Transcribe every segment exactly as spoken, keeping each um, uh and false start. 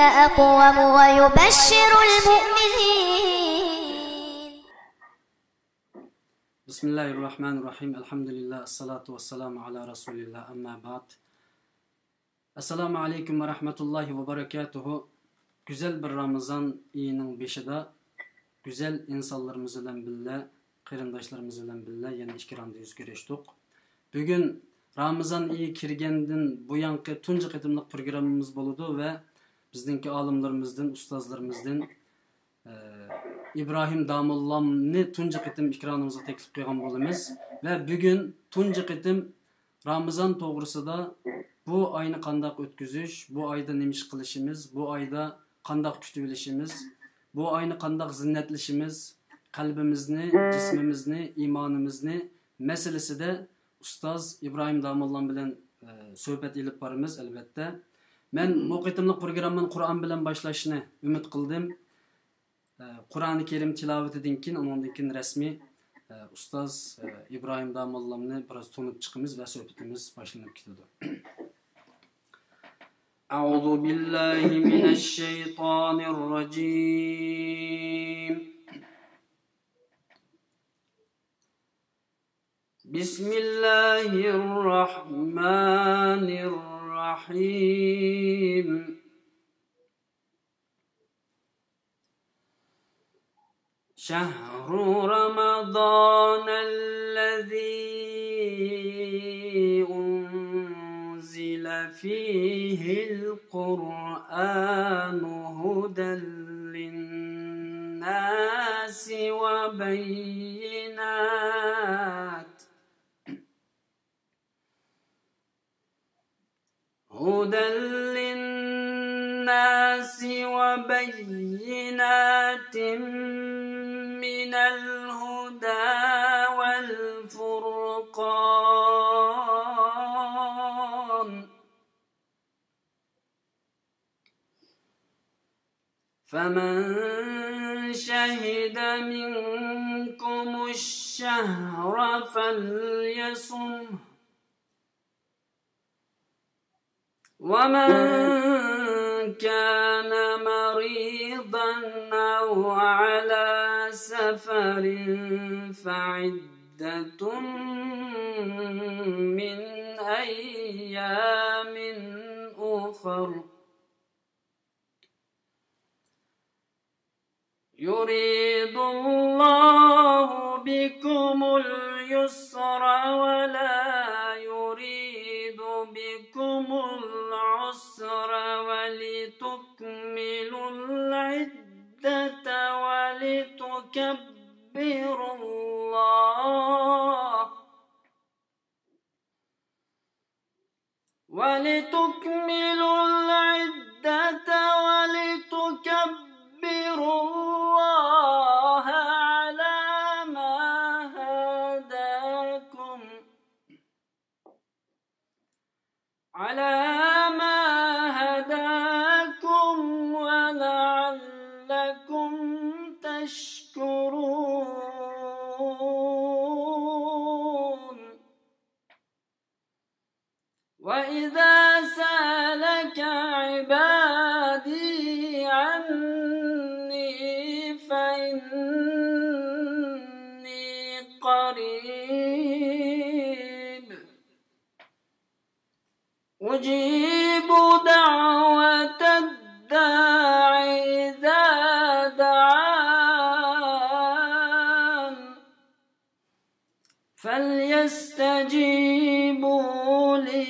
أقوم ويبشر المؤمنين. بسم الله الرحمن الرحيم. الحمد لله، الصلاة والسلام على رسول الله، أما بعد. ئەسسالامۇ ئەلەيكۇم ۋە رەھمەتۇللاھى ۋە بەرەكاتۇھۇ. گۈزەل بىر رامىزان ئېيىنىڭ بېشىدا گۈزەل ئىنسانلىرىمىز بىلەن بىللە، قېرىنداشلىرىمىز بىلەن بىللە يەنە ئىكراندا يۈز كۆرۈشتۇق. بۈگۈن رامىزان ئېيى كىرگەندىن بۇيانقى تۇنجى قېتىملىق پروگراممىمىز بولىدۇ ۋە بىزنىڭكى ئالىملىرىمىزدىن، ئۇستازلىرىمىزدىن ئىبراھىم داموللامنى تۇنجى قېتىم ئېكرانىمىزغا تەكلىپ قىلغان بولىمىز ۋە بۈگۈن تۇنجى قېتىم رامىزان توغرىسىدا، بۇ ئاينى قانداق ئۆتكۈزۈش، بۇ ئايدا نېمە ئىش قىلىشىمىز، بۇ ئايدا قانداق كۈتۈۋېلىشىمىز، بۇ ئاينى قانداق زىننەتلىشىمىز، قەلبىمىزنى، جىسمىمىزنى، ئىمانىمىزنى مەسىلىسىدە ئۇستاز ئىبراھىم داموللام بىلەن، ئە، سۆھبەت ئېلىپ بارىمىز، ئەلۋەتتە. مەن بۇ قېتىملىق پروگراممىنى قۇرئان بىلەن باشلاشنى ئۈمىد قىلدىم. ئە، قۇرئانى كەرىم تىلاۋىتىدىن كېيىن، ئۇنىڭدىن كېيىن رەسمىي، ئە، ئۇستاز، ئە، ئىبراھىم داموللامنى بىراز تونۇپ چىقىمىز ۋە سۆھبىتىمىز باشلىنىپ كېتىدۇ. أعوذ بالله من الشيطان الرجيم. بسم الله الرحمن الرحيم. شهر رمضان الذي أنزل فيه القرآن هدى للناس وبينات هدى للناس وبينات من الهدى والفرقان، فمن شهد منكم الشهر فليصمه، ومن كان مريضا أو على سفر فعدة من أيام أخر، يريد الله بكم اليسر ولا يريد بكم العسر ولتكملوا العدة ولتكبروا الله ولتكملوا العدة ولتكبروا الله على ما هداكم، على ما هداكم ولعلكم تشكرون. وإذا سألك عبادي عني فإني قريب أجيب دعوة الداع إذا دعان فليستجيبوا لي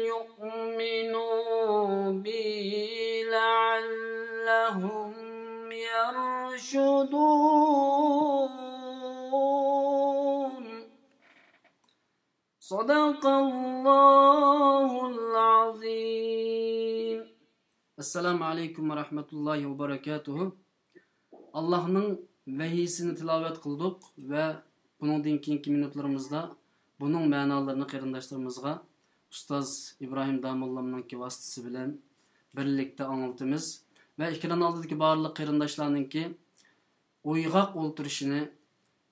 وليؤمنوا بي لعلهم يرشدون. صدق الله العظيم. ئەسسالامۇ ئەلەيكۇم ۋە رەھمەتۇللاھى ۋە بەرەكاتۇھۇ. ئاللاھنىڭ ۋەھىيسىنى تىلاۋەت قىلدۇق ۋە بۇنىڭدىن كېيىنكى مىنۇتلىرىمىزدا بۇنىڭ مەنالىرىنى قېرىنداشلىرىمىزغا ئۇستاز ئىبراھىم داموللامنىڭكى ۋاسىتىسى بىلەن بىرلىكتە ئاڭلىتىمىز ۋە ئېكران ئالدىدىكى بارلىق قېرىنداشلارنىڭكى ئويغاق ئولتۇرۇشىنى،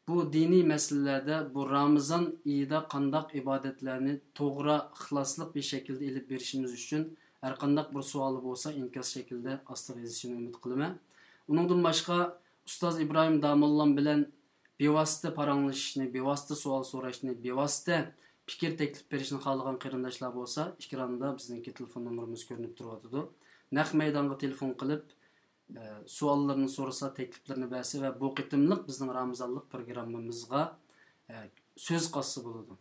بۇ دىنىي مەسىلىلەردە بۇ رامىزان ئېيىدا قانداق ئىبادەتلەرنى توغرا، ئىخلاسلىق بىر شەكىلدە ئېلىپ بېرىشىمىز ئۈچۈن ھەرقانداق بىر سوئالى بولسا ئىنكاس شەكلىدە ئاستىغا يېزىشىنى ئۈمىد قىلىمەن. ئۇنىڭدىن باشقا ئۇستاز ئىبراھىم داموللام بىلەن بىۋاسىتە پاراڭلىشىشنى، بىۋاسىتە سوئال سوراشنى، بىۋاسىتە پىكىر تەكلىپ بېرىشنى خالىغان قېرىنداشلار بولسا، ئېكراندا بىزنىڭكى تېلېفون نومۇرىمىز كۆرۈنۈپ تۇرۇۋاتىدۇ. نەق مەيدانغا تېلېفون قىلىپ، ئە، سوئاللىرىنى سورىسا، تەكلىپلىرىنى بەرسە ۋە بۇ قېتىملىق بىزنىڭ رامىزانلىق پروگراممىمىزغا، ئە، سۆز قاتسا بولىدۇ.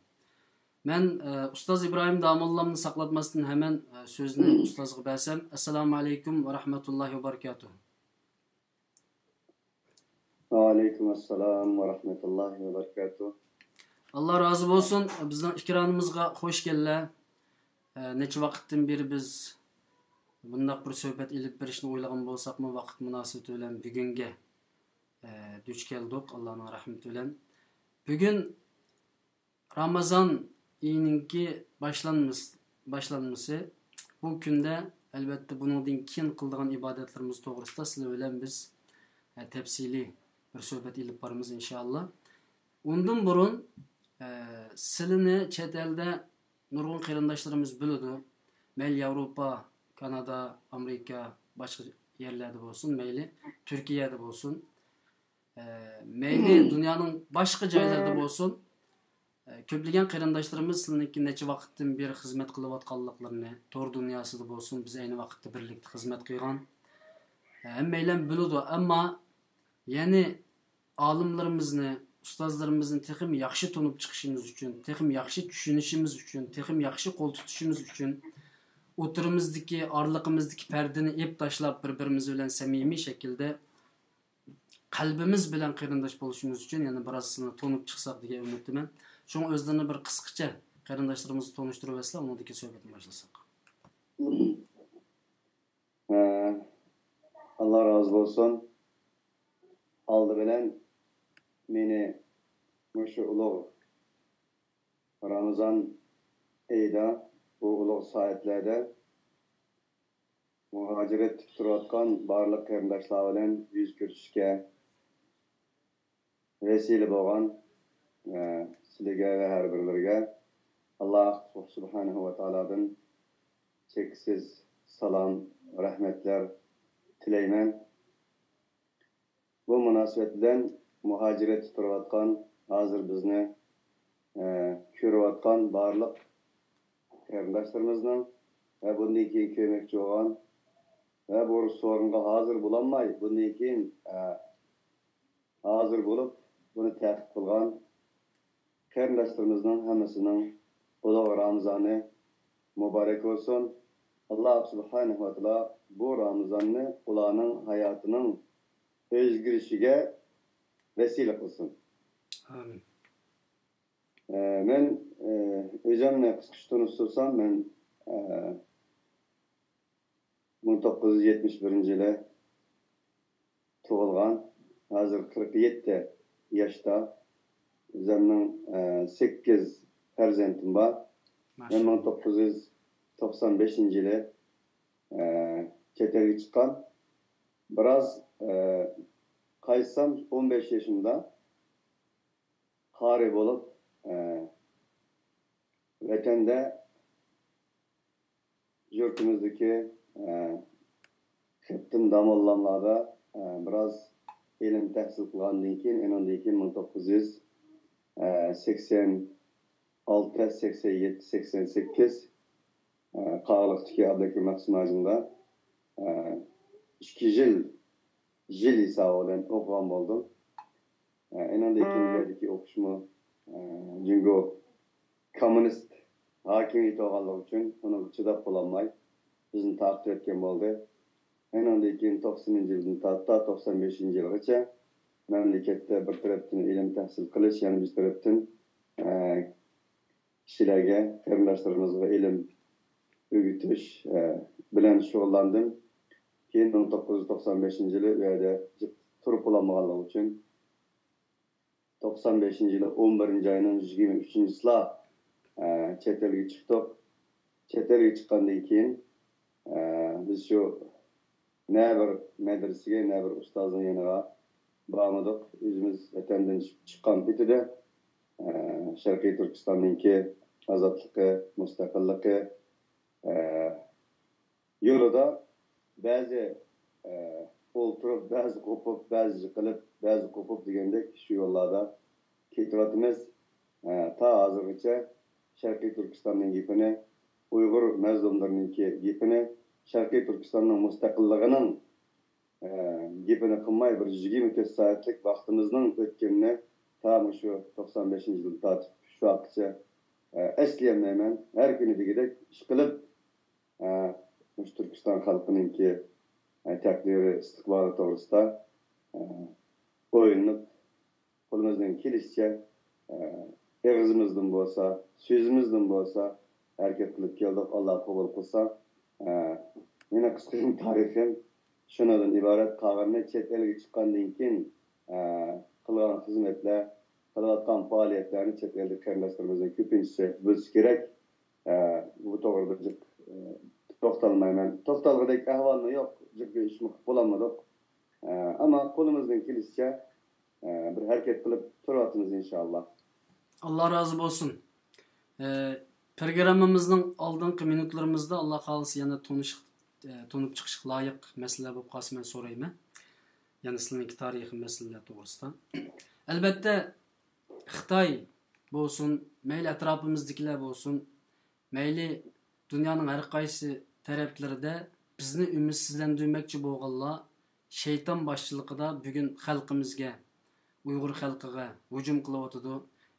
مەن، ئە، ئۇستاز ئىبراھىم داموللامنى ساقلاتماستىن ھەمەن، ئە، سۆزنى ئۇستازغا بەرسەم. ئەسسالامۇ ئەلەيكۇم ۋە رەھمەتۇللاھى ۋە بەرىكاتۇھ. ۋەئەلەيكۇم ئەسسالام ۋە رەھمەتۇللاھى ۋە بەرىكاتۇھ. ئاللا رازى بولسۇن. بىزنىڭ ئېكرانىمىزغا خوش كەللە. ئە، نەچچە ۋاقىتتىن بېرى بىز بۇنداق بىر سۆھبەت ئېلىپ بېرىشنى ئويلىغان بولساقمۇ، ۋاقىت مۇناسىۋىتى بىلەن بۈگۈنگە، ئە، دۇچ كەلدۇق، ئاللانىڭ رەھمىتى بىلەن. بۈگۈن رامازان ئېيىنىڭكى باشلانمىس-، باشلانمىسى. بۇ كۈندە، ئەلۋەتتە، بۇنىڭدىن كېيىن قىلىدىغان ئىبادەتلىرىمىز توغرىسىدا سىلەر بىلەن بىز، ئە، تەپسىلىي بىر سۆھبەت ئېلىپ بارىمىز، ئىنشائاللا. ئۇندىن بۇرۇن، ئە، سىلىنى چەت ئەلدە نۇرغۇن قېرىنداشلىرىمىز بىلىدۇ. مەيلى ياۋروپا، كانادا، ئامېرىكا، باشقا يەرلەردە بولسۇن، مەيلى تۈركىيەدە بولسۇن، ئە، مەيلى دۇنيانىڭ باشقا جايلىرىدا بولسۇن، ئە، كۆپلىگەن قېرىنداشلىرىمىز سىلىنىڭكى نەچچە ۋاقىتتىن بېرى خىزمەت قىلىۋاتقانلىقلىرىنى، تور دۇنياسىدا بولسۇن، بىز ئەينى ۋاقىتتا بىرلىكتە خىزمەت قىلغان، ئە، ھەممەيلەن بىلىدۇ. ئەمما يەنى ئالىملىرىمىزنى، ئۇستازلىرىمىزنى تېخىمۇ ياخشى تونۇپ چىقىشىمىز ئۈچۈن، تېخىمۇ ياخشى چۈشىنىشىمىز ئۈچۈن، تېخىمۇ ياخشى قول تۇتۇشىمىز ئۈچۈن، ئوتتۇرىمىزدىكى، ئارىلىقىمىزدىكى پەردىنى ئېپ تاشلاپ، بىر-بىرىمىز بىلەن سەمىمىي شەكىلدە قەلبىمىز بىلەن قېرىنداش بولۇشىمىز ئۈچۈن يەنە بىراز سىلىنى تونۇپ چىقساق دېگەن ئۈمىدتىمەن. شۇڭا ئۆزلىرىنى بىر قىسقىچە قېرىنداشلىرىمىزغا تونۇشتۇرۇۋەتسىلەر، ئۇنىڭدىن كېيىن سۆھبەتنى باشلىساق. ھە، ئاللا رازى بولسۇن. ئالدى بىلەن مېنى مۇشۇ ئۇلۇغ رامىزان ئېيىدا، بۇ ئۇلۇغ سائەتلەردە مۇھاجىرەتتە تۇرۇۋاتقان بارلىق قېرىنداشلار بىلەن يۈز كۆرۈشۈشكە ۋەسىلە بولغان، ئە، سىلىگە ۋە ھەر بىرلىرىگە ئاللا سۇبھانەھۇ ۋە تائالادىن چەكسىز سالام، رەھمەتلەر تىلەيمەن. بۇ مۇناسىۋەت بىلەن مۇھاجىرەتتە تۇرۇۋاتقان، ھازىر بىزنى، ئە، كۆرۈۋاتقان بارلىق قېرىنداشلىرىمىزنىڭ ۋە بۇندىن كېيىن كۆرمەكچى بولغان ۋە بۇ سورۇنغا ھازىر بولالماي، بۇندىن كېيىن، ئە، ھازىر بولۇپ، بۇنى تەقىب قىلغان قېرىنداشلىرىمىزنىڭ ھەممىسىنىڭ ئۇلۇغ رامىزانى مۇبارەك بولسۇن. ئاللا سۇبھانەھۇ ۋە تائالا بۇ رامىزاننى ئۇلارنىڭ ھاياتىنىڭ ئۆزگىرىشىگە ۋەسىلە قىلسۇن. ئامىن. ئە، مەن، ئە، ئۆزۈمنى قىسقىچە تونۇشتۇرسام، مەن، ئە، مىڭ توققۇز يۈز يەتمىش بىرىنچى يىلى تۇغۇلغان. ھازىر قىرىق يەتتە ياشتا. ئۆزۈمنىڭ، ئە، سەككىز پەرزەنتىم بار. مەن مىڭ توققۇز يۈز توقسان بەشىنچى يىلى، ئە، چەت ئەلگە چىققان. بىراز، ئە، قايتسام، ئون بەش يېشىمدا قارى بولۇپ، ئە، ۋەتەندە يۇرتىمىزدىكى، ئە، خېتىم داموللاملاردا، ئە، بىراز ئىلىم تەھسىل قىلغاندىن كېيىن، ئېنىڭدىن كېيىن مىڭ توققۇز يۈز سەكسەن ئالتە، سەكسەن يەتتە، سەكسەن سەككىز، ئە، قاغىلىقتىكى ئابلىكىم مەخسۇم ھاجىمدا، ئە، ئىككى يىل، يىل ھېسابى بىلەن ئوقۇغان بولدۇم. ئە، ئېنىڭدىن كېيىن بۇ يەردىكى ئوقۇشمۇ، ئە، جۇڭگو كوممۇنىست ھاكىمىيىتى بولغانلىقى ئۈچۈن ئۇنىڭغا چىداپ بولالماي، بىزنى تارقىتىۋەتكەن بولدى. ئېنىڭدىن كېيىن توقسىنىنچى يىلدىن تارتىپ توقسان بەشىنچى يىلغىچە مەملىكەتتە بىر تەرەپتىن ئىلىم تەھسىل قىلىش، يەنە بىر تەرەپتىن، ئە، كىشىلەرگە، قېرىنداشلىرىمىزغا ئىلىم ئۆگىتىش، ئە، بىلەن شۇغۇللاندىم. كېيىن مىڭ توققۇز يۈز توقسان بەشىنچى يىلى ئۇ يەردە جىق تۇرۇپ بولالمىغانلىقى ئۈچۈن، توقسان بەشىنچى يىلى ئون بىرىنچى ئاينىڭ يىگىرمە ئۈچىنچىسىلا، ئە، چەت ئەلگە چىقتۇق. چەت ئەلگە چىققاندىن كېيىن، ئە، بىز شۇ نە بىر مەدرىسىگە، نە بىر ئۇستازنىڭ يېنىغا بارمىدۇق. ئۆزىمىز ۋەتەندىن چىققان پېتىدە، ئە، شەرقىي تۈركىستاننىڭكى ئازادلىقى، مۇستەقىللىقى، ئە، يولىدا بەزى، ئە، ئولتۇرۇپ، بەزى قوپۇپ، بەزى يىقىلىپ، بەزى قوپۇپ دېگەندەك شۇ يوللاردا كېتىۋاتىمىز. ئە، تا ھازىرغىچە شەرقىي تۈركىستاننىڭ گېپىنى، ئۇيغۇر مەزلۇملىرىنىڭكى گېپىنى، شەرقىي تۈركىستاننىڭ مۇستەقىللىقىنىڭ، ئە، گېپىنى قىلماي، بىر يىگىرمە تۆت سائەتلىك ۋاقتىمىزنىڭ ئۆتكىنىنى تا مۇشۇ توقسان بەشىنچى يىلدىن تارتىپ شۇ ۋاقىتقىچە، ئە، ئەسلىيەلمەيمەن. ھەر كۈنى دېگۈدەك ئىشقىلىپ، ئە، مۇشۇ تۈركىستان خەلقىنىڭكى، ئە، تەقدىرى، ئىستىقبالى توغرىسىدا، ئە، ئويلىنىپ، قولىمىزدىن كېلىشىچە، ئە، ئېغىزىمىزدىن بولسا، سۆزىمىزدىن بولسا ھەرىكەت قىلىپ كەلدۇق. ئاللا قوبۇل قىلسا، ئە، مېنىڭ قىسقىچە تارىخىم شۇنىڭدىن ئىبارەت. قالغىنىنى چەت ئەلگە چىققاندىن كېيىن، ئە، قىلغان خىزمەتلەر، قىلىۋاتقان پائالىيەتلەرنى چەت ئەلدىكى قېرىنداشلىرىمىزنىڭ كۆپىنچىسى بىلسە كېرەك. ئە، بۇ توغرىدا جىق، ئە، توختالمايمەن. توختالغۇدەك ئەھۋالمۇ يوق، جىق بىر ئىشمۇ قىلىپ بولالمىدۇق. ئە، ئەمما قولىمىزدىن كېلىشىچە، ئە، بىر ھەرىكەت قىلىپ تۇرۇۋاتىمىز، ئىنشائاللا. ئاللا رازى بولسۇن. ئە، پروگراممىمىزنىڭ ئالدىنقى مىنۇتلىرىمىزدا، ئاللا خالىسا، يەنە تونۇشۇق، ئە، تونۇپ چىقىشقا لايىق مەسىلىلەر بولۇپ قالسا، مەن سورايمەن. يەنە سىلىنىڭكى تارىخىي مەسىلىلەر توغرىسىدا. ئەلۋەتتە، خىتاي بولسۇن، مەيلى ئەتراپىمىزدىكىلەر بولسۇن، مەيلى دۇنيانىڭ ھەر قايسى تەرەپلىرىدە بىزنى ئۈمىدسىزلەندۈرمەكچى بولغانلار شەيتان باشچىلىقىدا بۈگۈن خەلقىمىزگە، ئۇيغۇر خەلقىگە ھۇجۇم قىلىۋاتىدۇ.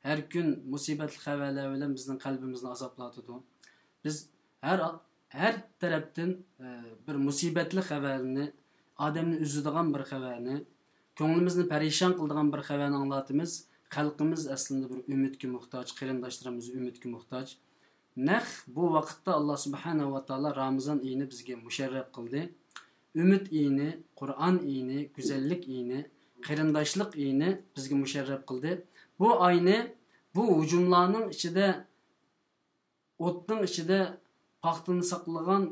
ھەر كۈن مۇسىبەتلىك خەۋەرلەر بىلەن بىزنىڭ قەلبىمىزنى ئازابلاتىدۇ. بىز ھەر، ھەر تەرەپتىن، ئە، بىر مۇسىبەتلىك خەۋەرنى، ئادەمنى ئۈزىدىغان بىر خەۋەرنى، كۆڭلىمىزنى پەرىشان قىلىدىغان بىر خەۋەرنى ئاڭلاتىمىز. خەلقىمىز ئەسلىدە بىر ئۈمىدكە موھتاج، قېرىنداشلىرىمىز ئۈمىدكە موھتاج. نەق بۇ ۋاقىتتا ئاللا سۇبھانەھۇ ۋە تائالا رامىزان ئېيىنى بىزگە مۇشەررەپ قىلدى. ئۈمىد ئېيىنى، قۇرئان ئېيىنى، گۈزەللىك ئېيىنى، قېرىنداشلىق ئېيىنى بىزگە مۇشەررەپ قىلدى. بۇ ئاينى بۇ ھۇجۇملارنىڭ ئىچىدە، ئوتنىڭ ئىچىدە پاختىنى ساقلىغان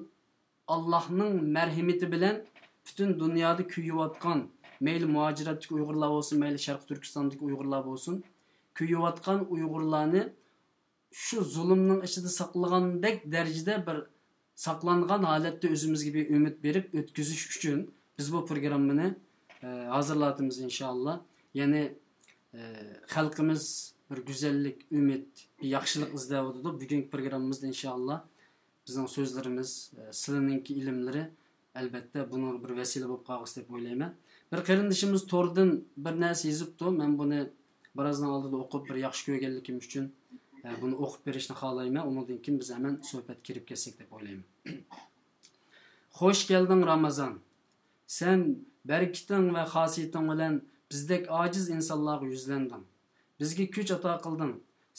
ئاللاھنىڭ مەرھىمىتى بىلەن پۈتۈن دۇنيادا كۆيۈۋاتقان، مەيلى مۇھاجىرەتتىكى ئۇيغۇرلار بولسۇن، مەيلى شەرقىي تۈركىستاندىكى ئۇيغۇرلار بولسۇن، كۆيۈۋاتقان ئۇيغۇرلارنى شۇ زۇلۇمنىڭ ئىچىدە ساقلىغاندەك دەرىجىدە بىر ساقلانغان ھالەتتە ئۆزىمىزگە بىر ئۈمىد بېرىپ ئۆتكۈزۈش ئۈچۈن بىز بۇ پروگراممىنى، ئە، ھازىرلاتىمىز ئىنشائاللا. يەنى، ئە، خەلقىمىز بىر گۈزەللىك، ئۈمىد، بىر ياخشىلىق ئىزدەۋاتىدۇ. بۈگۈنكى پروگراممىمىزدا ئىنشائاللا بىزنىڭ سۆزلىرىمىز، ئە، سىلىنىڭكى ئىلىملىرى ئەلۋەتتە بۇنىڭغا بىر ۋەسىلە بولۇپ قالغۇسى دەپ ئويلايمەن. بىر قېرىندىشىمىز توردىن بىر نەرسە يېزىپتۇ. مەن بۇنى بىرازنىڭ ئالدىدا ئوقۇپ، بىر ياخشى كۆرگەنلىكىم ئۈچۈن، ئە، بۇنى ئوقۇپ بېرىشنى خالايمەن. ئۇنىڭدىن كېيىن بىز ھەمەن سۆھبەتكە كىرىپ كەتسەك دەپ ئويلايمەن. خوش كەلدىڭ، رامازان! سەن بەرىكىتىڭ ۋە خاسىيىتىڭ بىلەن بىزدەك ئاجىز ئىنسانلارغا يۈزلەندىڭ. بىزگە كۈچ ئاتا قىلدىڭ.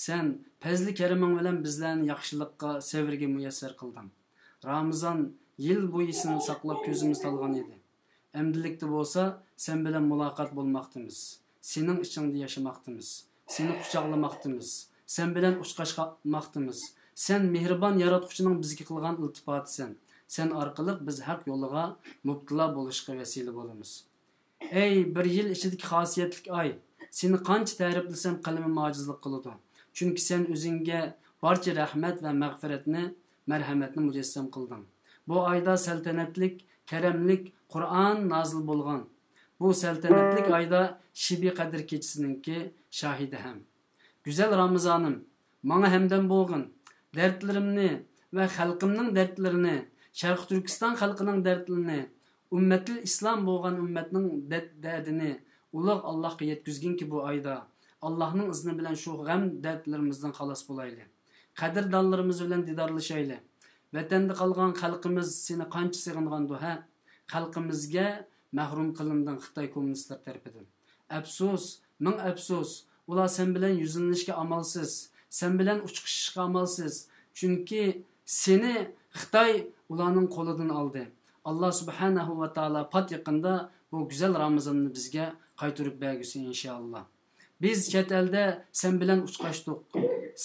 سەن پەزلى كەرىمىڭ بىلەن بىزلەرنى ياخشىلىققا، سەۋرگە مۇيەسسەر قىلدىڭ. رامىزان يىل بويى سېنى ساقلاپ كۆزىمىز تالغان ئىدى. ئەمدىلىكتە بولسا سەن بىلەن مۇلاقات بولماقتىمىز. سېنىڭ ئىچىڭدە ياشىماقتىمىز. سېنى قۇچاقلىماقتىمىز. سەن بىلەن ئۇچراشماقتىمىز. سەن مېھرىبان ياراتقۇچىنىڭ بىزگە قىلغان ئىلتىپاتىسەن. سەن ئارقىلىق بىز ھەق يولىغا مۇپتىلا بولۇشقا ۋەسىلە بولىمىز. ئەي بىر يىل ئىچىدىكى خاسىيەتلىك ئاي! سېنى قانچە تەرىپلىسەم قەلىمىم ئاجىزلىق قىلىدۇ. چۈنكى سەن ئۆزۈڭگە بارچە رەھمەت ۋە مەغپىرەتنى، مەرھەمەتنى مۇجەسسەم قىلدىڭ. بۇ ئايدا سەلتەنەتلىك، كەرەملىك قۇرئان نازىل بولغان. بۇ سەلتەنەتلىك ئايدا شىبى قەدىر كېچىسىنىڭكى شاھىدى ھەم. گۈزەل رامىزانىم، ماڭا ھەمدەم بولغىن. دەردلىرىمنى ۋە خەلقىمنىڭ دەردلىرىنى، شەرقىي تۈركىستان خەلقىنىڭ دەردلىرىنى، ئۈممەتىل ئىسلام بولغان ئۈممەتنىڭ دەت-، دەردىنى ئۇلۇغ ئاللاھقا يەتكۈزگىنكى بۇ ئايدا، ئاللاھنىڭ ئىزنى بىلەن شۇ غەم دەردلىرىمىزدىن خالاس بولايلى. قەدىردانلىرىمىز بىلەن دىدارلىشايلى. ۋەتەندە قالغان خەلقىمىز سېنى قانچە سېغىنغاندۇ، ھە؟ خەلقىمىزگە مەھرۇم قىلىندىڭ خىتاي كوممۇنىستلىرى تەرىپىدىن. ئەپسۇس، مىڭ ئەپسۇس، ئۇلار سەن بىلەن يۈزلىنىشكە ئامالسىز، سەن بىلەن ئۇچرىشىشقا ئامالسىز. چۈنكى سېنى خىتاي ئۇلارنىڭ قولىدىن ئالدى. ئاللا سۇبھانەھۇ ۋە تائالا پات يېقىندا بۇ گۈزەل رامىزاننى بىزگە قايتۇرۇپ بەرگۈسى، ئىنشائاللا. بىز چەت ئەلدە سەن بىلەن ئۇچراشتۇق.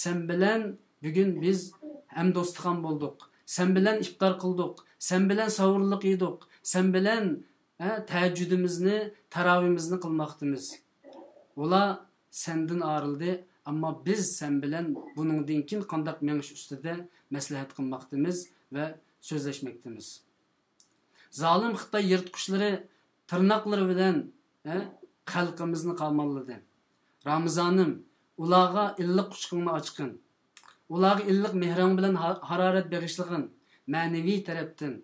سەن بىلەن بۈگۈن بىز ھەمدوستىخان بولدۇق. سەن بىلەن ئىپتار قىلدۇق. سەن بىلەن ساھۇرلۇق يېدۇق. سەن بىلەن، ھە، تەھەججۇدىمىزنى، تاراۋىمىزنى قىلماقتىمىز. ئۇلار سەندىن ئايرىلدى، ئەمما بىز سەن بىلەن بۇنىڭدىن كېيىن قانداق مېڭىش ئۈستىدە مەسلىھەت قىلماقتىمىز ۋە سۆزلەشمەكتىمىز. زالىم خىتاي يىرتقۇچلىرى تىرناقلىرى بىلەن، ھە، خەلقىمىزنى قاماللىدى. رامىزانىم، ئۇلارغا ئىللىق قۇچىقىڭنى ئاچقىن. ئۇلارغا ئىللىق مېھرىڭ بىلەن ھا-، ھارارەت بېغىشلىغىن، مەنىۋى تەرەپتىن.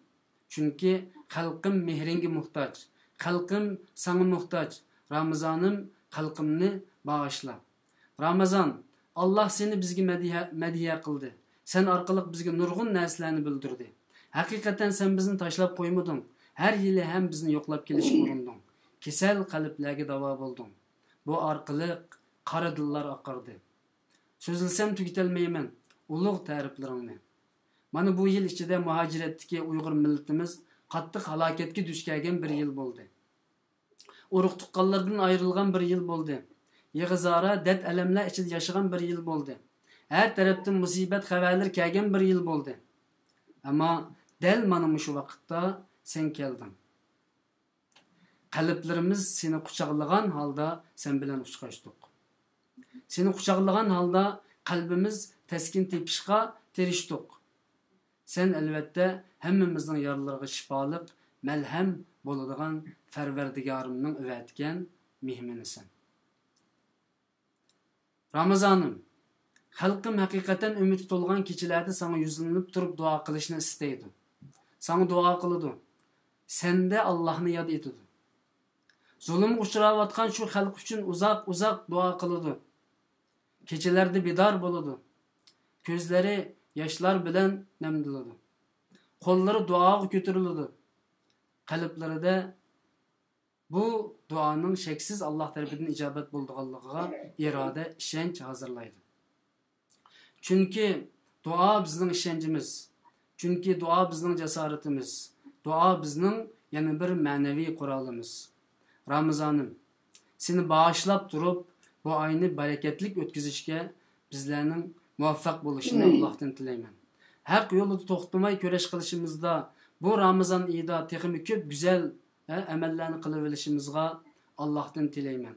چۈنكى خەلقىم مېھرىڭگە موھتاج. خەلقىم ساڭا موھتاج. رامىزانىم، خەلقىمنى باغىشلا. رامىزان، ئاللاھ سېنى بىزگە مەدھىيە، مەدھىيە قىلدى. سەن ئارقىلىق بىزگە نۇرغۇن نەرسىلەرنى بىلدۈردى. ھەقىقەتەن سەن بىزنى تاشلاپ قويمىدىڭ. ھەر يىلى ھەم بىزنى يوقلاپ كېلىشكە ئۇرۇندۇڭ. كېسەل قەلبلەرگە داۋا بولدۇڭ. بۇ ئارقىلىق قارا دىللار ئاقاردى. سۆزلىسەم تۈگىتەلمەيمەن. ئۇلۇغ تەرىپلىرىڭنى. مانا بۇ يىل ئىچىدە مۇھاجىرەتتىكى ئۇيغۇر مىللىتىمىز قاتتىق ھالاكەتكە دۇچ كەلگەن بىر يىل بولدى. ئۇرۇق-تۇغقانلىرىدىن ئايرىلغان بىر يىل بولدى. يىغا-زارا، دەرد-ئەلەملەر ئىچىدە ياشىغان بىر يىل بولدى. ھەر تەرەپتىن مۇسىبەت خەۋەرلىرى كەلگەن بىر يىل بولدى. ئەمما دەل مانا مۇشۇ ۋاقىتتا سەن كەلدىڭ. قەلبلىرىمىز سېنى قۇچاقلىغان ھالدا سەن بىلەن ئۇچراشتۇق. سېنى قۇچاقلىغان ھالدا قەلبىمىز تەسكىن تېپىشقا تىرىشتۇق. سەن ئەلۋەتتە ھەممىمىزنىڭ يارىلىرىغا شىپالىق مەلھەم بولىدىغان پەرۋەردىگارىمنىڭ ئەۋەتكەن مېھمىنىسەن. رامىزانىم، خەلقىم ھەقىقەتەن ئۈمىدكە تولغان كېچىلەردە ساڭا يۈزلىنىپ تۇرۇپ دۇئا قىلىشنى ئىستەيدۇ. ساڭا دۇئا قىلىدۇ. سەندە ئاللاھنى ياد ئېتىدۇ. زۇلۇمغا ئۇچراۋاتقان شۇ خەلق ئۈچۈن ئۇزاق-ئۇزاق دۇئا قىلىدۇ. كېچىلەردە بىدار بولىدۇ. كۆزلىرى ياشلار بىلەن نەمدىلىدۇ. قوللىرى دۇئاغا كۆتۈرۈلىدۇ. قەلبلىرىدە بۇ دۇئانىڭ شەكسىز ئاللاھ تەرىپىدىن ئىجابەت بولىدىغانلىقىغا ئىرادە، ئىشەنچ ھازىرلايدۇ. چۈنكى دۇئا بىزنىڭ ئىشەنچىمىز. چۈنكى دۇئا بىزنىڭ جاسارىتىمىز. دۇئا بىزنىڭ يەنە بىر مەنىۋى قورالىمىز. رامىزانىم، سېنى باغىشلاپ تۇرۇپ، بۇ ئاينى بەرىكەتلىك ئۆتكۈزۈشكە بىزلەرنىڭ مۇۋەپپەق بولۇشىنى ئاللاھتىن تىلەيمەن. ھەق يولىدا توختىماي كۈرەش قىلىشىمىزدا، بۇ رامىزان ئېيىدا تېخىمۇ كۆپ گۈزەل، ھە، ئەمەللەرنى قىلىۋېلىشىمىزغا ئاللاھتىن تىلەيمەن.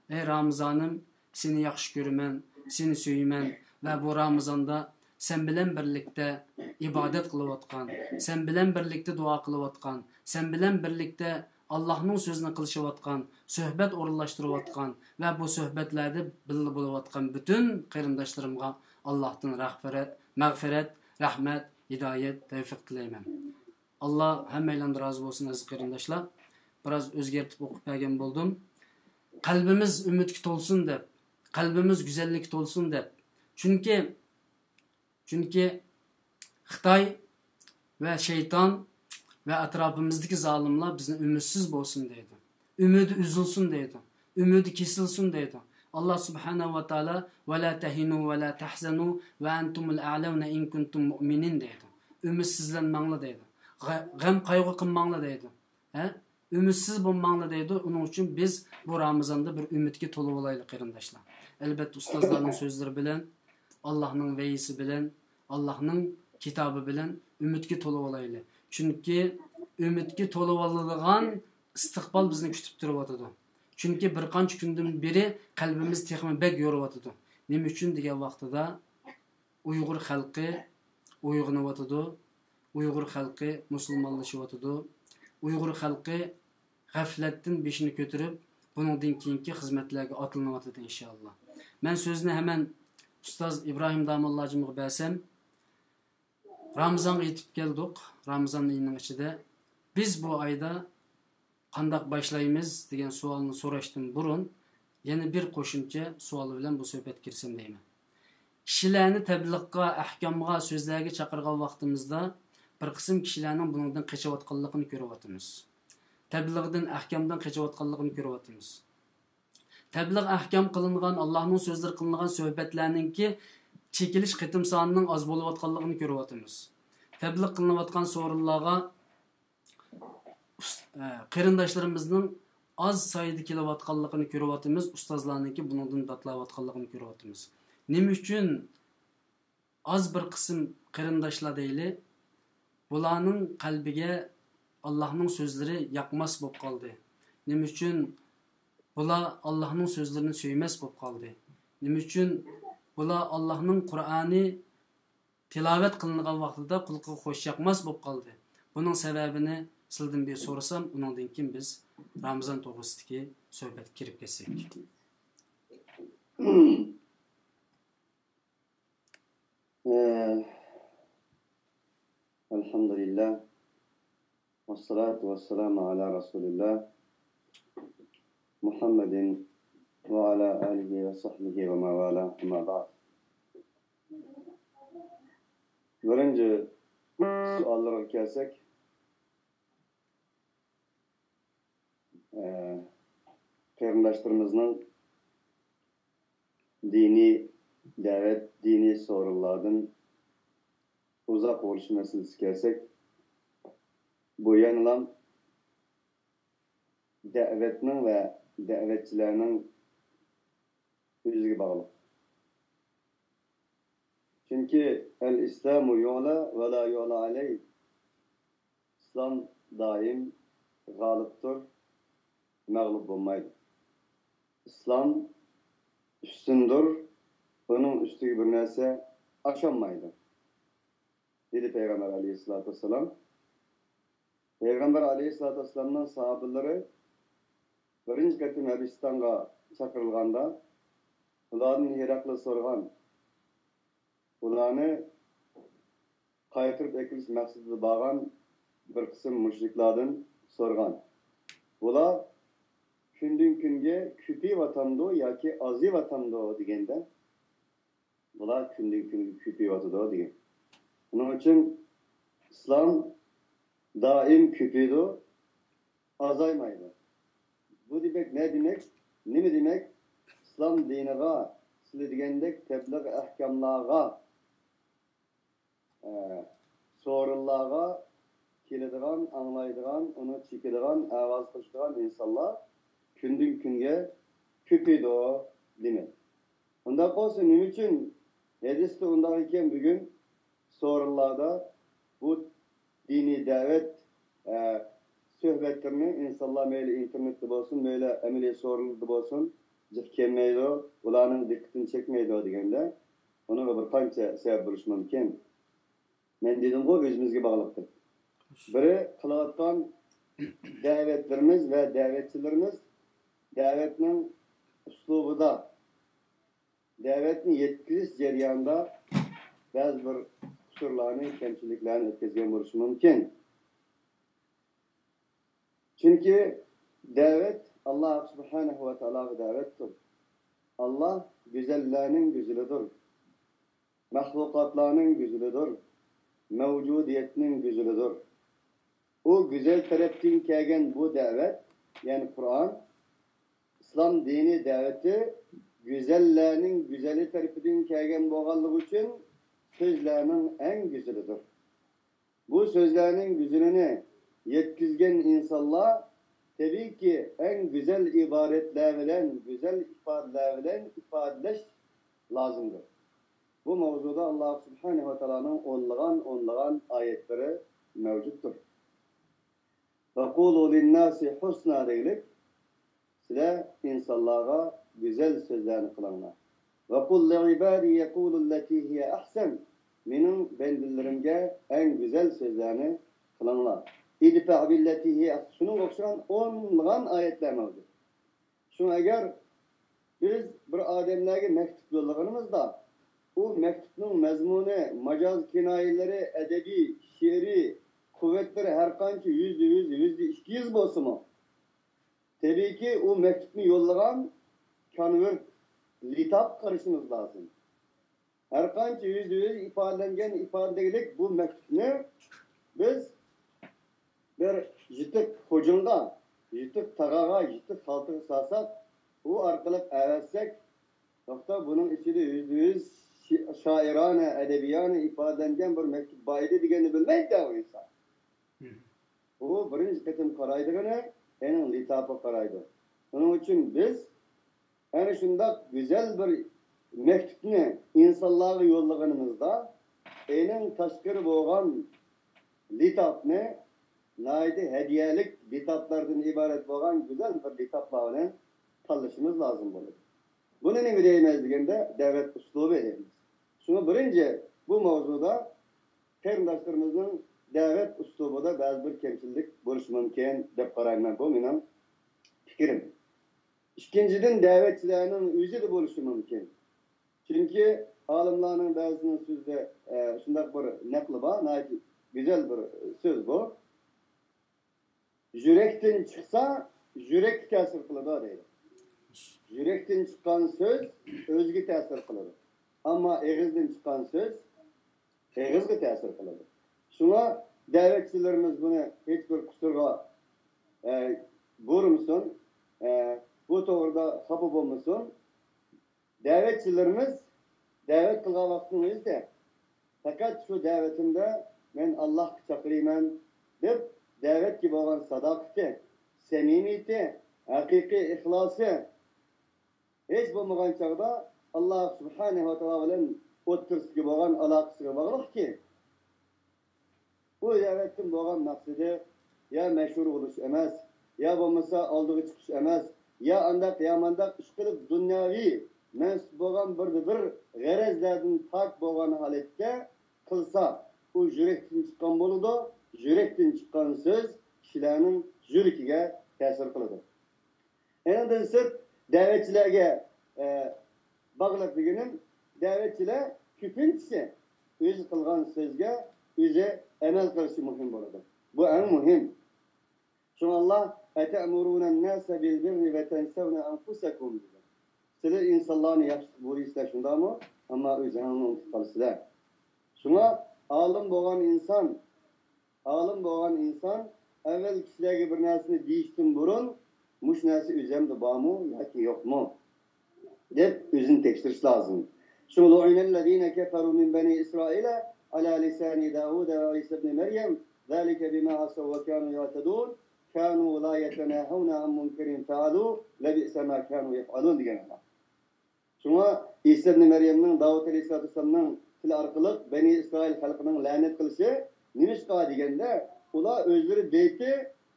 ئەي رامىزانىم، سېنى ياخشى كۆرىمەن، سېنى سۆيىمەن ۋە بۇ رامىزاندا سەن بىلەن بىرلىكتە ئىبادەت قىلىۋاتقان، سەن بىلەن بىرلىكتە دۇئا قىلىۋاتقان، سەن بىلەن بىرلىكتە ئاللاھنىڭ سۆزىنى قىلىشىۋاتقان، سۆھبەت ئورۇنلاشتۇرۇۋاتقان ۋە بۇ سۆھبەتلەردە بىللە بولۇۋاتقان پۈتۈن قېرىنداشلىرىمغا ئاللاھتىن رەغفىرەت، مەغفىرەت، رەھمەت، ھىدايەت، تەۋپىق تىلەيمەن. ئاللا ھەممەيلەندىن رازى بولسۇن، ئەزىز قېرىنداشلار. بىراز ئۆزگەرتىپ ئوقۇپ بەرگەن بولدۇم. قەلبىمىز ئۈمىدكە تولسۇن دەپ، قەلبىمىز گۈزەللىككە تولسۇن دەپ. چۈنكى، چۈنكى خىتاي ۋە شەيتان ۋە ئەتراپىمىزدىكى زالىملار بىزنى ئۈمىدسىز بولسۇن دەيدۇ. ئۈمىدى ئۈزۈلسۇن دەيدۇ. ئۈمىدى كېسىلسۇن دەيدۇ. ئاللا سۇبھانەھۇ ۋە تائالا، «ۋە لا تەھىنۇ ۋە لا تەھزەنۇ ۋە ئەنتۇمۇل ئەئلەۋنە ئىن كۇنتۇم مۇئمىنىن» دەيدۇ. ئۈمىدسىزلەنمەڭلار دەيدۇ. غە-، غەم قايغۇ قىلماڭلار دەيدۇ. ھە؟ ئۈمىدسىز بولماڭلار دەيدۇ. ئۇنىڭ ئۈچۈن بىز بۇ رامىزاندا بىر ئۈمىدكە تولۇۋالايلى، قېرىنداشلار. ئەلۋەتتە، ئۇستازلارنىڭ سۆزلىرى بىلەن، ئاللاھنىڭ ۋەھىيسى بىلەن، ئاللاھنىڭ كىتابى بىلەن ئۈمىدكە تولۇۋالايلى. چۈنكى ئۈمىدكە تولۇۋالىدىغان ئىستىقبال بىزنى كۈتۈپ تۇرۇۋاتىدۇ. چۈنكى بىر قانچە كۈندىن بېرى قەلبىمىز تېخىمۇ بەك يورۇۋاتىدۇ. نېمە ئۈچۈن دېگەن ۋاقتىدا، ئۇيغۇر خەلقى ئويغىنىۋاتىدۇ، ئۇيغۇر خەلقى مۇسۇلمانلىشىۋاتىدۇ، ئۇيغۇر خەلقى غەفلەتتىن بېشىنى كۆتۈرۈپ، بۇنىڭدىن كېيىنكى خىزمەتلەرگە ئاتلىنىۋاتىدۇ، ئىنشائاللا. مەن سۆزنى ھەمەن ئۇستاز ئىبراھىم داموللاجىمغا بەرسەم، رامىزانغا يېتىپ كەلدۇق، رامىزان ئېيىنىڭ ئىچىدە. بىز بۇ ئايدا قانداق باشلايمىز دېگەن سوئالنى سوراشتىن بۇرۇن، يەنە بىر قوشۇمچە سوئال بىلەن بۇ سۆھبەتكە كىرسەم دەيمەن. كىشىلەرنى تەبلىغقا، ئەھكامغا، سۆزلەرگە چاقىرغان ۋاقتىمىزدا، بىر قىسىم كىشىلەرنىڭ بۇنىڭدىن قېچىۋاتقانلىقىنى كۆرۈۋاتىمىز. تەبلىغدىن، ئەھكامدىن قېچىۋاتقانلىقىنى كۆرۈۋاتىمىز. تەبلىغ ئەھكام قىلىنغان، ئاللاھنىڭ سۆزلىرى قىلىنغان سۆھبەتلەرنىڭكى چېكىلىش قېتىم سانىنىڭ ئاز بولۇۋاتقانلىقىنى كۆرۈۋاتىمىز. تەبلىغ قىلىنىۋاتقان سورۇنلارغا ئۇس-، ئە، قېرىنداشلىرىمىزنىڭ ئاز سايدا كېلىۋاتقانلىقىنى كۆرۈۋاتىمىز، ئۇستازلارنىڭكى بۇنىڭدىن داتلاۋاتقانلىقىنى كۆرۈۋاتىمىز. نېمە ئۈچۈن ئاز بىر قىسىم قېرىنداشلار دەيلى، بۇلارنىڭ قەلبىگە ئاللاھنىڭ سۆزلىرى ياقماس بولۇپ قالدى؟ نېمە ئۈچۈن بۇلار ئاللاھنىڭ سۆزلىرىنى سۆيمەس بولۇپ قالدى؟ نېمە ئۈچۈن بۇلار ئاللاھنىڭ قۇرئانى تىلاۋەت قىلىنغان ۋاقتىدا قۇلىقىغا خوش ياقماس بولۇپ قالدى؟ بۇنىڭ سەۋەبىنى سىلىدىن بىر سورىسام، ئۇنىڭدىن كېيىن بىز رامىزان توغرىسىدىكى سۆھبەتكە كىرىپ كەتسەك. ئە، ئەلھەمدۇلىللا. ۋەسسالاتۇ ۋەسسالامۇ ئالا رەسۇلىللا. مۇھەممەدىن ۋە ئالا ئالىھى ۋە سەھبىھى ۋە مەۋالا، ئەمما بەئد. بىرىنچى سوئاللارغا كەلسەك، ئە، قېرىنداشلىرىمىزنىڭ دىنىي دەۋەت، دىنىي سورۇنلاردىن ئۇزاق بولۇش مەسىلىسىگە كەلسەك، بۇ يەنىلا دەۋەتنىڭ ۋە دەۋەتچىلەرنىڭ ئۆزىگە باغلىق. چۈنكى، ئەل ئىسلامۇ يۇئلا ۋە لا يۇئلا ئەلەي. ئىسلام دائىم غالىبتۇر، مەغلۇپ بولمايدۇ. ئىسلام ئۈستۈندۇر، ئۇنىڭ ئۈستىگە بىر نەرسە ئاشالمايدۇ، دېدى پەيغەمبەر ئەلەيھىسسالاتۇ ۋەسسالام. پەيغەمبەر ئەلەيھىسسالاتۇ ۋەسسالامنىڭ ساھابىلىرى بىرىنچى قېتىم ھەبىشىستانغا چاقىرىلغاندا، ئۇلاردىن ھېرەقلى سورىغان، ئۇلارنى قايتۇرۇپ ئەكېلىش مەقسىتىدە بارغان بىر قىسىم مۇشرىكلاردىن سورىغان. بۇلار كۈندىن كۈنگە كۆپىيىۋاتامدۇ ياكى ئازىيىۋاتامدۇ دېگەندە، بۇلار كۈندىن كۈنگە كۆپىيىۋاتىدۇ دېگەن. شۇنىڭ ئۈچۈن ئىسلام دائىم كۆپىيىدۇ، ئازايمايدۇ. بۇ دېمەك نە دېمەك؟ نېمە دېمەك؟ ئىسلام دىنىغا، سىلە دېگەندەك تەبلىغ ئەھكاملارغا، ئە، سورۇنلارغا كېلىدىغان، ئاڭلايدىغان، ئۇنى چېكىدىغان، ئاۋاز قوشىدىغان ئىنسانلار كۈندىن كۈنگە كۆپىيىدۇ دېمەك. ئۇنداق بولسا نېمە ئۈچۈن ھەدىستە ئۇنداق ئىكەن، بۈگۈن سورۇنلاردا بۇ دىنىي دەۋەت، ئە، سۆھبەتلىرىنى ئىنسانلار مەيلى ئىنتېرنېتتا بولسۇن، مەيلى ئەمەلىي سورۇنلاردا بولسۇن، جىق كەلمەيدۇ، ئۇلارنىڭ دىققىتىنى چەكمەيدۇ دېگەندە، ئۇنىڭغا بىر قانچە سەۋەب بولۇشى مۇمكىن. مەن دېدىمغۇ، ئۆزىمىزگە باغلىق دەپ. بىرى، قىلىۋاتقان دەۋەتلىرىمىز ۋە دەۋەتچىلىرىمىز دەۋەتنىڭ ئۇسلۇبىدا، دەۋەتنى يەتكۈزۈش جەريانىدا بەزى بىر قۇسۇرلارنى، كەمچىلىكلەرنى ئۆتكۈزگەن بولۇشى مۇمكىن. چۈنكى دەۋەت ئاللا سۇبھانەھۇ ۋە تائالاغا دەۋەتتۇر. ئاللا گۈزەللەرنىڭ گۈزىلىدۇر. مەخلۇقاتلارنىڭ گۈزىلىدۇر، مەۋجۇدىيەتنىڭ گۈزىلىدۇر. ئۇ گۈزەل تەرەپتىن كەلگەن بۇ دەۋەت، يەنى قۇرئان، ئىسلام دىنى دەۋىتى گۈزەللەرنىڭ گۈزەلى تەرىپىدىن كەلگەن بولغانلىقى ئۈچۈن سۆزلەرنىڭ ئەڭ گۈزىلىدۇر. بۇ سۆزلەرنىڭ گۈزىلىنى يەتكۈزگەن ئىنسانلار تەبىئىيكى ئەڭ گۈزەل ئىبارەتلەر بىلەن، گۈزەل ئىپادىلەر بىلەن ئىپادىلەش لازىمدۇر. بۇ ماۋزۇدا ئاللا سۇبھانەھۇ ۋە تائالانىڭ ئونلىغان، ئونلىغان ئايەتلىرى مەۋجۇتتۇر. ۋەقۇلۇ لىنناسى ھۇسنا دېگۈلۈك، سىلەر ئىنسانلارغا گۈزەل سۆزلەرنى قىلىڭلار. ۋەقۇل لىئىبادى يەقۇلۇللەتى ھىيە ئەھسەن، مېنىڭ بەندىلىرىمگە ئەڭ گۈزەل سۆزلەرنى قىلىڭلار. ئىدفەئ بىللەتى ھىيە ئەھسەن، شۇنىڭغا ئوخشىغان ئونلىغان ئايەتلەر مەۋجۇت. شۇڭا ئەگەر بىز بىر ئادەملەرگە مەكتۇپ يوللىغىنىمىزدا، ئۇ مەكتۇپنىڭ مەزمۇنى، ماجاز كىنايىلىرى، ئەدەبىي، شېئىرىي قۇۋۋەتلىرى ھەر قانچە يۈزدە يۈز، يۈزدە ئىككى يۈز بولسىمۇ، تەبىئىيكى ئۇ مەكتۇپنى يوللىغان كونۋېرت، لىتاپ قارىشىمىز لازىم. ھەر قانچە يۈزدە يۈز ئىپادىلەنگەن ئىپادىلىگۈلۈك بۇ مەكتۇپنى بىز بىر يېتىق خوجۇنغا، يېتىق تاغاغا، يېتىق خالتىغا سالساق، ئۇ ئارقىلىق ئەۋەتسەك، توختا، بۇنىڭ ئىچىدە يۈزدە يۈز شائىرانە، ئەدەبىيانە ئىپادىلەنگەن بىر مەكتۇپ بار ئىدى دېگەننى بىلمەيدۇ ئۇ ئىنسان. ئۇ بىرىنچى قېتىم قارايدىغىنى ئېنىڭ لىتاپىغا قارايدۇ. شۇنىڭ ئۈچۈن بىز ئەنە شۇنداق گۈزەل بىر مەكتۇپنى ئىنسانلارغا يوللىغىنىمىزدا، ئېنىڭ تاشقىرى بولغان لىتاپنى ناھايىتى ھەدىيەلىك لىتاپلاردىن ئىبارەت بولغان گۈزەل بىر لىتاپلار بىلەن تاللىشىمىز لازىم بولىدۇ. بۇنى نېمە دەيمىز دېگەندە، دەۋەت ئۇسلۇبى دەيمىز. شۇڭا بىرىنچى بۇ ماۋزۇدا قېرىنداشلىرىمىزنىڭ دەۋەت ئۇسلۇبى ئۇسلۇبىدا بەزى بىر كەمچىلىك بولۇشى مۇمكىن دەپ قارايمەن. بۇ مېنىڭ پىكرىم. ئىككىنچىدىن، دەۋەتچىلەرنىڭ ئۆزىدە بولۇشى مۇمكىن. چۈنكى ئالىملارنىڭ بەزىسىنىڭ سۆزىدە، ئە، شۇنداق بىر نەقلى بار، ناھايىتى گۈزەل بىر سۆز بۇ. يۈرەكتىن چىقسا، يۈرەككە تەسىر قىلىدۇ دەيدۇ. يۈرەكتىن چىققان سۆز ئۆزىگە تەسىر قىلىدۇ. ئەمما ئېغىزدىن چىققان سۆز ئېغىزغا تەسىر قىلىدۇ. شۇڭا دەۋەتچىلىرىمىز بۇنى ھېچ بىر قۇسۇرغا، ئە، بۇرمىسۇن، ئە، بۇ توغرىدا خاپا بولمىسۇن. دەۋەتچىلىرىمىز دەۋەت قىلغان ۋاقىتنىڭ ئۆزىدە پەقەت شۇ دەۋىتىمدە مەن ئاللاھقا چاقىرىمەن دەپ دەۋەتكە بولغان ساداقىتى، سەمىمىيىتى، ھەقىقىي ئىخلاسى، ھېچ بولمىغان چاغدا ئاللاھ سۇبھانەھۇ ۋە تائالا بىلەن ئوتتۇرىسىدىكى بولغان ئالاقىسىغا باغلىقكى، ئۇ دەۋەتتىن بولغان مەقسىتى يا مەشھۇر بولۇش ئەمەس، يا بولمىسا ئالدىغا چىقىش ئەمەس، يا ئانداق يا مانداق ئىش قىلىپ دۇنياۋى مەنسۇپ بولغان بىر بىر غەرەزلەردىن پاك بولغان ھالەتتە قىلسا، ئۇ يۈرەكتىن چىققان بولىدۇ. يۈرەكتىن چىققان سۆز كىشىلەرنىڭ يۈرىكىگە تەسىر قىلىدۇ. ئۇنىڭدىن سىرت دەۋەتچىلەرگە، ئە، باغلىق دېگىنىم، دەۋەتچىلەر كۆپىنچىسى ئۆزى قىلغان سۆزگە ئۆزى ئەمەل قىلىشى مۇھىم بولىدۇ. بۇ ئەڭ مۇھىم. شۇڭا ئاللاھ، «ئەتەئمۇرۇنەنناسە بىلبىررى ۋە تەنسەۋنە ئەنفۇسەكۇم» دېگەن. سىلەر ئىنسانلارنى ياخشىلىق بۇيرۇيسىلەر، شۇنداقمۇ؟ ئەمما ئۆزۈڭلارنى ئۇنتۇپ قالىسىلەر. شۇڭا ئالىم بولغان ئىنسان، ئالىم بولغان ئىنسان ئەۋۋەل كىشىلەرگە بىر نەرسىنى دېيىشتىن بۇرۇن، مۇشۇ نەرسە ئۆزۈمدە بارمۇ ياكى يوقمۇ دەپ ئۆزىنى تەكشۈرۈش لازىم. شۇ لۇئىنەللەزىنە كەفەرۇ مىن بەنى ئىسرائىلە ئەلا لىسانى داۋۇدە ۋە ئىسا ئىبنى مەريەم زالىكە بىما ئەسەۋ ۋە كانۇ يەتەدۇن كانۇ لا يەتەناھەۋنە ئەن مۇنكەرىن فەئەلۇ لەبىئسە ما كانۇ يەفئەلۇن دېگەن ئاللاھ. شۇڭا ئىسا ئىبنى مەريەمنىڭ داۋۇت ئەلەيھىسسالاتۇ ۋەسسالامنىڭ تىلى ئارقىلىق بەنى ئىسرائىل خەلقىنىڭ لەنەت قىلىشى نېمىشقا دېگەندە، ئۇلار ئۆزلىرى دېيتتى،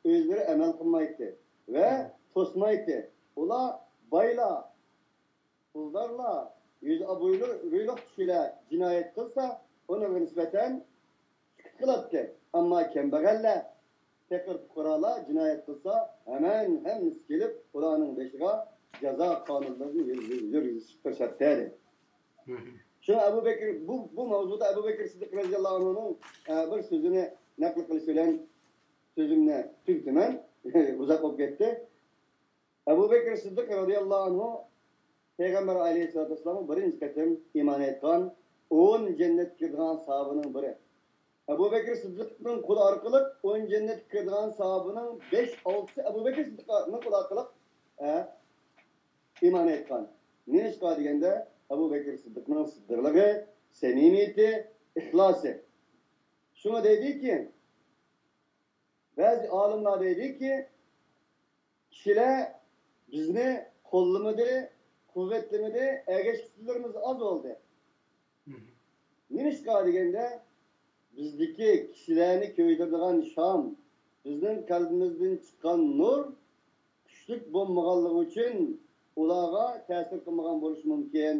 ئۆزلىرى ئەمەل قىلمايتتى ۋە توسمايتتى. ئۇلار بايلار، پۇلدارلار، يۈز ئابرۇيلۇق كىشىلەر جىنايەت قىلسا، ئۇنىڭغا نىسبەتەن سۈكۈت قىلاتتى. ئەمما كەمبەغەللەر، پېقىر پۇقرالار جىنايەت قىلسا، ھەمەن ھەممىسى كېلىپ، ئۇلارنىڭ بېشىغا جازا قانۇنلىرىنى يۈر-، يۈر-، يۈرگۈزۈشكە تىرىشاتتى. شۇڭا ئەبۇ بەكرى، بۇ، بۇ ماۋزۇدا ئەبۇ بەكرى سىددىق رەزىياللاھۇ ئەنھۇنىڭ، ئە، بىر سۆزىنى نەقىل قىلىش بىلەن سۆزۈمنى تۈگىتىمەن. ئۇزاق بولۇپ كەتتى. ئەبۇ بەكرى سىددىق رەزىياللاھۇ ئەنھۇ پەيغەمبەر ئەلەيھىسسالاتۇ ۋەسسالامغا بىرىنچى قېتىم ئىمان ئېيتقان، ئون جەننەتكە كىرىدىغان ساھابىنىڭ بىرى. ئەبۇ بەكرى سىددىقنىڭ قولى ئارقىلىق ئون جەننەتكە كىرىدىغان ساھابىنىڭ بەش-ئالتىسى ئەبۇ بەكرى سىددىقنىڭ قولى ئارقىلىق، ئە، ئىمان ئېيتقان. نېمىشقا دېگەندە، ئەبۇ بەكرى سىددىقنىڭ سىددىقلىقى، سەمىمىيىتى، ئىخلاسى. شۇڭا دەيدىكى، بەزى ئالىملار دەيدىكى، كىشىلەر بىزنى قوللىمىدى، قۇۋۋەتلىمىدى، ئەگەشكۈچىلىرىمىز ئاز بولدى. نېمىشقا دېگەندە، بىزدىكى كىشىلەرنى كۆيدۈرىدىغان شام، بىزنىڭ قەلبىمىزدىن چىققان نۇر كۈچلۈك بولمىغانلىقى ئۈچۈن ئۇلارغا تەسىر قىلمىغان بولۇشى مۇمكىن.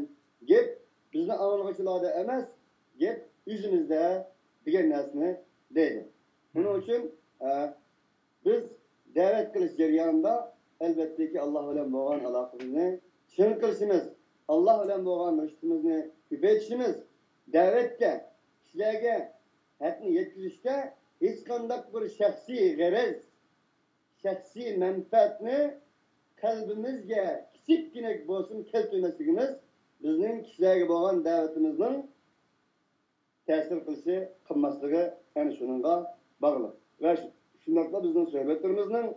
گەپ بىزنى ئاڭلىغۇچىلاردا ئەمەس، گەپ ئۆزىمىزدە دېگەن نەرسىنى دەيدۇ. بۇنىڭ ئۈچۈن، ئە، بىز دەۋەت قىلىش جەريانىدا، ئەلۋەتتىكى، ئاللاھ بىلەن بولغان ئالاقىمىزنى چىڭ قىلىشىمىز، ئاللاھ بىلەن بولغان رىشتىمىزنى كۆپەيتىشىمىز، دەۋەتتە، كىشىلەرگە ھەقنى يەتكۈزۈشتە ھېچقانداق بىر شەخسىي غەرەز، شەخسىي مەنپەئەتنى قەلبىمىزگە كىچىككىنە بولسىمۇ كەلتۈرمەسلىكىمىز بىزنىڭ كىشىلەرگە بولغان دەۋىتىمىزنىڭ تەسىر قىلىشى، قىلماسلىقى ئەنە شۇنىڭغا باغلىق. ۋە شۇ-، شۇنداقلا بىزنىڭ سۆھبەتلىرىمىزنىڭ،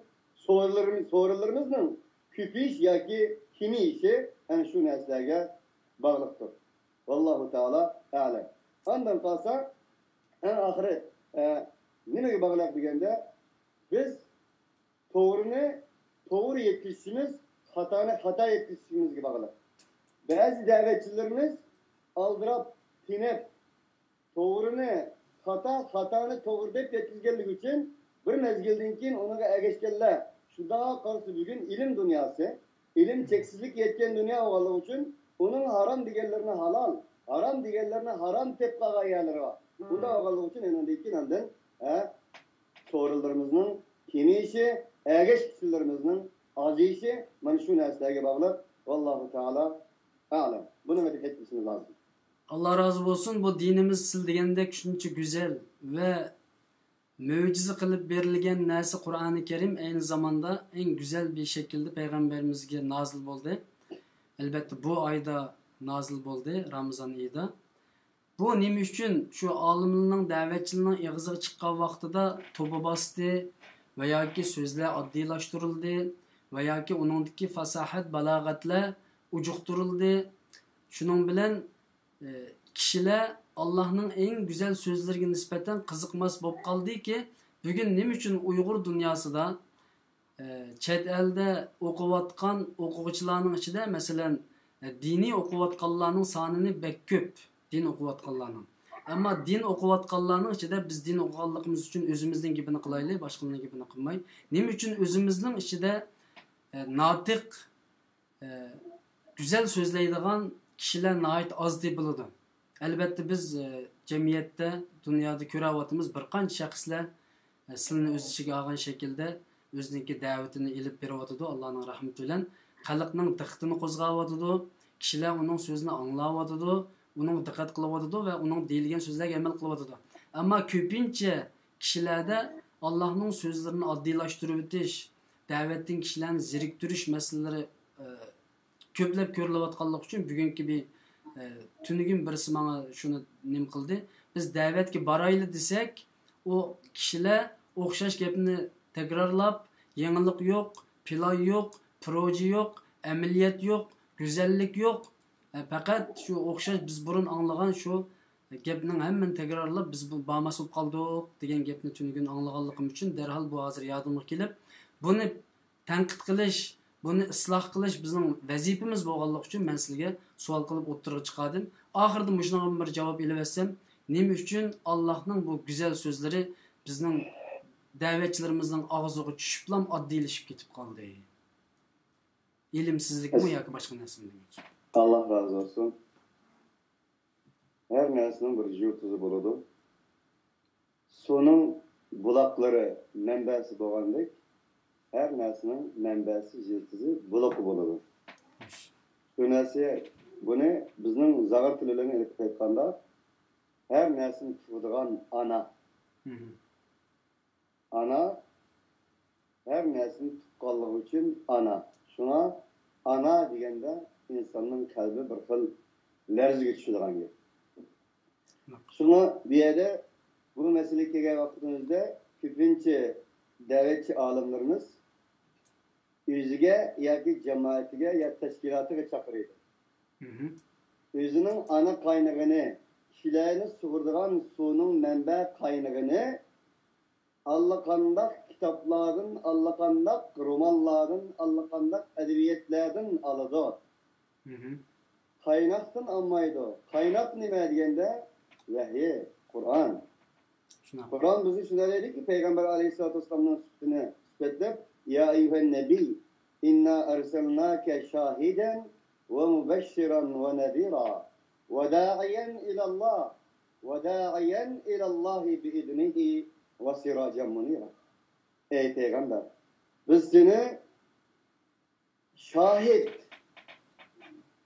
سورۇنلىرىمىز-، سورۇنلىرىمىزنىڭ كۆپىيىش ياكى كېمىيىشى ئەنە شۇ نەرسىلەرگە باغلىقتۇر. ۋاللاھۇ تائالا ئەلەم. ئاندىن قالسا، ئەڭ ئاخىرى، ئە، نېمىگە باغلىق دېگەندە، بىز توغرىنى توغرا يەتكۈزۈشىمىز، خاتانى خاتا يەتكۈزۈشىمىزگە باغلىق. بەزى دەۋەتچىلىرىمىز ئالدىراپ، تېنىپ، توغرىنى خاتا، خاتانى توغرا دەپ يەتكۈزگەنلىكى ئۈچۈن بىر مەزگىلدىن كېيىن ئۇنىڭغا ئەگەشكەنلەر، شۇنداق قارىسا بۈگۈن ئىلىم دۇنياسى، ئىلىم چەكسىزلىككە يەتكەن دۇنيا بولغانلىقى ئۈچۈن ئۇنىڭ ھارام دېگەنلىرىنى ھالال، ھارام دېگەنلىرىنى ھارام دەپ قالغان يەرلىرى بار. بۇنداق بولغانلىقى ئۈچۈن ئۇنىڭدىن كېيىن ئاندىن، ھە، كېمىيىشى، ئەگەشكۈچلىرىمىزنىڭ ئازىيىشى مانا شۇ نەرسىلەرگە باغلىق. ۋاللاھۇ تائالا ئەلەم. بۇنىڭغا دىققەت قىلىشىمىز لازىم. ئاللا رازى بولسۇن، بۇ دىنىمىز سىز دېگەندەك شۇنچە گۈزەل ۋە مۆجىزە قىلىپ بېرىلگەن نەرسە قۇرئانى كەرىم ئەينى زاماندا ئەڭ گۈزەل بىر شەكىلدە پەيغەمبىرىمىزگە نازىل بولدى. ئەلبەتتە، بۇ ئايدا نازىل بولدى، رامىزان ئېيىدا. بۇ نېمە ئۈچۈن شۇ ئالىملارنىڭ، دەۋەتچىلەرنىڭ ئېغىزىغا چىققان ۋاقتىدا توبا باستى ۋە ياكى سۆزلەر ئاددىيلاشتۇرۇلدى ۋە ياكى ئۇنىڭدىكى فاساھەت، بالاغەتلەر ئۇجۇقتۇرۇلدى. شۇنىڭ بىلەن، ئى، كىشىلەر ئاللاھنىڭ ئەڭ گۈزەل سۆزلىرىگە نىسبەتەن قىزىقماس بولۇپ قالدىكى، بۈگۈن نېمە ئۈچۈن ئۇيغۇر دۇنياسىدا ئى، چەت ئەلدە ئوقۇۋاتقان ئوقۇغۇچىلارنىڭ ئىچىدە، مەسىلەن، ئى، دىنىي ئوقۇۋاتقانلارنىڭ سانىنى بەك كۆپ، دىن ئوقۇۋاتقانلارنىڭ. ئەمما دىن ئوقۇۋاتقانلارنىڭ ئىچىدە بىز دىن ئوقۇغانلىقىمىز ئۈچۈن ئۆزىمىزنىڭ گېپىنى قىلايلى، باشقىلارنىڭ گېپىنى قىلماي. نېمە ئۈچۈن ئۆزىمىزنىڭ ئىچىدە، ئى، ناتىق، ئى، گۈزەل سۆزلەيدىغان كىشىلەر ناھايىتى ئاز تېپىلىدۇ. ئەلۋەتتە، بىز، ئى، جەمئىيەتتە، دۇنيادا كۆرۈۋاتىمىز، بىر قانچە شەخسلەر، ئى، سىلىنى ئۆز ئىچىگە ئالغان شەكىلدە ئۆزىنىڭكى دەۋىتىنى ئېلىپ بېرىۋاتىدۇ، ئاللانىڭ رەھمىتى بىلەن. خەلقنىڭ دىققىتىنى قوزغاۋاتىدۇ، كىشىلەر ئۇنىڭ سۆزىنى ئاڭلاۋاتىدۇ، ئۇنىڭغا دىققەت قىلىۋاتىدۇ ۋە ئۇنىڭ دېيىلگەن سۆزلەرگە ئەمەل قىلىۋاتىدۇ. ئەمما كۆپىنچە كىشىلەردە ئاللاھنىڭ سۆزلىرىنى ئاددىيلاشتۇرۇۋېتىش، دەۋەتتىن كىشىلەرنى زېرىكتۈرۈش مەسىلىلىرى، ئى، كۆپلەپ كۆرۈلۈۋاتقانلىكى ئۈچۈن بۈگۈنكى بىر، ئى، تۈنۈگۈن بىرسى ماڭا شۇنى نېمە قىلدى، بىز دەۋەتكە بارايلى دېسەك، ئۇ كىشىلەر ئوخشاش گەپنى تەكرارلاپ، يېڭىلىق يوق، پىلان يوق، پروژە يوق، ئەمەلىيەت يوق، گۈزەللىك يوق، ئە، پەقەت شۇ ئوخشاش بىز بۇرۇن ئاڭلىغان شۇ گەپنىڭ ھەممىنى تەكرارلاپ، بىز بۇ بارماس بولۇپ قالدۇق دېگەن گەپنى تۈنۈگۈن ئاڭلىغانلىقىم ئۈچۈن دەرھال بۇ ھازىر يادىمغا كېلىپ، بۇنى تەنقىد قىلىش، بۇنى ئىسلاھ قىلىش بىزنىڭ ۋەزىپىمىز بولغانلىقى ئۈچۈن مەن سىزگە سوئال قىلىپ ئوتتۇرىغا چىقاردىم. ئاخىرىدا مۇشۇنىڭغا بىر جاۋاب ئېلىۋەتسەم، نېمە ئۈچۈن ئاللاھنىڭ بۇ گۈزەل سۆزلىرى بىزنىڭ دەۋەتچىلىرىمىزنىڭ ئاغزىغا چۈشۈپلا ئاددىيلىشىپ كېتىپ قالدى؟ ئىلىمسىزلىكمۇ ياكى باشقا نەرسىمۇ دېمەكچى؟ ئاللاھ رازى بولسۇن. ھەر نەرسىنىڭ بىر يۇلتۇزى بولىدۇ. سۇنىڭ بۇلاقلىرى مەنبەسى بولغاندەك، ھەر نەرسىنىڭ مەنبەسى، يىلتىزى، بۇلىقى بولىدۇ. شۇ نەرسە، بۇنى بىزنىڭ زاغۇر تىلى بىلەن ئېلىپ ئېيتقاندا، ھەر نەرسىنى تۇغىدىغان ئانا. ئانا ھەر نەرسىنى تۇغقانلىقى ئۈچۈن ئانا. شۇڭا ئانا دېگەندە ئىنساننىڭ قەلبى بىر خىل لەرزىگە چۈشىدىغان گەپ. شۇڭا بۇ يەردە بۇ مەسىلىگە كەلگەن ۋاقتىمىزدا كۆپىنچە دەۋەتچى ئالىملىرىمىز ئۆزىگە ياكى جامائىتىگە يا تەشكىلاتىغا چاقىرىدۇ. ئۆزىنىڭ ئانا قاينىغىنى، كىشىلەرنى سۇغۇرىدىغان سۇنىڭ مەنبە قاينىغىنى ئاللىقانداق كىتابلاردىن، ئاللىقانداق رومانلاردىن، ئاللىقانداق ئەدەبىياتلاردىن ئالىدۇ. قايناقتىن ئالمايدۇ. قايناق نېمە دېگەندە، ۋەھىي، قۇرئان. شۇنداق. قۇرئان بىزنى شۇنداق دەيدۇكى، پەيغەمبەر ئەلەيھىسسالاتۇ ۋەسسالامنىڭ سۈپىتىنى سۈپەتلەپ، يا ئەييۇھەن نەبىي، ئىننا ئەرسەلناكە شاھىدەن ۋە مۇبەششىرەن ۋە نەزىرا ۋە دائىيەن ئىلەللاھ ۋە دائىيەن ئىلەللاھى بىئىزنىھى ۋە سىراجەن مۇنىرا. ئەي پەيغەمبەر، بىز سېنى شاھىت،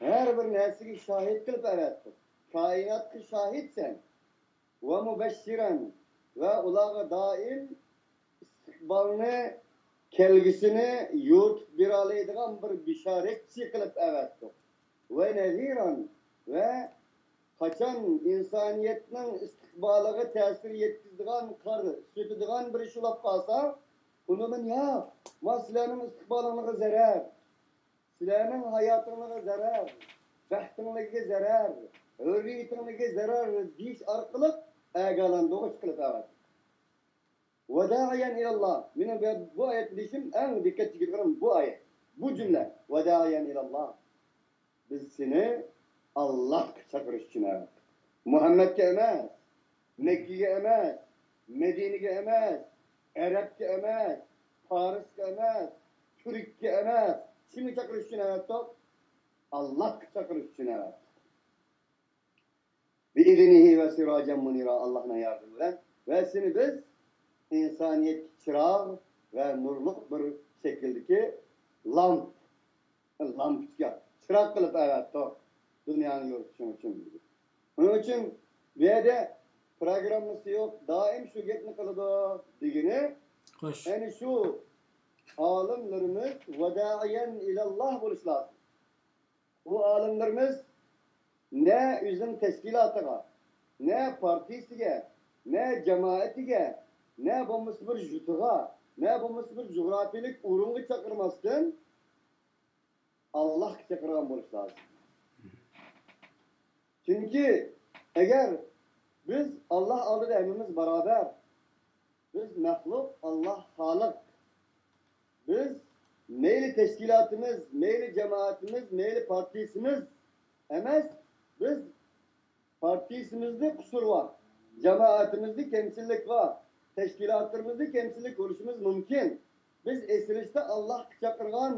ھەر بىر نەرسىگە شاھىت قىلىپ ئەۋەتتۇق. كائىناتقا شاھىتسەن. ۋە مۇبەششىرەن، ۋە ئۇلارغا دائىم ئىستىقبالنى، كەلگۈسىنى يورۇتۇپ بېرەلەيدىغان بىر بېشارەتچى قىلىپ ئەۋەتتۇق. ۋە نەزىرەن، ۋە قاچان ئىنسانىيەتنىڭ ئىستىقبالىغا تەسىر يەتكۈزىدىغان قار سېپىدىغان بىر ئىش بولۇپ قالسا، ئۇنىڭدىن ياق، ما سىلەرنىڭ ئىستىقبالىڭلارغا زەرەر، سىلەرنىڭ ھاياتىڭلارغا زەرەر، بەختىڭلارغا زەرەر، ھۆررىيىتىڭلارغا زەرەر دېيىش ئارقىلىق ئاگاھلاندۇرغۇچ قىلىپ ئەۋەتتى. ۋەدائىيەن ئىلەللاھ. مېنىڭ بۇ، بۇ ئايەتنى دېيىشىم ئەڭ دىققەت چېكىدىغىنىم بۇ ئايەت. بۇ جۈملە. ۋەدائىيەن ئىلەللاھ. بىز سېنى ئاللاھقا چاقىرىش ئۈچۈن ئەۋەتتۇق. مۇھەممەدكە ئەمەس، مەككىگە ئەمەس، مەدىنىگە ئەمەس، ئەرەبكە ئەمەس، پارسقا ئەمەس، تۈرككە ئەمەس. كىمگە چاقىرىش ئۈچۈن ئەۋەتتۇق؟ ئاللاھقا چاقىرىش ئۈچۈن ئەۋەتتۇق. بىئىزنىھى ۋە سىراجەن مۇنىرا، ئاللاھنىڭ ياردىمى بىلەن. ۋە سېنى بىز ئىنسانىيەتكە چىراغ ۋە نۇرلۇق بىر شەكىلدىكى لامپ، لامپىچكا، چىراغ قىلىپ ئەۋەتتۇق دۇنيانى يورۇتۇشۇڭ ئۈچۈن. شۇنىڭ ئۈچۈن بۇ يەردە پروگراممىسى يوق، دائىم شۇ گەپنى قىلىدۇ دېگىنى، خوش. يەنى شۇ ئالىملىرىمىز وداعيا إلى الله بولۇشى لازىم. بۇ ئالىملىرىمىز نە ئۆزىنىڭ تەشكىلاتىغا، نە پارتىيىسىگە، نە جامائىتىگە، نە بولمىسا بىر يۇرتىغا، نە بولمىسا بىر جۇغراپىيەلىك ئورۇنغا چاقىرماستىن، ئاللاھقا چاقىرغان بولۇشى لازىم. چۈنكى ئەگەر بىز ئاللاھ ئالدىدا ھەممىمىز باراۋەر، بىز مەخلۇق، ئاللاھ خالىق. بىز مەيلى تەشكىلاتىمىز، مەيلى جامائىتىمىز، مەيلى پارتىيىسىمىز ئەمەس، بىز پارتىيىسىمىزدە قۇسۇر بار، جامائىتىمىزدە كەمچىللىك بار، تەشكىلاتلىرىمىزدا كەمچىللىك بولۇشىمىز مۇمكىن. بىز ئېسىلىشتا ئاللاھقا چاقىرغان،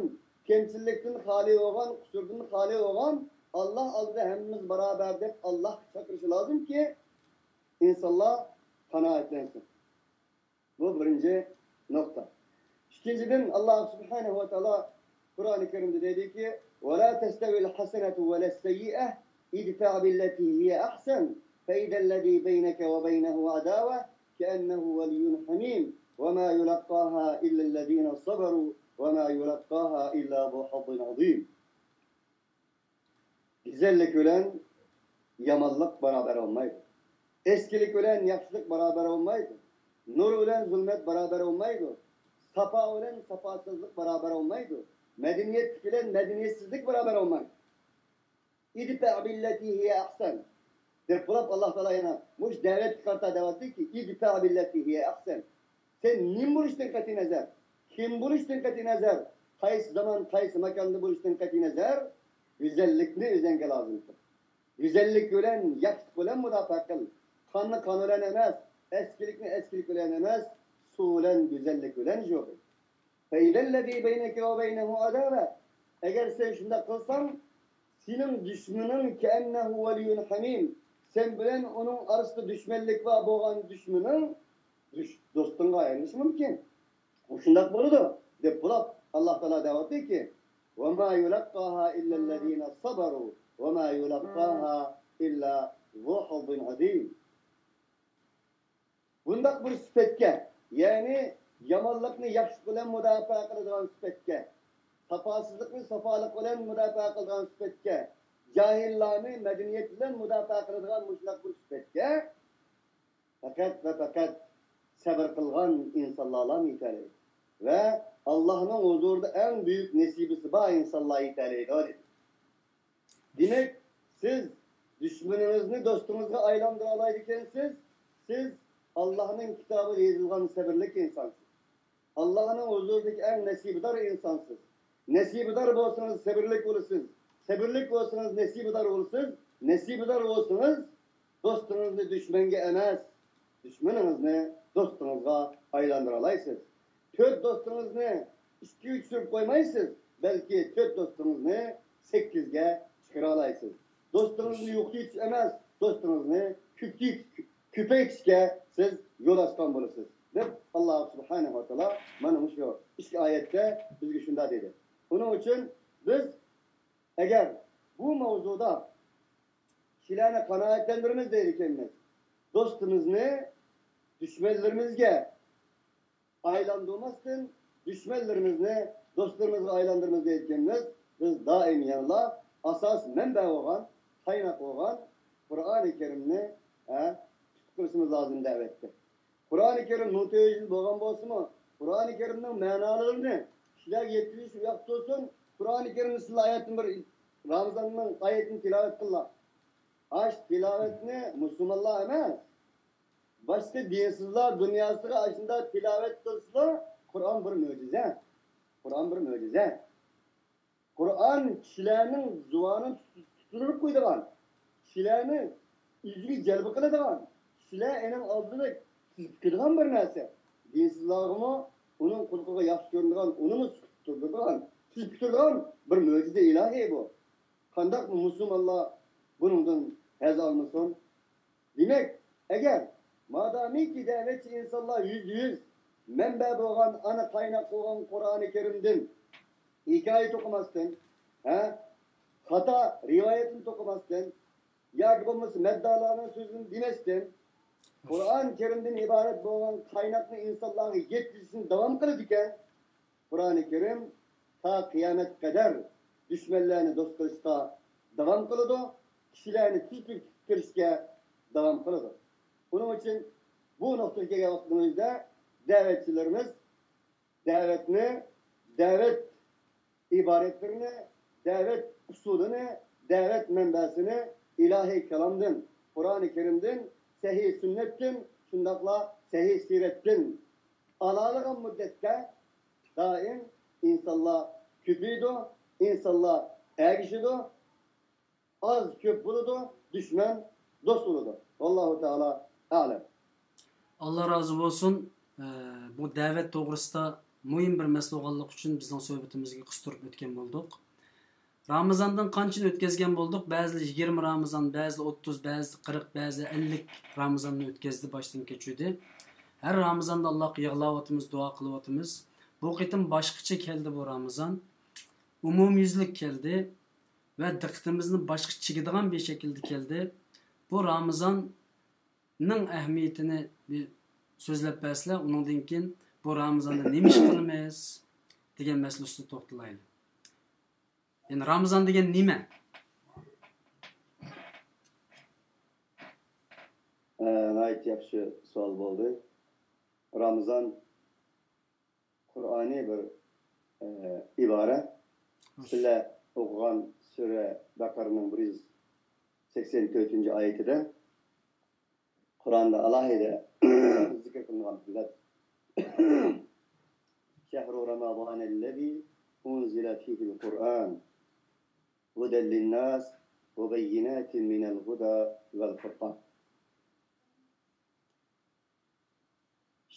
كەمچىللىكتىن خالىي بولغان، قۇسۇردىن خالىي بولغان، ئاللاھ ئالدىدا ھەممىمىز باراۋەر دەپ ئاللاھقا چاقىرىشى لازىمكى، ئىنسانلار قانائەتلەنسۇن. بۇ بىرىنچى نۇقتا. ئىككىنچىدىن، ئاللاھ سۇبھانەھۇ ۋە تائالا قۇرئانى كەرىمدە دەيدۇكى، ولا تستوي الحسنة ولا السيئة ادفع بالتي هي أحسن فإذا الذي بينك وبينه عداوة كأنه ولي حميم وما يلقاها إلا الذين صبروا وما يلقاها إلا ذو حظ عظيم. گۈزەللىك بىلەن يامانلىق باراۋەر بولمايدۇ. ئەسكىلىك بىلەن ياخشىلىق باراۋەر بولمايدۇ. نۇر بىلەن زۇلمەت باراۋەر بولمايدۇ. ساپا بىلەن ساپاسىزلىق باراۋەر بولمايدۇ. مەدەنىيەتلىك بىلەن مەدەنىيەتسىزلىك باراۋەر بولمايدۇ. ادفع بالتي هي أحسن دەپ بولۇپ، ئاللاھ تائالا يەنە مۇشۇ دەۋەتكە قارىتا دەۋەتتىكى، ادفع بالتي هي أحسن. سەن نېمە بولۇشتىن قەتئىينەزەر، كىم بولۇشتىن قەتئىينەزەر، قايسى زامان، قايسى ماكاندا بولۇشتىن قەتئىينەزەر، گۈزەللىكنى ئۆزەڭگە لازىم تۇت. گۈزەللىك بىلەن، ياخشىلىق بىلەن مۇداپىئە قىل. قاننى قان بىلەن ئەمەس، ئەسكىلىكنى ئەسكىلىك بىلەن ئەمەس، سۇ بىلەن، گۈزەللىك بىلەن جۇغ. فإذا الذي بينك وبينه عداوة. ئەگەر سەن شۇنداق قىلساڭ، سېنىڭ دۈشمىنىڭ كأنه ولي حميم. سەن بىلەن ئۇنىڭ ئارىسىدا دۈشمەنلىك بار بولغان دۈشمىنىڭ دۈش-، دوستۇڭغا ئايلىنىشى مۇمكىن. ئۇ شۇنداق بولىدۇ، دەپ بولۇپ، ئاللاھ تائالا دەۋاتىدۇكى، وما يلقاها إلا الذين صبروا وما يلقاها إلا ذو حظ عظيم. بۇنداق بىر سۈپەتكە، يەنى يامانلىقنى ياخشىلىق بىلەن مۇداپىئە قىلىدىغان سۈپەتكە، ساپاسىزلىقنى ساپالىق بىلەن مۇداپىئە قىلىدىغان سۈپەتكە، جاھىللارنى مەدەنىيەت بىلەن مۇداپىئە قىلىدىغان مۇشۇنداق بىر سۈپەتكە پەقەت ۋە پەقەت سەۋر قىلغان ئىنسانلارلا يېتەلەيدۇ. ۋە ئاللاھنىڭ ھۇزۇرىدا ئەڭ بۈيۈك نېسىبىسى بار ئىنسانلار يېتەلەيدۇ، دېدى. دېمەك، سىز دۈشمىنىڭىزنى دوستىڭىزغا ئايلاندۇرالايدىكەنسىز، سىز ئاللاھنىڭ كىتابىدا يېزىلغان سەۋرلىك ئىنسانسىز. ئاللاھنىڭ ھۇزۇرىدىكى ئەڭ نېسىبىدار ئىنسانسىز. نېسىبىدار بولسىڭىز، سەۋرلىك بولىسىز. سەۋرلىك بولسىڭىز، نېسىبىدار بولىسىز. نېسىبىدار بولسىڭىز، دوستىڭىزنى دۈشمەنگە ئەمەس، دۈشمىنىڭىزنى دوستىڭىزغا ئايلاندۇرالايسىز. تۆت دوستىڭىزنى ئىككىگە چۈشۈرۈپ قويمايسىز، بەلكى تۆت دوستىڭىزنى سەككىزگە چىقىرالايسىز. دوستىڭىزنى يوقىتىش ئەمەس، دوستىڭىزنى كۆپىيىش-، كۆپەيتىشكە سىز يول ئاچقان بولىسىز، دەپ ئاللاھ سۇبھانەھۇ ۋە تائالا مانا مۇشۇ ئىككى ئايەتتە بىزگە شۇنداق دېدى. ئۇنىڭ ئۈچۈن بىز ئەگەر بۇ ماۋزۇدا كىشىلەرنى قانائەتلەندۈرىمىز دەيدىكەنمىز، دوستىمىزنى دۈشمەنلىرىمىزگە ئايلاندۇرماستىن، دۈشمەنلىرىمىزنى دوستلىرىمىزغا ئايلاندۇرىمىز دەيدىكەنمىز، بىز دائىم يەنىلا ئاساس مەنبە بولغان، قايناق بولغان قۇرئانى كەرىمنى، ھە، تۇتۇپ قېلىشىمىز لازىم دەۋەتتى. قۇرئانى كەرىم مىڭ تۆت يۈز يىل بولغان بولسىمۇ، قۇرئانى كەرىمنىڭ مەنالىرىنى كىشىلەرگە يەتكۈزۈش ئۇ ياقتا تۇرسۇن، قۇرئانى كەرىمنى سىلەر ئايەتتىن بىر رامىزاننىڭ ئايىتىنى تىلاۋەت قىللا. ئاش تىلاۋەتنى مۇسۇلمانلار ئەمەس، باشقا دىنسىزلار دۇنياسىغا ئاشۇنداق تىلاۋەت قىلسىلا، قۇرئان بىر مۆجىزە. قۇرئان بىر مۆجىزە. قۇرئان كىشىلەرنىڭ زۇۋانىنى تۇتۇندۇرۇپ قويىدىغان، كىشىلەرنى ئۆزىگە جەلپ قىلىدىغان، كىشىلەر ئېنىڭ ئالدىدا تىز پۈكىدىغان بىر نەرسە. دىنسىزلارغىمۇ ئۇنىڭ قۇلىقىغا ياخشى كۆرۈنىدىغان، ئۇنىمۇ سۈكۈت تۇتۇندۇرىدىغان، تىز پۈكىدىغان بىر مۆجىزە ئىلاھىي بۇ. قانداق مۇسۇلمانلار بۇنىڭدىن ھەز ئالمىسۇن؟ دېمەك، ئەگەر مادامىكى دەۋەتچى ئىنسانلار يۈزدە يۈز مەنبە بولغان، ئانا قايناق بولغان قۇرئانى كەرىمدىن ھېكايە توقۇماستىن، ھە، خاتا رىۋايەتنى توقۇماستىن ياكى بولمىسا مەددالارنىڭ سۆزىنى دېمەستىن، قۇرئان كەرىمدىن ئىبارەت بولغان قايناقنى ئىنسانلارغا يەتكۈزۈشنى داۋام قىلىدىكەن. قۇرئانى كەرىم تا قىيامەتكە قەدەر دۈشمەنلەرنى دوست قىلىشقا داۋام قىلىدۇ، كىشىلەرنى تىز تۈرتكە كىرىشكە داۋام قىلىدۇ. بۇنىڭ ئۈچۈن بۇ نۇقتىغا كەلگەن ۋاقتىمىزدا دەۋەتچىلىرىمىز دەۋەتنى، دەۋەت ئىبارەتلىرىنى، دەۋەت ئۇسۇلىنى، دەۋەت مەنبەسىنى ئىلاھىي كالامدىن، قۇرئانى كەرىمدىن، سەھىھ سۈننەتتىن، شۇنداقلا سەھىھ سىرەتتىن ئالالىغان مۇددەتتە دائىم ئىنسانلار كۆپىيىدۇ، ئىنسانلار ئەگىشىدۇ، ئاز كۆپ بولىدۇ، دۈشمەن دوست بولىدۇ. ۋاللاھۇ تائالا ئەلەم. ئاللا رازى بولسۇن. ئە، بۇ دەۋەت توغرىسىدا مۇھىم بىر مەسىلە بولغانلىقى ئۈچۈن بىزنىڭ سۆھبىتىمىزگە قىستۇرۇپ ئۆتكەن بولدۇق. رامىزاندىن قانچىنى ئۆتكەزگەن بولدۇق؟ بەزىلەر يىگىرمە رامىزان، بەزىلەر ئوتتۇز، بەزىلەر قىرىق، بەزىلەر ئەللىك رامىزاننى ئۆتكەزدى، باشتىن كەچۈردى. ھەر رامىزاندا ئاللاغا يىغلاۋاتىمىز، دۇئا قىلىۋاتىمىز. بۇ قېتىم باشقىچە كەلدى بۇ رامىزان. ئومۇميۈزلۈك كەلدى ۋە دىققىتىمىزنى باشقا چېكىدىغان بىر شەكىلدە كەلدى. بۇ رامىزاننىڭ ئەھمىيىتىنى بىر سۆزلەپ بەرسىلەر، ئۇنىڭدىن كېيىن بۇ رامىزاندا نېمە ئىش قىلىمىز دېگەن مەسىلە ئۈستىدە توختىلايلى. يەنى رامىزان دېگەن نېمە؟ ئە، ناھايىتى ياخشى سوئال بولدى. رامىزان قۇرئانىي بىر، ئە، ئىبارە. سىلەر ئوقۇغان سۈرە بەقەرىنىڭ بىر يۈز سەكسەن تۆتىنچى ئايىتىدە قۇرئاندا ئالاھىدە زىكىر قىلىنغان بىر گەپ. شەھرۇ رامازانەللەزى ئۇنزىلە فىھىل قۇرئان ھۇدەل لىنناس ۋە بەييىناتىن مىنەل ھۇدا ۋەل فۇرقان.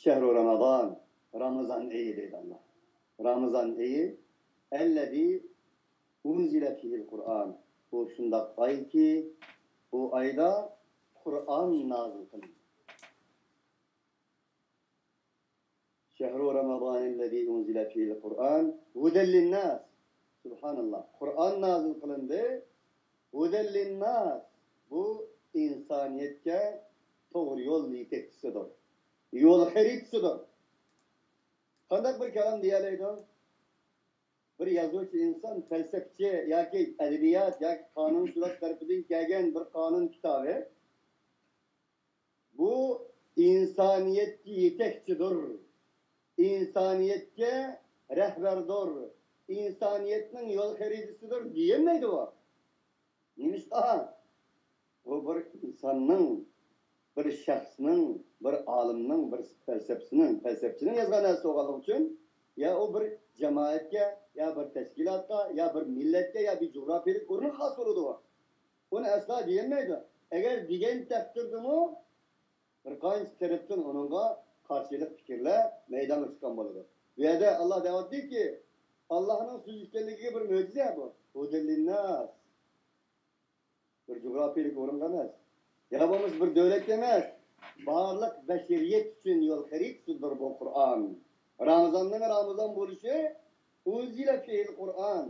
شەھرۇ رامازان، رامىزان ئېيى دەيدۇ ئاللا. رامىزان ئېيى، ئەللەزى ئۇنزىلە فىھىل قۇرئان. بۇ شۇنداق ئايكى، بۇ ئايدا قۇرئان نازىل قىلىندى. شەھرۇ رامازانەللەزى ئۇنزىلە فىھىل قۇرئان ھۇدەل لىنناس. سۇبھاناللا. قۇرئان نازىل قىلىندى. ھۇدەل لىنناس. بۇ ئىنسانىيەتكە توغرا يول يېتەكچىسىدۇر. يول خەرىتىسىدۇر. قانداق بىر كالام دېيەلەيدۇ؟ بىر يازغۇچى ئىنسان، پەلسەپىچى ياكى ئەدەبىيات ياكى قانۇنشۇناس تەرىپىدىن كەلگەن بىر قانۇن كىتابى، بۇ ئىنسانىيەتكە يېتەكچىدۇر، ئىنسانىيەتكە رەھبەردۇر، ئىنسانىيەتنىڭ يول خەرىتىسىدۇر دېيەلمەيدۇ ئۇ. نېمىشقا؟ بۇ بىر ئىنساننىڭ، بىر شەخسنىڭ، بىر ئالىمنىڭ، بىر پەلسەپىسىنىڭ، پەلسەپىچىنىڭ يازغان نەرسىسى بولغانلىقى ئۈچۈن، يا ئۇ بىر جامائەتكە، يا بىر تەشكىلاتقا، يا بىر مىللەتكە، يا بىر جۇغراپىيەلىك ئورۇنغا خاس بولىدۇ. ئۇنى ئەسلا دېيەلمەيدۇ. ئەگەر دېگەن تەقدىردىمۇ، بىر قانچە تەرەپتىن ئۇنىڭغا قارشىلىق پىكىرلەر مەيدانغا چىققان بولىدۇ. بۇ يەردە ئاللا دەۋاتىدۇكى، ئاللانىڭ سۆزى ئىكەنلىكىگە بىر مۆجىزە بۇ. ھۇدەل لىنناس. بىر جۇغراپىيەلىك ئورۇنغا ئەمەس، يا بولمىسا بىر دۆلەتكە ئەمەس، بارلىق بەشەرىيەت ئۈچۈن يول خەرىتىسىدۇر بۇ قۇرئان. رامىزاننىڭ رامىزان بولۇشى، ئۇنزىلە فىھىل قۇرئان،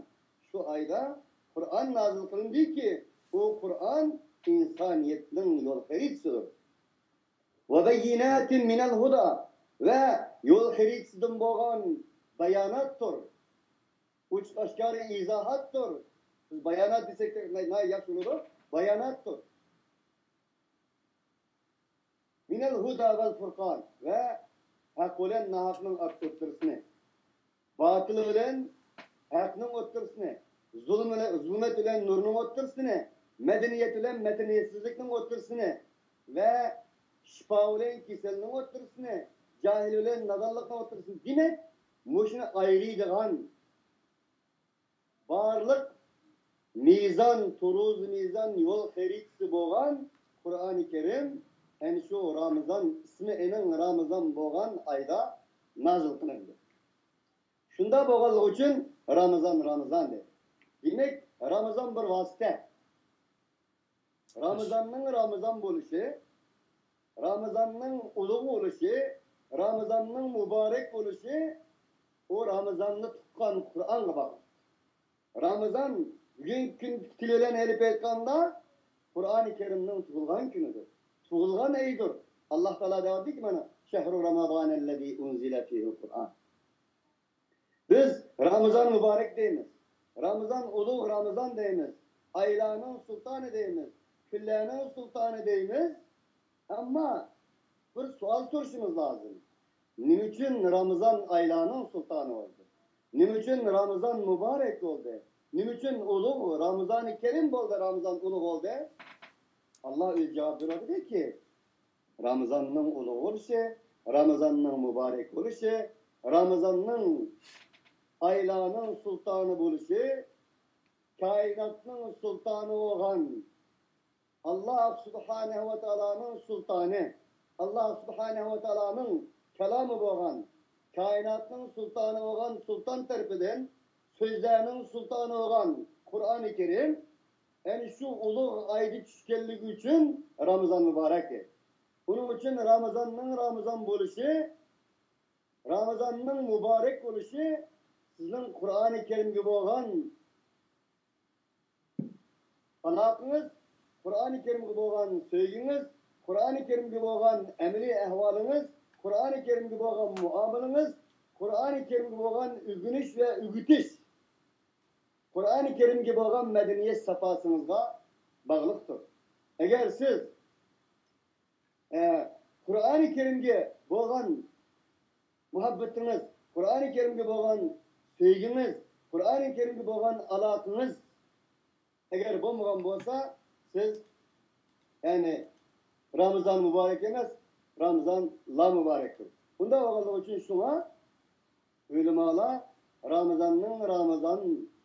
شۇ ئايدا قۇرئان نازىل قىلىندىكى، ئۇ قۇرئان ئىنسانىيەتنىڭ يول خەرىتىسىدۇر. ۋە بەييىناتىن مىنەل ھۇدا، ۋە يول خەرىتىسىدىن بولغان باياناتتۇر. ئوچۇق ئاشكارا ئىزاھاتتۇر. بىز بايانات دېسەك ناھايىتى ياخشى بولىدۇ. باياناتتۇر. مىنەل ھۇدا ۋەل فۇرقان، ۋە ھەق بىلەن ناھەقنىڭ ئوتتۇرىسىنى، باتىل بىلەن ھەقنىڭ ئوتتۇرىسىنى، زۇلۇم بىلەن، زۇلمەت بىلەن نۇرنىڭ ئوتتۇرىسىنى، مەدەنىيەت بىلەن مەدەنىيەتسىزلىكنىڭ ئوتتۇرىسىنى ۋە شىپا بىلەن كېسەلنىڭ ئوتتۇرىسىنى، جاھىل بىلەن نادانلىقنىڭ ئوتتۇرىسىنى، دېمەك، مۇشۇنى ئايرىيدىغان بارلىق مىزان، تۇرۇز مىزان، يول خەرىتىسى بولغان قۇرئانى كەرىم ئەنە شۇ رامىزان، ئىسمى ئېنىڭ رامىزان بولغان ئايدا نازىل قىلىندى. شۇنداق بولغانلىقى ئۈچۈن رامىزان، رامىزان دېدى. دېمەك، رامىزان بىر ۋاسىتە. رامىزاننىڭ رامىزان بولۇشى، رامىزاننىڭ ئۇلۇغ بولۇشى، رامىزاننىڭ مۇبارەك بولۇشى، ئۇ رامىزاننى تۇتقان قۇرئانغا باغلىق. رامىزان بۈگۈنكى كۈندىكى تىل بىلەن ئېلىپ ئېيتقاندا، قۇرئانى كەرىمنىڭ تۇغۇلغان كۈنىدۇر. تۇغۇلغان ئېيىدۇر. ئاللاھ تائالا دەۋاتىدۇكى، مانا، شەھرۇ رامازانەللەزى ئۇنزىلە فىھىل قۇرئان. بىز رامىزان مۇبارەك دەيمىز. رامىزان ئۇلۇغ رامىزان دەيمىز. ئايلارنىڭ سۇلتانى دەيمىز. كۈنلەرنىڭ سۇلتانى دەيمىز. ئەمما بىر سوئال سورىشىمىز لازىم. نېمە ئۈچۈن رامىزان ئايلارنىڭ سۇلتانى بولدى؟ نېمە ئۈچۈن رامىزان مۇبارەك بولدى؟ نېمە ئۈچۈن ئۇلۇغ رامىزانى كەرىم بولدى، رامىزان ئۇلۇغ بولدى؟ ئاللاھ ئۆزى جاۋاب بېرىۋاتىدۇكى، رامىزاننىڭ ئۇلۇغ بولۇشى، رامىزاننىڭ مۇبارەك بولۇشى، رامىزاننىڭ ئايلارنىڭ سۇلتانى بولۇشى، كائىناتنىڭ سۇلتانى بولغان ئاللاھ سۇبھانەھۇ ۋە تائالانىڭ سۇلتانى، ئاللاھ سۇبھانەھۇ ۋە تائالانىڭ كالامى بولغان، كائىناتنىڭ سۇلتانى بولغان سۇلتان تەرىپىدىن سۆزلەرنىڭ سۇلتانى بولغان قۇرئانى كەرىم ئەنە شۇ ئۇلۇغ ئايدا چۈشكەنلىكى ئۈچۈن رامىزان مۇبارەك. ئۇنىڭ ئۈچۈن رامىزاننىڭ رامىزان بولۇشى، رامىزاننىڭ مۇبارەك بولۇشى سىزنىڭ قۇرئانى كەرىمگە بولغان ئالاقىڭىز، قۇرئانى كەرىمگە بولغان سۆيگۈڭىز، قۇرئانى كەرىمگە بولغان ئەمەلىي ئەھۋالىڭىز، قۇرئانى كەرىمگە بولغان مۇئامىلىڭىز، قۇرئانى كەرىمگە بولغان ئۆگىنىش ۋە ئۆگىتىش، قۇرئانى كەرىمگە بولغان مەدەنىيەت ساپاسىڭىزغا باغلىقتۇر. ئەگەر سىز، ئە، قۇرئانى كەرىمگە بولغان مۇھەببىتىڭىز، قۇرئانى كەرىمگە بولغان سۆيگۈڭىز، قۇرئانى كەرىمگە بولغان ئالاقىڭىز ئەگەر بولمىغان بولسا، سىز، يەنى، رامىزان مۇبارەك ئەمەس، رامىزان لامۇبارەكتۇر. بۇنداق بولغانلىقى ئۈچۈن شۇڭا ئۆلىمالار رامىزاننىڭ، رامىزان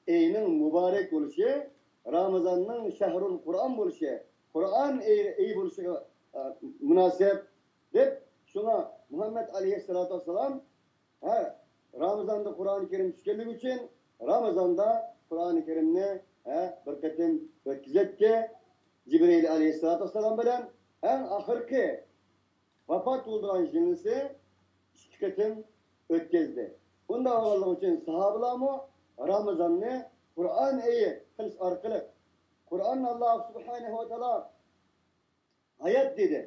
ئېيىنىڭ مۇبارەك بولۇشى، رامىزاننىڭ شەھرۇل قۇرئان بولۇشى، قۇرئان ئېيى، ئېيى بولۇشىغا، ئە، مۇناسىپ دەپ، شۇڭا مۇھەممەد ئەلەيھىسسالاتۇ ۋەسسالام ھە، رامىزاندا قۇرئانى كەرىم چۈشكەنلىكى ئۈچۈن رامىزاندا قۇرئانى كەرىمنى، ھە، بىر قېتىم ئۆتكۈزەتتى. جىبرىئىل ئەلەيھىسسالاتۇ ۋەسسالام بىلەن ئەڭ ئاخىرقى ۋاپات بولىدىغان يىلنىسى ئىككى قېتىم ئۆتكۈزدى. بۇنداق بولغانلىقى ئۈچۈن ساھابىلارمۇ رامىزاننى قۇرئان ئېيى قىلىش ئارقىلىق قۇرئاننى ئاللاھ سۇبھانەھۇ ۋە تائالا ھايات دېدى.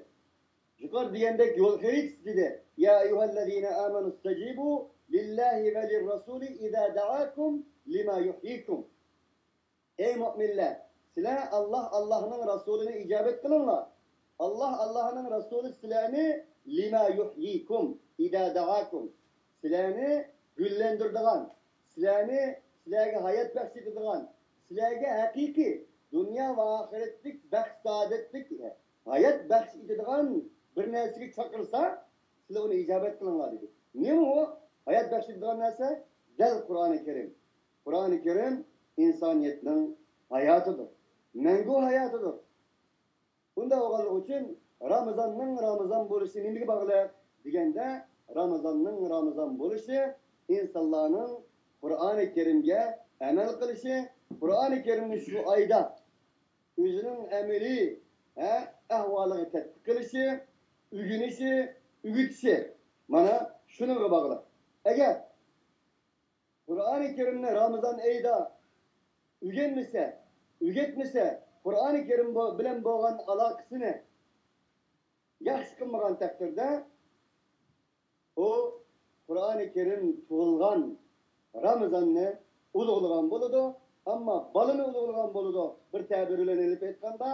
يۇقىرىدا دېگەندەك يول خەرىتىسى دېدى. يا أيها الذين آمنوا استجيبوا لله وللرسول إذا دعاكم لما يحييكم. ئەي مۆمىنلەر، سىلەر ئاللاھ، ئاللاھنىڭ رەسۇلىنى ئىجابەت قىلىڭلار. ئاللاھ، ئاللاھنىڭ رەسۇلى سىلەرنى لما يحييكم إذا دعاكم، سىلەرنى گۈللەندۈرىدىغان، سىلەرنى، سىلەرگە ھايات بەخش ئېتىدىغان، سىلەرگە ھەقىقىي دۇنيا ۋە ئاخىرەتلىك بەخت-سائادەتلىك ھايات بەخش ئېتىدىغان بىر نەرسىگە چاقىرسا، سىلەر ئۇنى ئىجابەت قىلىڭلار، دېدى. نېمە ئۇ ھايات بەخش ئېتىدىغان نەرسە؟ دەل قۇرئانى كەرىم. قۇرئانى كەرىم ئىنسانىيەتنىڭ ھاياتىدۇر. مەڭگۈ ھاياتىدۇر. بۇنداق بولغانلىقى ئۈچۈن رامىزاننىڭ رامىزان بولۇشى نېمىگە باغلىق دېگەندە، رامىزاننىڭ رامىزان بولۇشى ئىنسانلارنىڭ قۇرئانى كەرىمگە ئەمەل قىلىشى، قۇرئانى كەرىمنى شۇ ئايدا ئۆزىنىڭ ئەمەلىي، ھە، ئەھۋالىغا تەتبىق قىلىشى، ئۆگىنىشى، ئۆگىتىشى، مانا شۇنىڭغا باغلىق. ئەگەر قۇرئانى كەرىمنى رامىزان ئېيىدا ئۆگەنمىسە، ئۆگەتمىسە، قۇرئانى كەرىم بو-، بىلەن بولغان ئالاقىسىنى ياخشى قىلمىغان تەقدىردە، ئۇ قۇرئانى كەرىم تۇغۇلغان رامىزاننى ئۇلۇغلىغان بولىدۇ، ئەمما بالىنى ئۇلۇغلىغان بولىدۇ. بىر تەبىر بىلەن ئېلىپ ئېيتقاندا،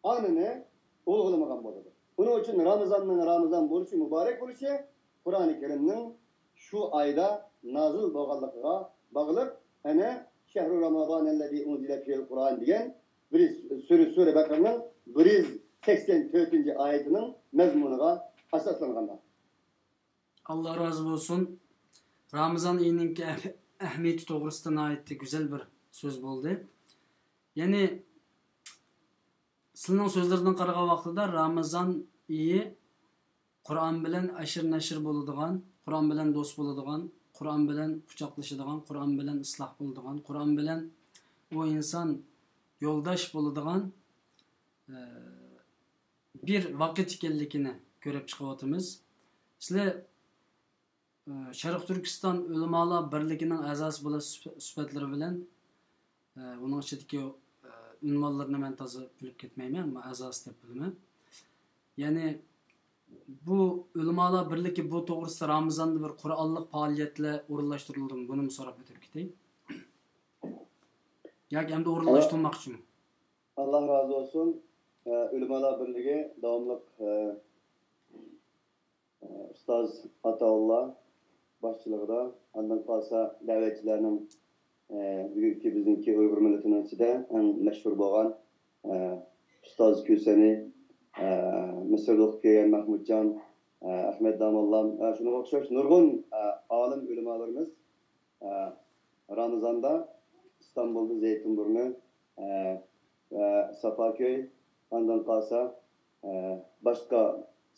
ئانىنى ئۇلۇغلىمىغان بولىدۇ. بۇنىڭ ئۈچۈن رامىزاننىڭ رامىزان بولۇشى، مۇبارەك بولۇشى قۇرئانى كەرىمنىڭ شۇ ئايدا نازىل بولغانلىقىغا باغلىق. ئەنە شەھرۇ رامازانەللەزى ئۇنزىلە فىھىل قۇرئان دېگەن بىر يۈز، سۈرە، سۈرە بەقەرىنىڭ بىر يۈز سەكسەن تۆتىنچى ئايىتىنىڭ مەزمۇنىغا ئاساسلانغاندا. ئاللا رازى بولسۇن. رامىزان ئېيىنىڭكى ئەھ-، ئەھمىيىتى توغرىسىدا ناھايىتى گۈزەل بىر سۆز بولدى. يەنى سىلىنىڭ سۆزلىرىدىن قارىغان ۋاقتىدا رامىزان ئېيى قۇرئان بىلەن ئەشىر نەشىر بولىدىغان، قۇرئان بىلەن دوست بولىدىغان، قۇرئان بىلەن قۇچاقلىشىدىغان، قۇرئان بىلەن ئىسلاھ بولىدىغان، قۇرئان بىلەن ئۇ ئىنسان يولداش بولىدىغان، ئە، بىر ۋاقىت ئىكەنلىكىنى كۆرۈپ چىقىۋاتىمىز. سىلەر، ئە، شەرقىي تۈركىستان ئۆلىمالار بىرلىكىنىڭ ئەزاسى بولۇش سۈپ-، سۈپەتلىرى بىلەن، ئە، ئۇنىڭ ئىچىدىكى، ئە، ئۇنۋانلىرىنى مەن تازا بىلىپ كەتمەيمەن، ئەمما ئەزاسى دەپ بىلىمەن. يەنى بۇ ئۆلىمالار بىرلىكى بۇ توغرىسىدا رامىزاندا بىر قۇرئانلىق پائالىيەتلەر ئورۇنلاشتۇرۇلدىمۇ؟ بۇنىمۇ سوراپ ئۆتۈپ كېتەي. ياكى ئەمدى ئورۇنلاشتۇرماقچىمۇ؟ ئاللا رازى بولسۇن. ئە، ئۆلىمالار بىرلىكى داۋاملىق، ئە، ئە، ئۇستاز ئاتاۋۇللا باشچىلىقىدا، ئاندىن قالسا دەۋەتچىلەرنىڭ، ئە، بۈگۈنكى بىزنىڭكى ئۇيغۇر مىللىتىنىڭ ئىچىدە ئەڭ مەشھۇر بولغان، ئە، ئۇستاز كۈسەنى، ئە، مىسىردا ئوقۇپ كەلگەن مەھمۇتجان، ئە، ئەخمەت داموللام، ئە، شۇنىڭغا ئوخشاش نۇرغۇن، ئە، ئالىم ئۆلىمالىرىمىز، ئە، رامىزاندا ئىستانبۇلدا زەيتۇنبۇرنى، ئە، ۋە ساپاكۆي، ئاندىن قالسا، ئە، باشقا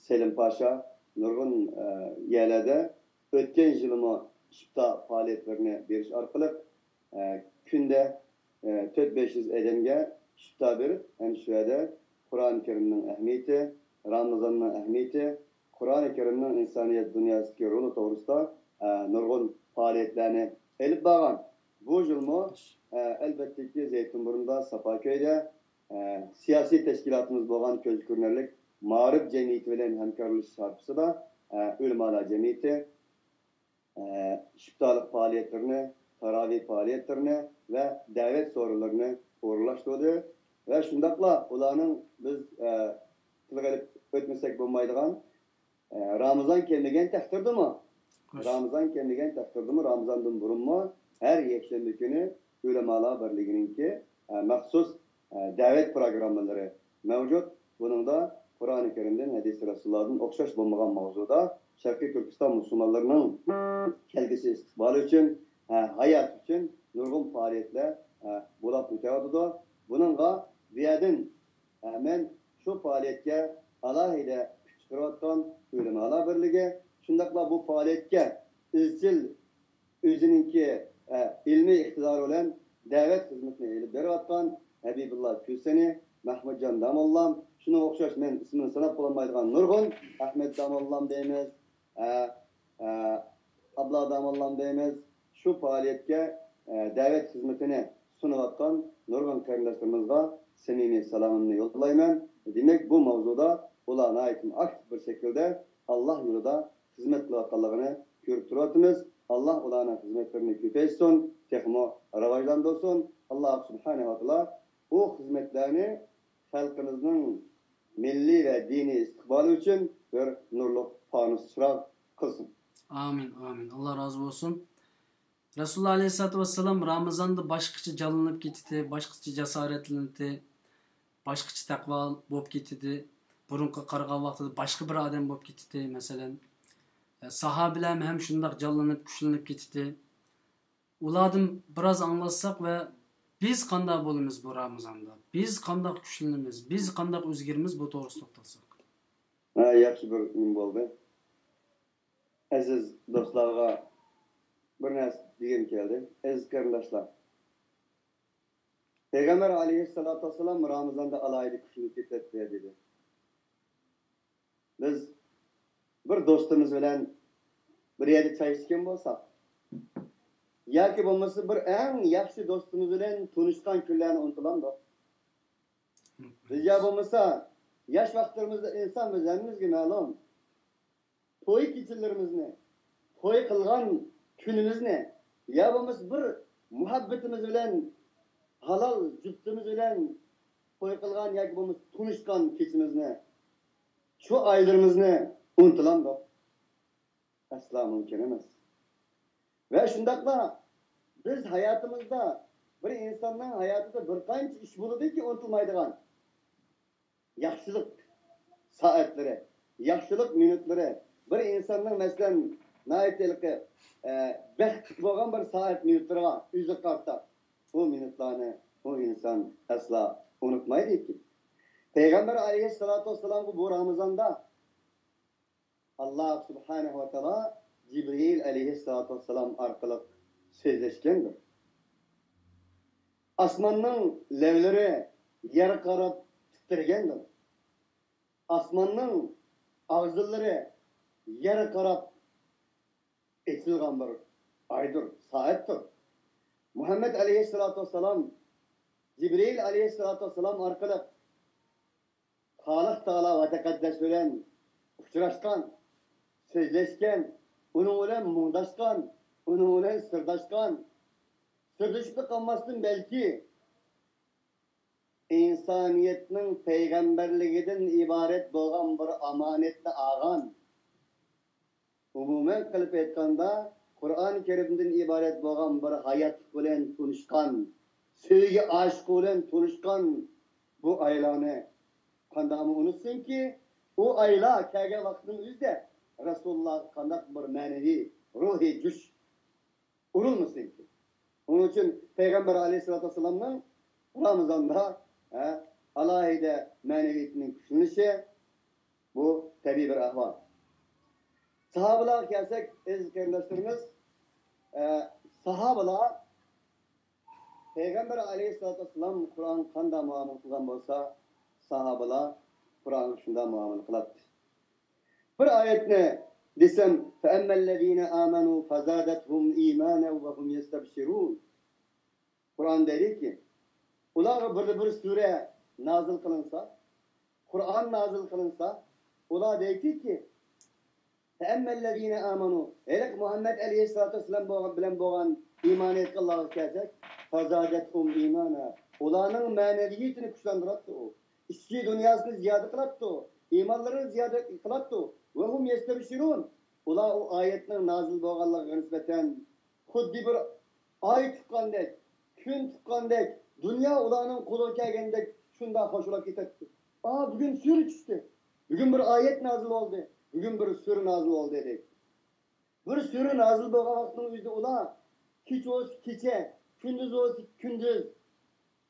سېلىم پاشا، نۇرغۇن، ئە، يەرلەردە ئۆتكەن يىلىمۇ ئىپتا پائالىيەتلىرىنى بېرىش ئارقىلىق، ئە، كۈندە، ئە، تۆت بەش يۈز ئادەمگە ئىپتا بېرىپ، ھەم شۇ يەردە قۇرئان كەرىمنىڭ ئەھمىيىتى، رامىزاننىڭ ئەھمىيىتى، قۇرئان كەرىمنىڭ ئىنسانىيەت دۇنياسىدىكى رولى توغرىسىدا، ئە، نۇرغۇن پائالىيەتلەرنى ئېلىپ بارغان. بۇ يىلمۇ، ئە، ئەلۋەتتىكى، زەيتۇنبۇرندا، ساپاكۆيدە، ئە، سىياسىي تەشكىلاتىمىز بولغان كۆزگە كۆرۈنەرلىك مائارىپ جەمئىيىتى بىلەن ھەمكارلىشىش ھارپىسىدا، ئە، ئۆلىمالار جەمئىيىتى، ئە، ئىپتارلىق پائالىيەتلىرىنى، تاراۋىھ پائالىيەتلىرىنى ۋە دەۋەت سورۇنلىرىنى ئورۇنلاشتۇردى ۋە شۇنداقلا ئۇلارنىڭ بىز، ئە، تىلغا ئېلىپ ئۆتمىسەك بولمايدىغان، ئە، رامىزان كەلمىگەن تەقدىردىمۇ، رامىزان كەلمىگەن تەقدىردىمۇ، رامىزاندىن بۇرۇنمۇ ھەر يەكشەنبە كۈنى ئۆلىمالار بىرلىكىنىڭكى، ئە، مەخسۇس، ئە، دەۋەت پىروگراممىلىرى مەۋجۇت. بۇنىڭدا قۇرئانى كەرىمدىن، ھەدىسى رەسۇلۇللادىن ئوخشاش بولمىغان ماۋزۇدا شەرقىي تۈركىستان مۇسۇلمانلىرىنىڭ كەلگۈسى ئىستىقبالى ئۈچۈن، ھە، ھاياتى ئۈچۈن نۇرغۇن پائالىيەتلەر، ھە، بولاپ ئۆتۈۋاتىدۇ. بۇنىڭغا بۇ يەردىن، ھە، مەن شۇ پائالىيەتكە ئالاھىدە كۈچ چىقىرىۋاتقان ئۆلىمالار بىرلىكى، شۇنداقلا بۇ پائالىيەتكە ئىزچىل ئۆزىنىڭكى، ئە، ئىلمىي ئىقتىدارى بىلەن دەۋەت خىزمىتىنى ئېلىپ بېرىۋاتقان ھەبىبۇللا كۈسەنى، مەھمۇتجان داموللام، شۇنىڭغا ئوخشاش مەن ئىسمىنى ساناپ بولالمايدىغان نۇرغۇن ئەخمەت داموللام دەيمىز، ئە، ئە، ئابلا داموللام دەيمىز. شۇ پائالىيەتكە، ئە، دەۋەت خىزمىتىنى سۇنۇۋاتقان نۇرغۇن قېرىنداشلىرىمىزغا سەمىمىي سالامىمنى يوللايمەن. دېمەك، بۇ ماۋزۇدا ئۇلار ناھايىتى ئاكتىپ بىر شەكىلدە ئاللا يولىدا خىزمەت قىلىۋاتقانلىقىنى كۆرۈپ تۇرۇۋاتىمىز. ئاللا ئۇلارنىڭ خىزمەتلىرىنى كۆپەيتسۇن، تېخىمۇ راۋاجلاندۇرسۇن. ئاللا سۇبھانەھۇ ۋە تائالا ئۇ خىزمەتلەرنى خەلقىمىزنىڭ مىللىي ۋە دىنىي ئىستىقبالى ئۈچۈن بىر نۇرلۇق پانۇس چىراغ قىلسۇن. ئامىن، ئامىن. ئاللا رازى بولسۇن. رەسۇلۇللا ئەلەيھىسسالاتۇ ۋەسسالام رامىزاندا باشقىچە جانلىنىپ كېتىتتى، باشقىچە جاسارەتلىنىتتى، باشقىچە تەقۋا بولۇپ كېتىتتى. بۇرۇنقىغا قارىغان ۋاقتىدا باشقا بىر ئادەم بولۇپ كېتىتتى، مەسىلەن. ساھابىلەرمۇ ھەم شۇنداق جانلىنىپ، كۈچلىنىپ كېتىتتى. ئۇلاردىن بىراز ئاڭلاتساق ۋە بىز قانداق بولىمىز بۇ رامىزاندا؟ بىز قانداق كۈچلىنىمىز؟ بىز قانداق ئۆزگىرىمىز؟ بۇ توغرىسىدا توختالساق. ھە، ياخشى بىر نېمە بولدى. ئەزىز دوستلارغا بىر نەرسە دېگۈم كەلدى. ئەزىز قېرىنداشلار، پەيغەمبەر ئەلەيھىسسالاتۇ ۋەسسالام رامىزاندا ئالاھىدە كۈچلىنىپ كېتەتتى دېدى. بىز بىر دوستىمىز بىلەن بىر يەردە چاي ئىچكەن بولساق، ياكى بولمىسا بىر ئەڭ ياخشى دوستىمىز بىلەن تونۇشقان كۈنلەرنى ئۇنتۇلامدۇق؟ بىز يا بولمىسا ياش ۋاقىتلىرىمىزدا ئىنسان، بىز ھەممىمىزگە مەلۇم، توي كېچىلىرىمىزنى، توي قىلغان كۈنىمىزنى، يا بولمىسا بىر مۇھەببىتىمىز بىلەن ھالال جۈپتىمىز بىلەن توي قىلغان ياكى بولمىسا تونۇشقان كېچىمىزنى، شۇ ئايلىرىمىزنى ئۇنتۇلامدۇق؟ ئەسلا مۇمكىن ئەمەس. ۋە شۇنداقلا بىز ھاياتىمىزدا، بىر ئىنساننىڭ ھاياتىدا بىر قانچە ئىش بولىدۇكى ئۇنتۇلمايدىغان. ياخشىلىق سائەتلىرى، ياخشىلىق مىنۇتلىرى، بىر ئىنساننىڭ، مەسىلەن، ناھايىتى ھېلىقى، ئە، بەختلىك بولغان بىر سائەت مىنۇتلىرىغا ئۆزى قارىسا، بۇ مىنۇتلارنى ئۇ ئىنسان ئەسلا ئۇنتۇمايدۇ ئىكەن. پەيغەمبەر ئەلەيھىسسالاتۇ ۋەسسالامغا بۇ رامىزاندا ئاللا سۇبھانەھۇ ۋە تائالا جىبرىئىل ئەلەيھىسسالاتۇ ۋەسسالام ئارقىلىق سۆزلەشكەندۇر. ئاسماننىڭ لەۋلىرى يەرگە قاراپ تىترىگەندۇر. ئاسماننىڭ ئاغزىلىرى يەرگە قاراپ ئېچىلغان بىر ئايدۇر، سائەتتۇر. مۇھەممەد ئەلەيھىسسالاتۇ ۋەسسالام جىبرىئىل ئەلەيھىسسالاتۇ ۋەسسالام ئارقىلىق خالىق تائالا ۋە تەقەددەس بىلەن ئۇچراشقان، سۆزلەشكەن، ئۇنىڭ بىلەن مۇڭداشقان، ئۇنىڭ بىلەن سىرداشقان، سىردىشىپلا قالماستىن، بەلكى ئىنسانىيەتنىڭ پەيغەمبەرلىكىدىن ئىبارەت بولغان بىر ئامانەتنى ئالغان. ئومۇمەن قىلىپ ئېيتقاندا، قۇرئان كەرىمدىن ئىبارەت بولغان بىر ھاياتلىق بىلەن تونۇشقان، سۆيگۈ ئاشىقى بىلەن تونۇشقان بۇ ئايلارنى قانداقمۇ ئۇنتۇسۇنكى؟ ئۇ ئايلار كەلگەن ۋاقىتنىڭ ئۆزىدە رەسۇلۇللاھقا قانداق بىر مەنىۋى، روھىي جۇش ئۇرۇلمىسۇنكى. ئۇنىڭ ئۈچۈن پەيغەمبەر ئەلەيھىسسالاتۇ ۋەسسالامنىڭ رامىزاندا، ھە، ئالاھىدە مەنىۋىيىتىنىڭ كۈچلىنىشى، بۇ تەبىئىي بىر ئەھۋال. ساھابىلارغا كەلسەك، ئەزىز قېرىنداشلىرىمىز، ئە، ساھابىلار پەيغەمبەر ئەلەيھىسسالاتۇ ۋەسسالام قۇرئانغا قانداق مۇئامىلە قىلغان بولسا، ساھابىلار قۇرئانغا شۇنداق مۇئامىلە قىلاتتى. بىر ئايەتنى دېسەم، فَأَمَّا الَّذِينَ آمَنُوا فَزَادَتْهُمْ إِيمَانًا وَهُمْ يَسْتَبْشِرُونَ. قۇرئان دەيدۇكى، ئۇلارغا بىر، بىر سۈرە نازىل قىلىنسا، قۇرئان نازىل قىلىنسا، ئۇلار دەيدۇكى، فَأَمَّا الَّذِينَ آمَنُوا، ھېلىقى مۇھەممەد ئەلەيھىسسالاتۇ ۋەسسالام بولغان، بىلەن بولغان ئىمان ئېيتقانلارغا كەلسەك، فَزَادَتْهُمْ إِيمَانًا، ئۇلارنىڭ مەنىۋىيىتىنى كۈچلەندۈرەتتى ئۇ. ئىچكى دۇنياسىنى زىيادە قىلاتتى، ئىمانلىرىنى زىيادە قىلاتتى. وَهُمْ يَسْتَبْشِرُونَ، ئۇلار ئۇ ئايەتنىڭ نازىل بولغانلىقىغا نىسبەتەن خۇددى بىر ئاي تۇغقاندەك، كۈن تۇغقاندەك، دۇنيا ئۇلارنىڭ قولىغا كەلگەندەك شۇنداق خۇش بولۇپ كېتەتتى. ئا، بۈگۈن سۈرە چۈشتى، بۈگۈن بىر ئايەت نازىل بولدى، بۈگۈن بىر سۈرە نازىل بولدى دەيدۇ. بىر سۈرە نازىل بولغان ۋاقىتنىڭ ئۆزىدە ئۇلار كېچە بولسا كېچە، كۈندۈز بولسا كۈندۈز،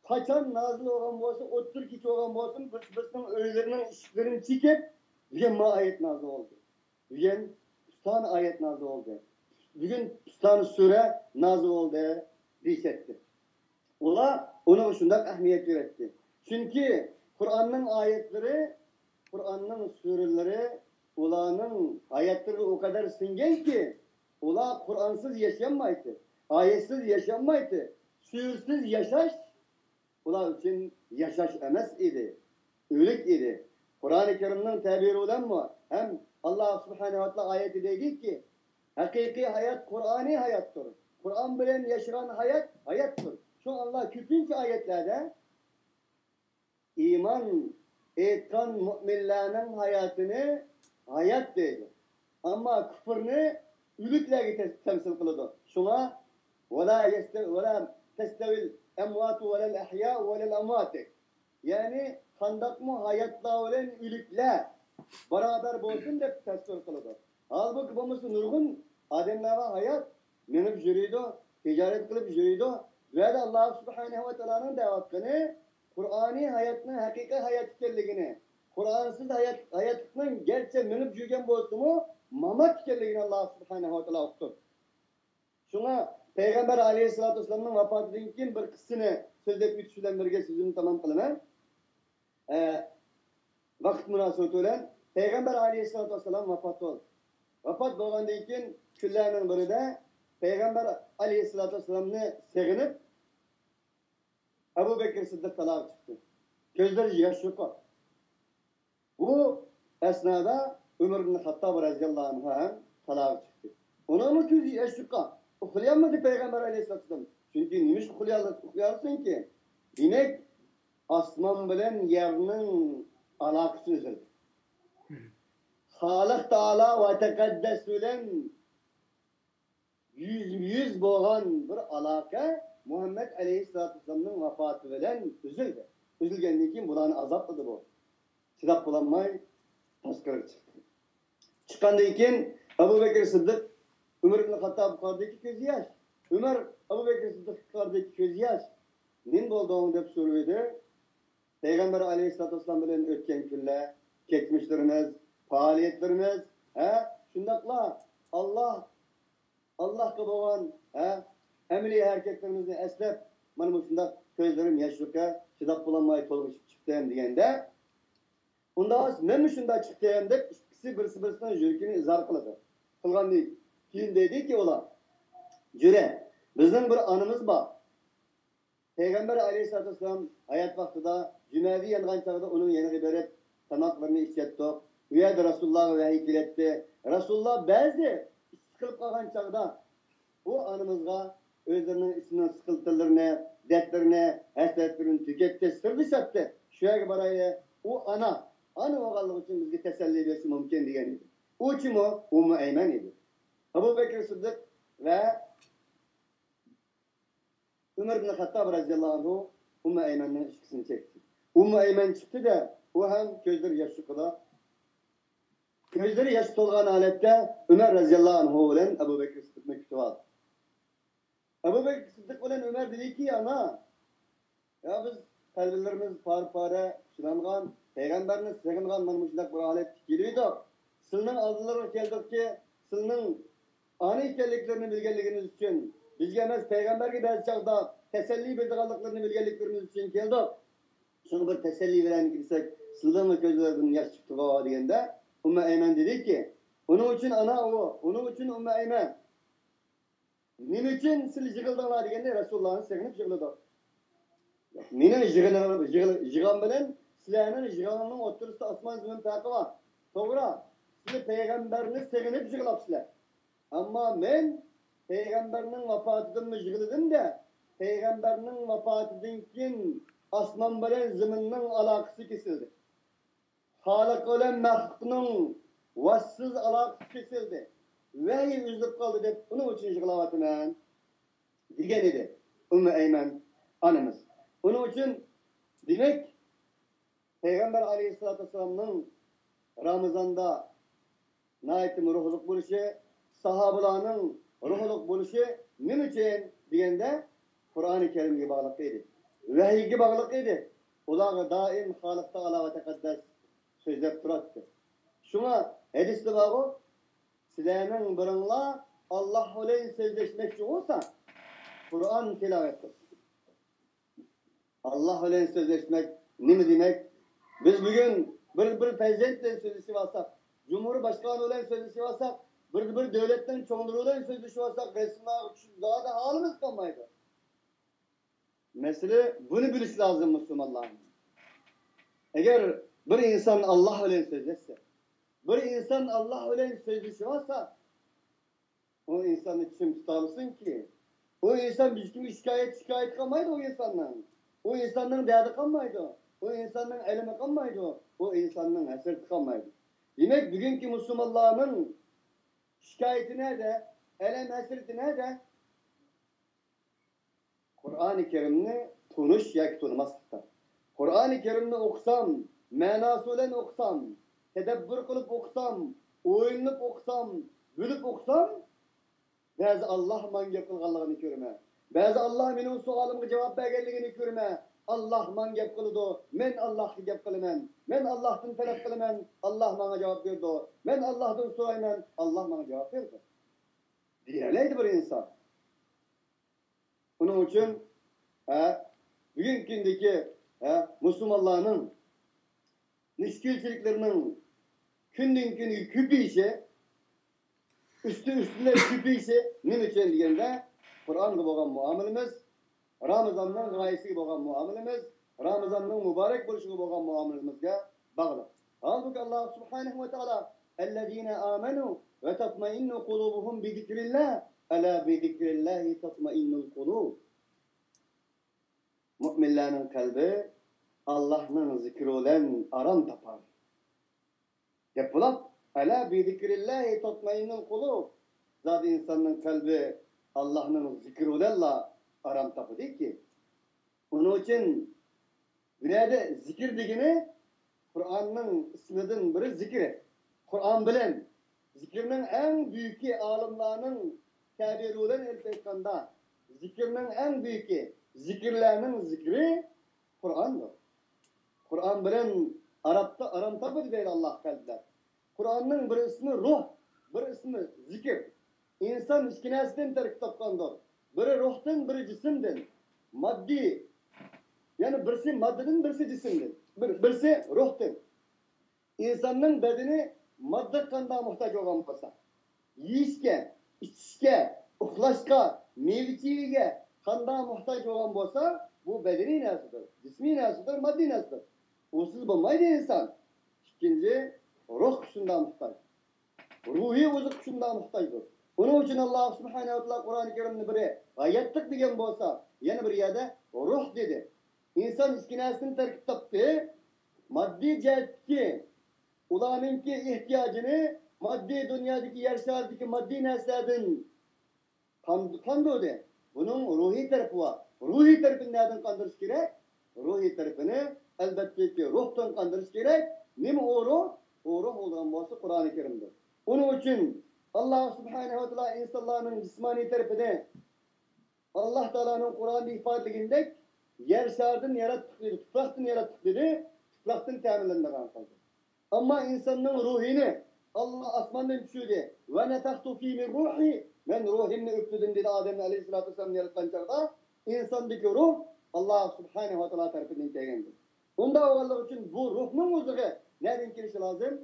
قاچان نازىل بولغان بولسا، ئوتتۇرا كېچە بولغان بولسۇن، بىرسى بىرسىنىڭ ئۆيلىرىنىڭ ئىشىكلىرىنى چېكىپ، بۈگۈن ما ئايەت نازىل بولدى، بۈگۈن پۈستانە ئايەت نازىل بولدى، بۈگۈن پۈستانە سۈرە نازىل بولدى دېيىشەتتى. ئۇلار ئۇنىڭغا شۇنداق ئەھمىيەت بېرەتتى. چۈنكى قۇرئاننىڭ ئايەتلىرى، قۇرئاننىڭ سۈرىلىرى ئۇلارنىڭ ھاياتلىرىغا ئۇ قەدەر سىڭگەنكى، ئۇلار قۇرئانسىز ياشىيالمايتتى، ئايەتسىز ياشىيالمايتتى. سۈرىسىز ياشاش ئۇلار ئۈچۈن ياشاش ئەمەس ئىدى، ئۆلۈك ئىدى. قۇرئانى كەرىمنىڭ تەبىرى بىلەنمۇ ھەم ئاللا سۇبھانەھۇ ۋە تائالا ئايەتتە دەيدۇكى، ھەقىقىي ھايات قۇرئانىي ھاياتتۇر. قۇرئان بىلەن ياشىغان ھايات ھاياتتۇر. شۇڭا ئاللا كۆپىنچە ئايەتلەردە ئىمان ئېيتقان مۆمىنلەرنىڭ ھاياتىنى ھايات دەيدۇ. ئەمما كۇپۇرنى ئۆلۈكلەرگە تەس-، تەمسىل قىلىدۇ. شۇڭا، وَلَا يَسْتَ-، وَلَا تَسْتَوِي الْأَمْوَاتُ وَلَا الْأَحْيَاءُ وَلَا الْأَمْوَاتِ. يەنى، قانداقمۇ ھاياتلار بىلەن ئۆلۈكلەر باراۋەر بولسۇن دەپ تەسۋىر قىلىدۇ. ھالبۇكى، بولمىسا نۇرغۇن ئادەملەر بار ھايات، مېڭىپ يۈرىدۇ، تىجارەت قىلىپ يۈرىدۇ. بۇ يەردە ئاللا سۇبھانەھۇ ۋە تائالانىڭ دەۋاتقىنى قۇرئانىي ھاياتنىڭ ھەقىقىي ھايات ئىكەنلىكىنى، قۇرئانسىز ھايات، ھاياتلىقنىڭ گەرچە مېڭىپ يۈرگەن بولسىمۇ، مامات ئىكەنلىكىنى ئاللا سۇبھانەھۇ ۋە تائالا ئۇقتۇردى. شۇڭا پەيغەمبەر ئەلەيھىسسالاتۇ ۋەسسالامنىڭ ۋاپاتىدىن كېيىن بىر قىسسىنى سۆزلەپ ئۆتۈش بىلەن بىرگە سۆزۈمنى تامام قىلىمەن. ئە، ۋاقىت مۇناسىۋىتى بىلەن پەيغەمبەر ئەلەيھىسسالاتۇ ۋەسسالام ۋاپات بولدى. ۋاپات بولغاندىن كېيىن كۈنلەرنىڭ بىرىدە پەيغەمبەر ئەلەيھىسسالاتۇ ۋەسسالامنى سېغىنىپ، ئەبۇ بەكرى سىددىق تالاغا چىقتى. كۆزلىرىدە ياش يوق. بۇ ئەسنادا ئۆمەر ئىبن خەتتاب رەزىياللاھۇ ئەنھۇ ھەم تالاغا چىقتى. ئۇنىڭمۇ كۆزى ياش يوق. ئۇخلىيالمىدى پەيغەمبەر ئەلەيھىسسالام. چۈنكى نېمە ئۈچۈن ئۇخلىيال-، ئۇخلىيالسۇنكى؟ دېمەك، ئاسمان بىلەن يەرنىڭ ئالاقىسى ئۈزۈلدى. خالىق تائالا ۋە تەقەددەس بىلەن يۈزمۇ يۈز بولغان بىر ئالاقە مۇھەممەد ئەلەيھىسسالاتۇ ۋەسسالامنىڭ ۋاپاتى بىلەن ئۈزۈلدى. ئۈزۈلگەندىن كېيىن بۇلارنى ئازابلىدى بۇ. چىداپ بولالماي تاشقىرىغا چىقتى. چىققاندىن كېيىن ئەبۇ بەكرى سىددىق، ئۆمەر ئىبن خەتتابقا قارىدىكى كۆزى ياش. ئۆمەر ئەبۇ بەكرى سىددىققا قارىدىكى كۆزى ياش. نېمە بولدۇڭ دەپ سورىدى. پەيغەمبەر ئەلەيھىسسالاتۇ ۋەسسالام بىلەن ئۆتكەن كۈنلەر، كەچمىشلىرىمىز، پائالىيەتلىرىمىز، ھە، شۇنداقلا ئاللا، ئاللاھقا بولغان، ھە، ئەمەلىي ھەرىكەتلىرىمىزنى ئەسلەپ، مانا مۇشۇنداق كۆزلىرىم ياش يۇقى، چىداپ بولالماي تولغىشىپ چىقتىم دېگەندە، ئۇنداق مەنمۇ شۇنداق چىقتىم دەپ ئىككىسى بىرسى بىرسىنىڭ يۈرىكىنى ئىزھار قىلىدۇ. قىلغاندىن كېيىن دەيدىكى ئۇلار، جۈرە، بىزنىڭ بىر ئانىمىز بار. پەيغەمبەر ئەلەيھىسسالاتۇ ۋەسسالام ھايات ۋاقتىدا جۈمەدە يانغان چاغدا ئۇنىڭ يېنىغا بېرىپ تاماقلىرىنى ئىچەتتۇق. ئۇ يەردە رەسۇلۇللاغا ۋەھىي كېلەتتى. رەسۇلۇللا بەزىدە ئىچى سىقىلىپ قالغان چاغدا ئۇ ئانىمىزغا ئۆزلىرىنىڭ ئىچىنىڭ سىقىلتىلىرىنى، دەردلىرىنى، ھەسرەتلىرىنى تۆكەتتى، سىردىشاتتى. شۇ يەرگە بارايلى، ئۇ ئانا، ئانا بولغانلىقى ئۈچۈن بىزگە تەسەللى بېرىشى مۇمكىن دېگەن ئىدى. ئۇ كىم ئۇ؟ ئۇممۇ ئەيمەن ئىدى. ئەبۇ بەكرى سىددىق ۋە ئۆمەر ئىبن خەتتاب رەزىياللاھۇ ئەنھۇ ئۇممۇ ئەيمەننىڭ ئىشىكىسىنى چەكتى. ئۇممۇ ئەيمەن چىقتى-دە، ئۇ ھەم كۆزلىرى ياش چىقىدۇ. كۆزلىرى ياش تولغان ھالەتتە ئۆمەر رەزىياللاھۇ ئەنھۇ بىلەن ئەبۇ بەكرى سىددىقنى كۈتۈۋالدى. ئەبۇ بەكرى سىددىق بىلەن ئۆمەر دېدىكى، ئانا، يا بىز قەلبلىرىمىز پارە-پارە پۇچىلانغان، پەيغەمبەرنى سېغىنغان مانا مۇشۇنداق بىر ھالەتتە كېلىۋىدۇق. سىلىنىڭ ئالدىلىرىغا كەلدۇقكى، سىلىنىڭ ئانا ئىكەنلىكلىرىنى بىلگەنلىكىمىز ئۈچۈن، بىزگە ئەمەس، پەيغەمبەرگە بەزى چاغدا تەسەللى بېرىدىغانلىقلىرىنى بىلگەنلىكلىرىمىز ئۈچۈن كەلدۇق. شۇڭا بىر تەسەللى بېرەيلىك دېسەك، سىلىنىڭمۇ كۆزلىرىدىن ياش چىقتىغۇ دېگەندە، ئۇممۇ ئەيمەن دېدىكى، ئۇنىڭ ئۈچۈن ئانا ئۇ، ئۇنىڭ ئۈچۈن ئۇممۇ ئەيمەن. نېمە ئۈچۈن سىلەر يىغلىدىڭلار دېگەندە، رەسۇلۇللانى سېغىنىپ يىغلىدۇق. مېنىڭ يىغىنىم، يىغ-، يىغام بىلەن سىلەرنىڭ يىغىنىڭنىڭ ئوتتۇرىسىدا ئاسمان زېمىن پەرقى بار. توغرا، سىلەر پەيغەمبەرنى سېغىنىپ يىغلاپسىلەر. ئەمما مەن پەيغەمبەرنىڭ ۋاپاتىدىنمۇ يىغلىدىم-دە، پەيغەمبەرنىڭ ۋاپاتىدىن كېيىن ئاسمان بىلەن زېمىننىڭ ئالاقىسى كېسىلدى. خالىق بىلەن مەخلۇقنىڭ ۋاسىتىسىز ئالاقىسى كېسىلدى. ۋەھىي ئۈزۈلۈپ قالدى دەپ ئۇنىڭ ئۈچۈن يىغلاۋاتىمەن، دېگەن ئىدى ئۇممۇ ئەيمەن ئانىمىز. ئۇنىڭ ئۈچۈن، دېمەك، پەيغەمبەر ئەلەيھىسسالاتۇ ۋەسسالامنىڭ رامىزاندا ناھايىتىمۇ روھلۇق بولۇشى، ساھابىلارنىڭ روھلۇق بولۇشى نېمە ئۈچۈن دېگەندە، قۇرئانى كەرىمگە باغلىق ئىدى. ۋەھىيگە باغلىق ئىدى. ئۇلارغا دائىم خالىق تائالا ۋە تەقەددەس سۆزلەپ تۇراتتى. شۇڭا ھەدىستە بارغۇ، سىلەرنىڭ بىرىڭلار ئاللاھ بىلەن سۆزلەشمەكچى بولسا، قۇرئان تىلاۋەت قىلسۇن. ئاللاھ بىلەن سۆزلەشمەك نېمە دېمەك؟ بىز بۈگۈن بىر، بىر پىرېزىدېنت بىلەن سۆزلىشىۋالساق، جۇمھۇر باشقانى بىلەن سۆزلىشىۋالساق، بىر، بىر دۆلەتنىڭ چوڭلىرى بىلەن سۆزلىشىۋالساق، رەسىملەرگە چۈشۈپ زادى ھالىمىز قالمايدۇ. مەسىلە، بۇنى بىلىش لازىم مۇسۇلمانلارنىڭ. ئەگەر بىر ئىنسان ئاللاھ بىلەن سۆزلەشسە، بىر ئىنسان ئاللاھ بىلەن سۆزلىشىۋالسا، ئۇ ئىنساننى كىم تۇتالىسۇنكى؟ ئۇ ئىنسان ھېچكىمگە شىكايەت، شىكايەت قىلمايدۇ ئۇ ئىنساننىڭ. ئۇ ئىنساننىڭ دەردى قالمايدۇ. ئۇ ئىنساننىڭ ئەلىمى قالمايدۇ. ئۇ ئىنساننىڭ ھەسرىتى قالمايدۇ. دېمەك، بۈگۈنكى مۇسۇلمانلارنىڭ شىكايىتى نەدە؟ ئەلەم ھەسرىتى نەدە؟ قۇرئانى كەرىمنى تونۇش ياكى تونۇماسلىقتا. قۇرئانى كەرىمنى ئوقۇسام، مەناسى بىلەن ئوقۇسام، تەدەببۇر قىلىپ ئوقۇسام، ئويلىنىپ ئوقۇسام، بىلىپ ئوقۇسام، بەزى ئاللاھ ماڭا گەپ قىلغانلىقىنى كۆرىمەن. بەزى ئاللاھ مېنىڭ سوئالىمغا جاۋاب بەرگەنلىكىنى كۆرىمەن. ئاللاھ ماڭا گەپ قىلىدۇ، مەن ئاللاھقا گەپ قىلىمەن. مەن ئاللاھتىن تەلەپ قىلىمەن، ئاللاھ ماڭا جاۋاب بېرىدۇ. مەن ئاللاھتىن سورايمەن، ئاللاھ ماڭا جاۋاب بېرىدۇ، دېيەلەيدۇ بىر ئىنسان. ئۇنىڭ ئۈچۈن، ھە، بۈگۈنكى كۈندىكى، ھە، مۇسۇلمانلارنىڭ مۈشكۈلچىلىكلىرىنىڭ كۈندىن كۈنگە كۆپىيىشى، ئۈستى ئۈستىدىن كۆپىيىشى نېمە ئۈچۈن دېگەندە، قۇرئانغا بولغان مۇئامىلىمىز، رامىزاننىڭ غايىسىگە بولغان مۇئامىلىمىز، رامىزاننىڭ مۇبارەك بولۇشىغا بولغان مۇئامىلىمىزگە باغلىق. ھالبۇكى، ئاللاھ سۇبھانەھۇ ۋە تائالا، «الذين آمنوا وتطمئن قلوبهم بذكر الله، ألا بذكر الله تطمئن القلوب.» مۆمىنلەرنىڭ قەلبى ئاللاھنىڭ زىكرى بىلەن ئارام تاپار، دەپ بولۇپ، «ألا بذكر الله تطمئن القلوب.» زادى ئىنساننىڭ قەلبى ئاللاھنىڭ زىكرى بىلەنلا ئارام تاپىدىكى. ئۇنىڭ ئۈچۈن بۇ يەردە زىكىر دېگىنى قۇرئاننىڭ ئىسمىدىن بىرى زىكرى. قۇرئان بىلەن. زىكىرنىڭ ئەڭ بۈيۈكى، ئالىملارنىڭ تەبىرى بىلەن ئېلىپ ئېيتقاندا، زىكىرنىڭ ئەڭ بۈيۈكى، زىكىرلەرنىڭ زىكرى قۇرئاندۇر. قۇرئان بىلەن ئارام تاپىدۇ دەيدۇ ئاللاھ قەلبلەر. قۇرئاننىڭ بىر ئىسمى روھ، بىر ئىسمى زىكىر. ئىنسان ئىككى نەرسىدىن تەركىب تاپقاندۇر. بىرى روھتىن، بىرى جىسىمدىن. ماددىي، يەنى بىرسى ماددىدىن، بىرسى جىسىمدىن. بىر، بىرسى روھتىن. ئىنساننىڭ بەدىنى ماددىغا قانداق موھتاج بولغان بولسا، يېيىشكە، ئىچىشكە، ئۇخلاشقا، مېۋە-چېۋىگە قانداق موھتاج بولغان بولسا، بۇ بەدىنىي نەرسىدۇر، جىسمىي نەرسىدۇر، ماددىي نەرسىدۇر. ئۇسىز بولمايدۇ ئىنسان. ئىككىنچى، روھقا شۇنداق موھتاج. روھىي ئوزۇققا شۇنداق موھتاجدۇر. ئۇنىڭ ئۈچۈن ئاللا سۇبھانەھۇ ۋە تائالا قۇرئانى كەرىمدە بىرى ھاياتلىق دېگەن بولسا، يەنە بىر يەردە روھ دېدى. ئىنسان ئىككى نەرسىدىن تەركىب تاپتى. ماددىي جەھەتتىكى ئۇلارنىڭكى ئېھتىياجىنى ماددىي دۇنيادىكى يەر شارىدىكى ماددىي نەرسىلەردىن قان-، قاندۇردى. بۇنىڭ روھىي تەرىپى بار. روھىي تەرىپىنى نەدىن قاندۇرۇش كېرەك؟ روھىي تەرىپىنى، ئەلۋەتتىكى، روھتىن قاندۇرۇش كېرەك. نېمە ئۇ روھ؟ ئۇ روھ بولىدىغان بولسا قۇرئانى كەرىمدۇر. ئۇنىڭ ئۈچۈن ئاللا سۇبھانەھۇ ۋە تائالا ئىنسانلارنىڭ جىسمانىي تەرىپىنى، ئاللا تائالانىڭ قۇرئاندا ئىپادىلىگىنىدەك، يەر شارىدىن ياراتتۇق دېدى، تۇپراقتىن ياراتتۇق دېدى، تۇپراقتىن تەمىنلەنمىگەن قىلدى. ئەمما ئىنساننىڭ روھىنى ئاللا ئاسماندىن چۈشۈردى. «ۋە نەفەختۇ فىھى مىن روھى»، مەن روھىمنى ئۈپلىدىم دېدى ئادەم ئەلەيھىسسالاتۇ ۋەسسالامنى ياراتقان چاغدا. ئىنساندىكى روھ ئاللا سۇبھانەھۇ ۋە تائالا تەرىپىدىن كەلگەندۇر. ئۇنداق بولغانلىقى ئۈچۈن بۇ روھنىڭ ئوزۇقى نەدىن كېلىشى لازىم؟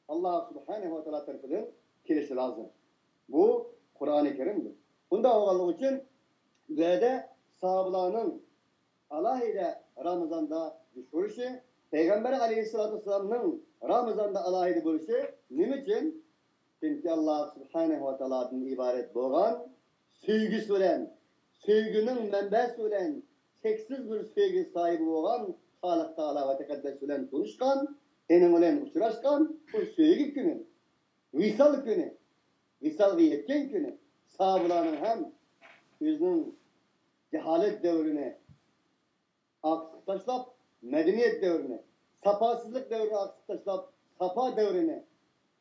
ئاللا سۇبھانەھۇ ۋە تائالا تەرىپىدىن كېلىشى لازىم. بۇ قۇرئانى كەرىمدۇر. ئۇنداق بولغانلىقى ئۈچۈن بۇ يەردە ساھابىلارنىڭ ئالاھىدە رامىزاندا يۈز كۆرۈشى، پەيغەمبەر ئەلەيھىسسالاتۇ ۋەسسالامنىڭ رامىزاندا ئالاھىدە بولۇشى نېمە ئۈچۈن؟ چۈنكى ئاللا سۇبھانەھۇ ۋە تائالادىن ئىبارەت بولغان سۆيگۈسى بىلەن، سۆيگۈنىڭ مەنبەسى بىلەن، چەكسىز بىر سۆيگۈ ساھىبى بولغان خالىق تائالا ۋە تەقەددەس بىلەن تونۇشقان، ئېنىڭ بىلەن ئۇچراشقان بۇ سۆيگۈ كۈنى، ۋىسال كۈنى، ۋىسالغا يەتكەن كۈنى ساھابىلارنىڭ ھەم ئۆزىنىڭ جاھالەت دەۋرىنى ئارقىغا تاشلاپ، مەدەنىيەت دەۋرىنى، ساپاسىزلىق دەۋرىنى ئارقىغا تاشلاپ، ساپا دەۋرىنى،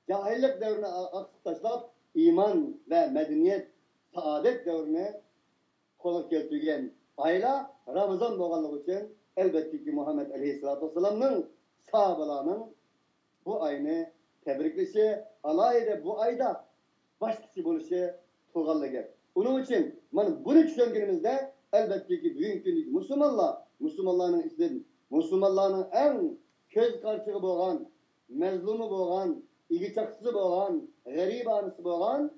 جاھىللىق دەۋرىنى ئارقىغا تاشلاپ، ئىمان ۋە مەدەنىيەت، سائادەت دەۋرىنى قولغا كەلتۈرگەن ئايلار رامىزان بولغانلىقى ئۈچۈن، ئەلۋەتتىكى، مۇھەممەد ئەلەيھىسسالاتۇ ۋەسسالامنىڭ ساھابىلارنىڭ بۇ ئاينى تەبرىكلىشى، ئالاھىدە بۇ ئايدا باشلىقچى بولۇشى تۇرغانلا گەپ. ئۇنىڭ ئۈچۈن مانا بۇنى چۈشەنگىنىمىزدە، ئەلۋەتتىكى، بۈگۈنكى كۈندىكى مۇسۇلمانلار، مۇسۇلمانلارنىڭ ئىچىدىن مۇسۇلمانلارنىڭ ئەڭ كۆز قارىچۇقى بولغان، مەزلۇمى بولغان، ئىگە چاقىسى بولغان، غەرىبانىسى بولغان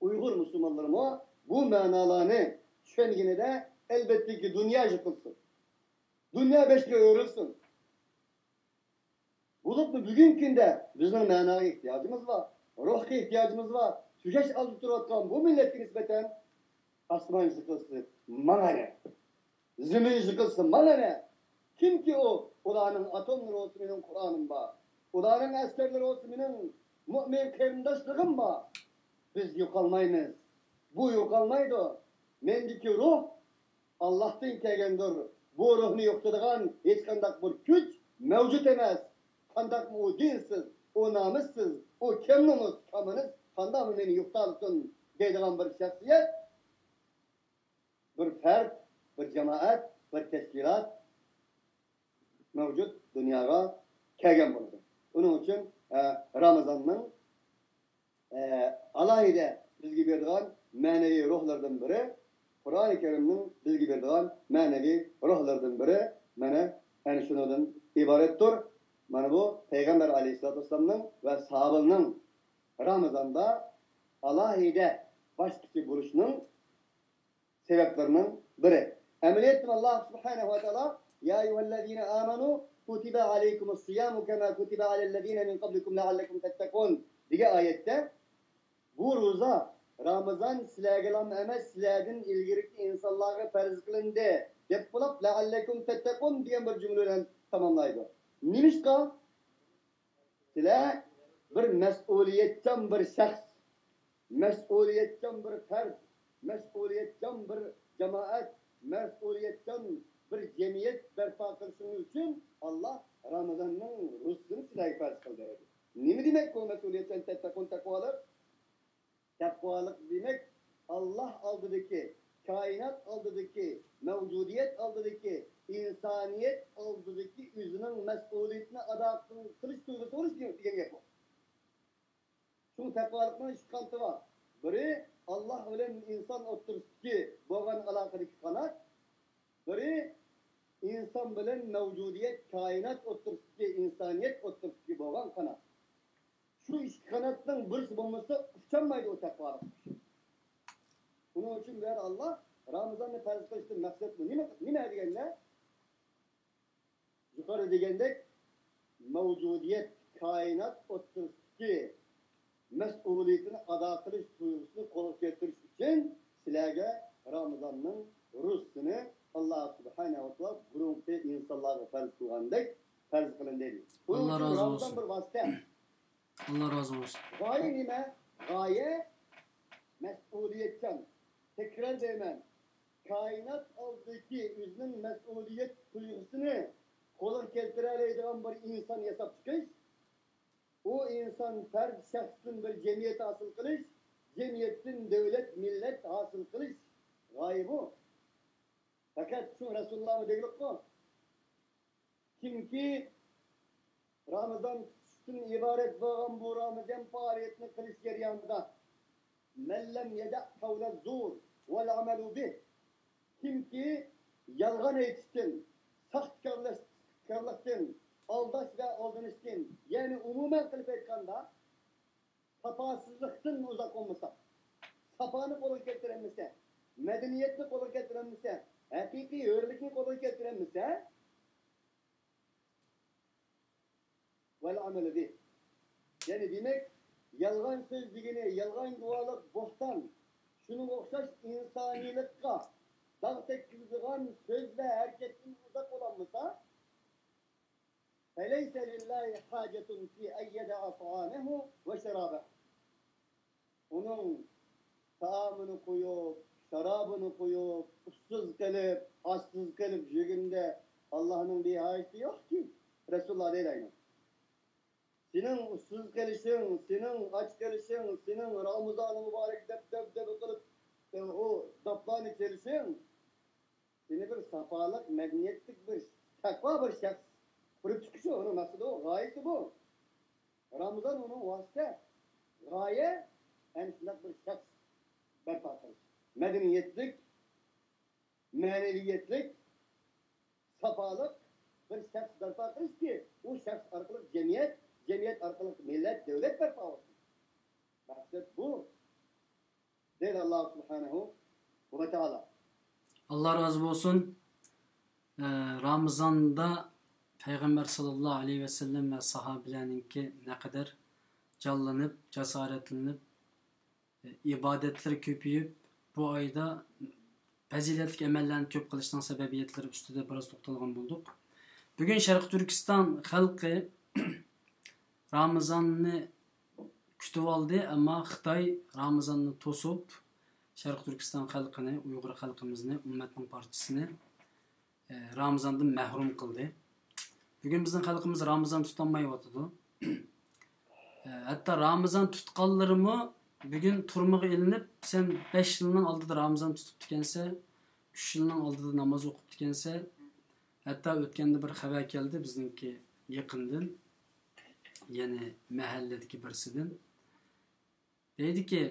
ئۇيغۇر مۇسۇلمانلىرىمۇ بۇ مەنالارنى چۈشەنگىنىدە، ئەلۋەتتىكى، دۇنيا يىقىلسۇن. دۇنيا بەشكە ئۆرۈلسۇن. بولۇپمۇ بۈگۈنكى كۈندە بىزنىڭ مەناغا ئېھتىياجىمىز بار، روھقا ئېھتىياجىمىز بار. تۈگەش ئالدىدا تۇرۇۋاتقان بۇ مىللەتكە نىسبەتەن ئاسمان يىقىلسا ماڭا نە؟ زېمىن يىقىلسا ماڭا نە؟ كىمكى ئۇ؟ ئۇلارنىڭ ئاتوملىرى بولسا مېنىڭ قۇرئانىم بار. ئۇلارنىڭ ئەسكەرلىرى بولسا مېنىڭ مۆمىن قېرىنداشلىرىم بار. بىز يوقالمايمىز. بۇ يوقالمايدۇ. مەندىكى روھ ئاللاھتىن كەلگەندۇر. بۇ روھنى يوقىتىدىغان ھېچقانداق بىر كۈچ مەۋجۇت ئەمەس. قانداقمۇ ئۇ دىنسىز، ئۇ نامۇسسىز، ئۇ كەم نومۇس، كوممۇنىست قانداقمۇ مېنى يوقىتالىسۇن دەيدىغان بىر شەخسىيەت، بىر پەرد، بىر جامائەت، بىر تەشكىلات مەۋجۇت دۇنياغا كەلگەن بولىدۇ. ئۇنىڭ ئۈچۈن، ئە، رامىزاننىڭ، ئە، ئالاھىدە بىزگە بېرىدىغان مەنىۋى روھلىرىدىن بىرى، قۇرئانى كەرىمنىڭ بىزگە بېرىدىغان مەنىۋى روھلىرىدىن بىرى مانا ئەنە شۇنىڭدىن ئىبارەتتۇر. مانا بۇ پەيغەمبەر ئەلەيھىسسالاتۇ ۋەسسالامنىڭ ۋە ساھابىلىرىنىڭ رامىزاندا ئالاھىدە باشلىقچى بولۇشنىڭ سەۋەبلىرىنىڭ بىرى. ئەمەلىيەتتە ئاللا سۇبھانەھۇ ۋە تائالا، يا أيها الذين آمنوا كتب عليكم الصيام كما كتب على الذين من قبلكم لعلكم تتقون دېگەن ئايەتتە، بۇ روزا، رامىزان سىلەرگىلا ئەمەس، سىلەردىن ئىلگىرىكى ئىنسانلارغا پەرز قىلىندى دەپ بولۇپ، لەئەللەكۇم تەتتەقۇن دېگەن بىر جۈملە بىلەن تاماملايدۇ. نېمىشقا؟ سىلەر بىر مەسئۇلىيەتچان بىر شەخس، مەسئۇلىيەتچان بىر پەرد، مەسئۇلىيەتچان بىر جامائەت، مەسئۇلىيەتچان بىر جەمئىيەت بەرپا قىلىشىڭلار ئۈچۈن ئاللا رامىزاننىڭ روزىسىنى سىلەرگە پەرز قىلدى. نېمە دېمەك بۇ مەسئۇلىيەتچان، تەتتەقۇن، تەقۋالىق؟ تەقۋالىق دېمەك، ئاللا ئالدىدىكى، كائىنات ئالدىدىكى، مەۋجۇدىيەت ئالدىدىكى، ئىنسانىيەت ئالدىدىكى ئۆزىنىڭ مەسئۇلىيىتىنى ئادا قىل-، قىلىش تۇيغۇسى بولۇش دېگەن، دېگەن گەپ بۇ. شۇڭا تەقۋالىقنىڭ ئىككى قانىتى بار. بىرى ئاللا بىلەن ئىنسان ئوتتۇرىسىدىكى بولغان ئالاقىدىكى قانات، بىرى ئىنسان بىلەن مەۋجۇدىيەت، كائىنات ئوتتۇرىسىدىكى، ئىنسانىيەت ئوتتۇرىسىدىكى بولغان قانات. شۇ ئىككى قاناتنىڭ بىرسى بولمىسا، ئۇچالمايدۇ ئۇ تەقۋالىق كىشى. ئۇنىڭ ئۈچۈن بۇ يەردە ئاللا رامىزاننى پەرز قىلىشتىن مەقسەت بۇ. نېمە، نېمە دېگەندە؟ يۇقىرىدا دېگەندەك، مەۋجۇدىيەت، كائىنات ئوتتۇرىسىدىكى مەسئۇلىيىتىنى ئادا قىلىش تۇيغۇسىنى قولغا كەلتۈرۈش ئۈچۈن سىلەرگە رامىزاننىڭ روزىسىنى ئاللا سۇبھانەھۇ ۋە تائالا بۇرۇنقى ئىنسانلارغا پەرز قىلغاندەك پەرز قىلىندى. بۇنىڭ ئۈچۈن رامىزان بىر ۋاسىتە. ئاللا رازى بولسۇن. غايە نېمە؟ غايە مەسئۇلىيەتچان. تەكرار دەيمەن، كائىنات ئالدىدىكى ئۆزىنىڭ مەسئۇلىيەت تۇيغۇسىنى قولغا كەلتۈرەلەيدىغان بىر ئىنسان ياساپ چىقىش، ئۇ ئىنسان پەرد شەخستىن بىر جەمئىيەت ھاسىل قىلىش، جەمئىيەتتىن دۆلەت، مىللەت ھاسىل قىلىش غايە بۇ. پەقەت شۇ رەسۇلۇللاھمۇ دېگىلىكقۇ. كىمكى رامىزان تۇتۇشتىن ئىبارەت بولغان بۇ رامىزان پائالىيەتنى قىلىش جەريانىدا، مەن لەم يەدەئ قەۋلە زۇر ۋەل ئەمەلۇ بىھ، كىمكى يالغان ئېيتىشتىن، ساختىكارلىقتىن، ئالداش ۋە ئالدىنىشتىن، يەنى ئومۇمەن قىلىپ ئېيتقاندا، ساپاسىزلىقتىن ئۇزاق بولمىسا، ساپانى قولغا كەلتۈرەلمىسە، مەدەنىيەتنى قولغا كەلتۈرەلمىسە، ھەقىقىي ھۆرلۈكنى قولغا كەلتۈرەلمىسە، ۋەل ئەمەلۇ بىھ. يەنى دېمەك، يالغان سۆز دېگىنى، يالغان گۇۋاھلىق، بوھتان، شۇنىڭغا ئوخشاش ئىنسانىيلىققا داغ تەگكۈزىدىغان سۆز ۋە ھەرىكەتتىن ئۇزاق بولالمىسا، فليس لله حاجة في أن يدع طعامه وشرابه. ئۇنىڭ تائامىنى قويۇپ، شارابىنى قويۇپ، ئۇسسىز قېلىپ، ئاشسىز قېلىپ يۈرگىنىدە ئاللانىڭ بىر ھاجىتى يوقكى. رەسۇلۇللا دەيدۇ ئاينۇ. سېنىڭ ئۇسسىز قېلىشىڭ، سېنىڭ ئاچ قېلىشىڭ، سېنىڭ رامىزانى مۇبارەك دەپ دەبدەبە قىلىپ، ئۇ داپلارنى چېلىشىڭ، سېنى بىر ساپالىق، مەدەنىيەتلىك بىر، تەقۋا بىر شەخس قۇرۇپ چىقىشى، ئۇنىڭ مەقسىتى بۇ، غايىسى بۇ. رامىزان ئۇنىڭ ۋاسىتە، غايە، ئەنە شۇنداق بىر شەخس بەرپا قىلىش. مەدەنىيەتلىك، مەنىۋىيەتلىك، ساپالىق بىر شەخس بەرپا قىلىشكى، ئۇ شەخس ئارقىلىق جەمئىيەت، جەمئىيەت ئارقىلىق مىللەت، دۆلەت بەرپا بولسۇن. مەقسەت بۇ، دەيدۇ ئاللا سۇبھانەھۇ ۋە تائالا. ئاللا رازى بولسۇن. ئە، رامىزاندا پەيغەمبەر ساللاللاھۇ ئەلەيھى ۋەسەللەم ۋە ساھابىلەرنىڭكى نەقەدەر جانلىنىپ، جاسارەتلىنىپ، ئىبادەتلىرى كۆپىيىپ، بۇ ئايدا پەزىلەتلىك ئەمەللەرنى كۆپ قىلىشنىڭ سەۋەبىيەتلىرى ئۈستىدە بىراز توختالغان بولدۇق. بۈگۈن شەرقىي تۈركىستان خەلقى رامىزاننى كۈتۈۋالدى، ئەمما خىتاي رامىزاننى توسۇپ، شەرقىي تۈركىستان خەلقىنى، ئۇيغۇر خەلقىمىزنى، ئۈممەتنىڭ پارچىسىنى ئە، رامىزاندىن مەھرۇم قىلدى. بۈگۈن بىزنىڭ خەلقىمىز رامىزان تۇتالمايۋاتىدۇ. ئە، ھەتتا رامىزان تۇتقانلىرىمۇ بۈگۈن تۈرمىگە ئېلىنىپ، سەن بەش يىلنىڭ ئالدىدا رامىزان تۇتۇپتىكەنسەن، ئۈچ يىلنىڭ ئالدىدا ناماز ئوقۇپتىكەنسەن. ھەتتا ئۆتكەندە بىر خەۋەر كەلدى بىزنىڭكى يېقىندىن، يەنى مەھەللىدىكى بىرسىدىن. دەيدىكى،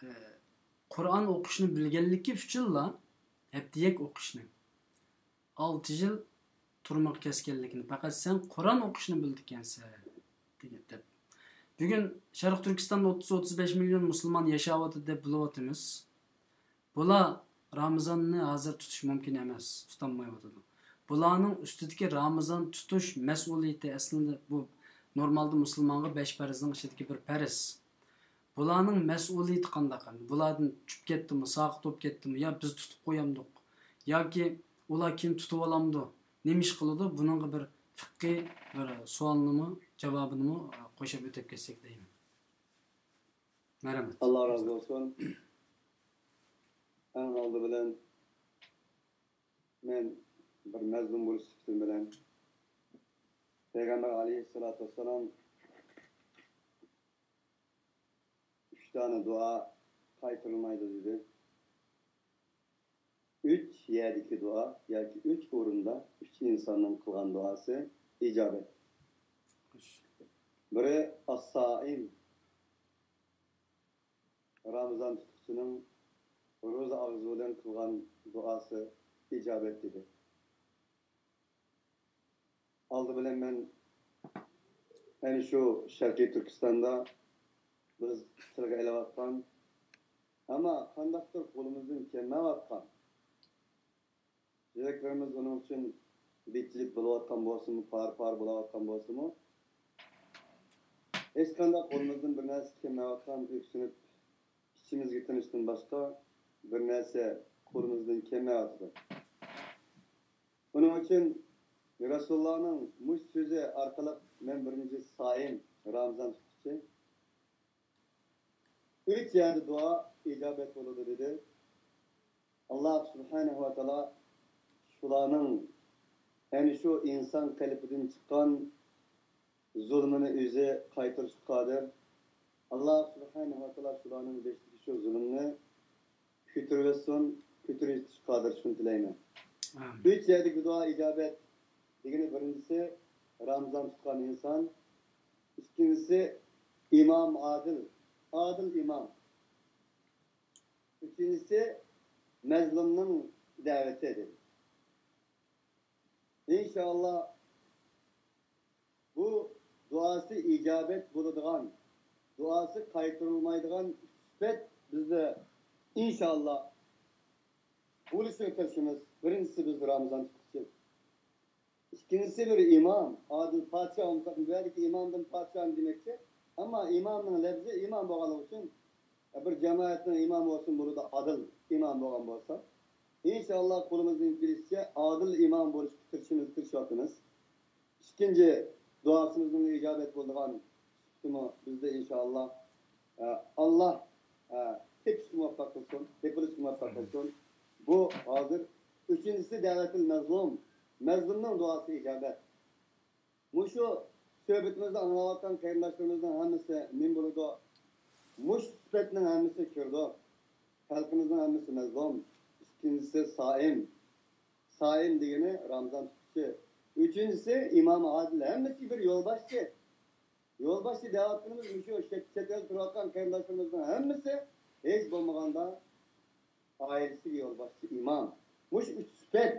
ئە، قۇرئان ئوقۇشنى بىلگەنلىكى ئۈچۈنلا، ھەپتىلىك ئوقۇشنى، ئالتە يىل تۈرمىگە كەسكەنلىكىنى، پەقەت سەن قۇرئان ئوقۇشنى بىلىدىكەنسەن، دېگەن دەپ. بۈگۈن شەرقىي تۈركىستاندا ئوتتۇز، ئوتتۇز بەش مىليون مۇسۇلمان ياشاۋاتىدۇ دەپ بىلىۋاتىمىز. بۇلار رامىزاننى ھازىر تۇتۇش مۇمكىن ئەمەس، تۇتالمايۋاتىدۇ. بۇلارنىڭ ئۈستىدىكى رامىزان تۇتۇش مەسئۇلىيىتى ئەسلىدە بۇ نورمالدا مۇسۇلمانغا بەش پەرزنىڭ ئىچىدىكى بىر پەرز. بۇلارنىڭ مەسئۇلىيىتى قانداق؟ بۇلاردىن چۈشۈپ كەتتىمۇ، ساقىت بولۇپ كەتتىمۇ، يا بىز تۇتۇپ قويامدۇق، ياكى ئۇلار كېيىن تۇتۇۋالامدۇ؟ نېمە ئىش قىلىدۇ؟ بۇنىڭغا بىر فىقھىي بىر سوئالنىمۇ، جاۋابىنىمۇ قوشۇپ ئۆتۈپ كەتسەك دەيمەن. مەرھەمەت. ئاللا رازى بولسۇن. ئەڭ ئالدى بىلەن مەن بىر مەزلۇم بولۇش سۈپىتىم بىلەن پەيغەمبەر ئەلەيھىسسالاتۇ ۋەسسالام ئۈچ دانە دۇئا قايتۇرۇلمايدۇ دېدى. ئۈچ يەردىكى دۇئا ياكى ئۈچ ئورۇندا ئۈچ ئىنساننىڭ قىلغان دۇئاسى ئىجابەت. بىرى ئاسسائىم، رامىزان تۇتقۇچىنىڭ روزا ئاغزى بىلەن قىلغان دۇئاسى ئىجابەت دېدى. ئالدى بىلەن مەن ئەنە شۇ شەرقىي تۈركىستاندا بىز تىلغا ئېلىۋاتقان، ئەمما قانداقتۇر قولىمىزدىن كەلمەيۋاتقان، يۈرەكلىرىمىز ئۇنىڭ ئۈچۈن بىت-بىت بولۇۋاتقان بولسىمۇ، پارە-پارە بولۇۋاتقان بولسىمۇ، ھېچقانداق قولىمىزدىن بىر نەرسە كەلمەيۋاتقان، ئۆكسۈنۈپ ئىچىمىزگە تىنىشتىن باشقا بىر نەرسە قولىمىزدىن كەلمەيۋاتىدۇ. ئۇنىڭ ئۈچۈن رەسۇلۇللانىڭ مۇشۇ سۆزى ئارقىلىق مەن بىرىنچى سائىم، رامىزان تۇتقۇچى، ئۈچ يەردە دۇئا ئىجابەت بولىدۇ دېدى. ئاللاھ سۇبھانەھۇ ۋە تائالا شۇلارنىڭ، يەنى شۇ ئىنسان قەلبىدىن چىققان زۇلمىنى ئۆزى قايتۇرۇشقا قادىر. ئاللاھ سۇبھانەھۇ ۋە تائالا شۇلارنىڭ بېشىدىكى شۇ زۇلۇمنى كۆتۈرۈۋەتسۇن، كۆتۈرۈۋېتىشقا قادىر، شۇنى تىلەيمەن. ئامىن. ئۈچ يەردىكى دۇئا ئىجابەت دېگىنى، بىرىنچىسى، رامىزان تۇتقان ئىنسان. ئىككىنچىسى، ئىمام ئادىل، ئادىل ئىمام. ئۈچىنچىسى، مەزلۇمنىڭ دەۋىتى دېدى. ئىنشائاللا، بۇ دۇئاسى ئىجابەت بولىدىغان، دۇئاسى قايتۇرۇلمايدىغان سۈپەت بىزدە ئىنشائاللا بولۇشىغا تىرىشىمىز. بىرىنچىسى، بىز رامىزان تۇتقۇچى. ئىككىنچىسى، بىر ئىمام، ئادىل پادىشاھ بولمىسا، بۇ يەردىكى ئىمامدىن پادىشاھنى دېمەكچى. ئەمما ئىمامنىڭ لەپزى ئىمام بولغانلىقى ئۈچۈن، بىر جامائەتنىڭ ئىمامى بولسۇن، بۇنىڭدا ئادىل ئىمام بولغان بولسا، ئىنشائاللا، قولىمىزدىن كېلىشىچە ئادىل ئىمام بولۇشقا تىرىشىمىز، تىرىشىۋاتىمىز. ئىككىنچى دۇئاسىمىزنىڭ ئىجابەت بولىدىغان سۈپىتىمۇ بىزدە، ئىنشائاللا. ئە، ئاللا، ئە، تېپىشقا مۇۋەپپەق قىلسۇن، تېپىلىشقا مۇۋەپپەق قىلسۇن. بۇ ھازىر ئۈچىنچىسى، دەۋەتىل مەزلۇم، مەزلۇمنىڭ دۇئاسى ئىجابەت. مۇشۇ سۆھبىتىمىزنى ئاڭلاۋاتقان قېرىنداشلىرىمىزنىڭ ھەممىسى نېمە بولىدۇ؟ مۇشۇ سۈپەتنىڭ ھەممىسى كىرىدۇ. خەلقىمىزنىڭ ھەممىسى مەزلۇم. ئىككىنچىسى سائىم. سائىم دېگىنى رامىزان تۇتقۇچى. ئۈچىنچىسى ئىمام ئادىل. ھەممىسى بىر يولباشچى. يولباشچى دەۋاتقىنىمىز مۇشۇ چەت، چەت ئەلدە تۇرۇۋاتقان قېرىنداشلىرىمىزنىڭ ھەممىسى ھېچ بولمىغاندا ئائىلىسىگە يولباشچى، ئىمام. مۇشۇ ئۈچ سۈپەت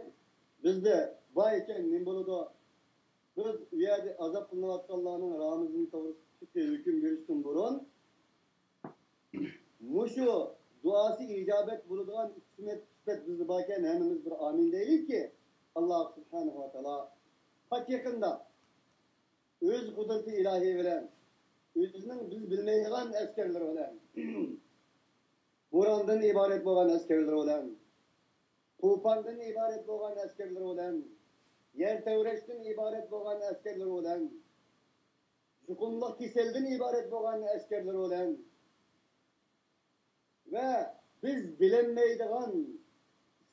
بىزدە بار ئىكەن، نېمە بولىدۇ؟ بىز ئۇ يەردە ئازابلىنىۋاتقانلارنىڭ رامىزىنى توغرىسىدىكى ھۆكۈم بېرىشتىن بۇرۇن، مۇشۇ دۇئاسى ئىجابەت بولىدىغان ئۈچ سۈپەت، سۈپەت بىزدە باركەن، ھەممىمىز بىر ئامىن دەيلىكى، ئاللا سۇبھانەھۇ ۋە تائالا پات يېقىندا ئۆز قۇدرىتى ئىلاھى بىلەن ئۆزىنىڭ بىز بىلمەيدىغان ئەسكەرلىرى بىلەن، بوراندىن ئىبارەت بولغان ئەسكەرلىرى بىلەن، توپاندىن ئىبارەت بولغان ئەسكەرلىرى بىلەن، يەر تەۋرەشتىن ئىبارەت بولغان ئەسكەرلىرى بىلەن، يۇقۇملۇق كېسەلدىن ئىبارەت بولغان ئەسكەرلىرى بىلەن ۋە بىز بىلەلمەيدىغان،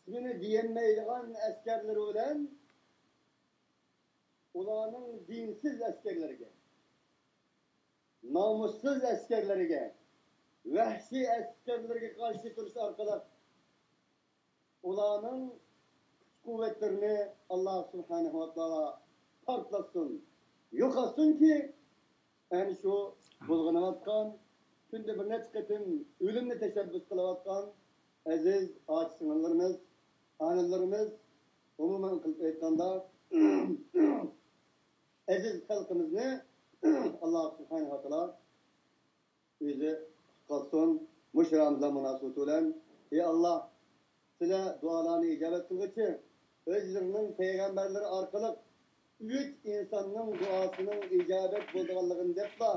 ئىسمىنى دېيەلمەيدىغان ئەسكەرلىرى بىلەن ئۇلارنىڭ دىنسىز ئەسكەرلىرىگە، نامۇسسىز ئەسكەرلىرىگە، ۋەھشىي ئەسكەرلىرىگە قارشى تۇرۇش ئارقىلىق ئۇلارنىڭ كۈچ-قۇۋۋەتلىرىنى ئاللا سۇبھانەھۇ ۋە تائالا پارتلاتسۇن، يوقاتسۇنكى، ئەنە شۇ بۇلغىنىۋاتقان، كۈندە بىر نەچچە قېتىم ئۆلۈمنى تەشەببۇس قىلىۋاتقان ئەزىز ئاچا-سىڭىللىرىمىز، ئانىلىرىمىز، ئومۇمەن قىلىپ ئېيتقاندا، ئەزىز خەلقىمىزنى ئاللا سۇبھانەھۇ ۋە تائالا ئۆزى قۇتقۇزسۇن. مۇشۇ رامىزان مۇناسىۋىتى بىلەن، ئى ئاللا، سىلە دۇئالارنى ئىجابەت قىلغۇچى، ئۆزلىرىنىڭ پەيغەمبەرلىرى ئارقىلىق ئۈچ ئىنساننىڭ دۇئاسىنىڭ ئىجابەت بولىدىغانلىقىنى دەپلا،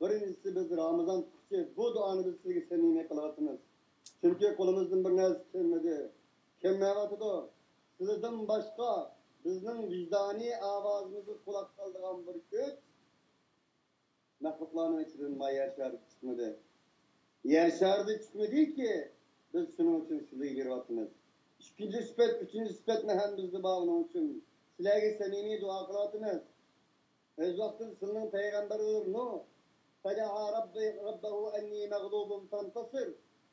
بىرىنچىسى بىز رامىزان تۇتقۇچى، بۇ دۇئانى بىز سىزگە سەمىمىي قىلىۋاتىمىز. چۈنكى قولىمىزدىن بىر نەرسە كەلمىدى، كەلمەيۋاتىدۇ. سىلىدىن باشقا بىزنىڭ ۋىجدانىي ئاۋازىمىزغا قۇلاق سالىدىغان بىر كۈچ مەخلۇقلارنىڭ ئىچىدىن ما يەر شارىدا چىقمىدى. يەر شارىدا چىقمىدىكى، بىز شۇنىڭ ئۈچۈن سىلىگە بېرىۋاتىمىز. ئىككىنچى سۈپەت، ئۈچىنچى سۈپەتمۇ ھەم بىزدە بار، ئۇنىڭ ئۈچۈن سىلەرگە سەمىمىي دۇئا قىلىۋاتىمىز. ئۆز ۋاقتىدا سىلىنىڭ پەيغەمبىرىڭىز نۇھ، فدعا رب-، ربه أني مغلوب فانتصر،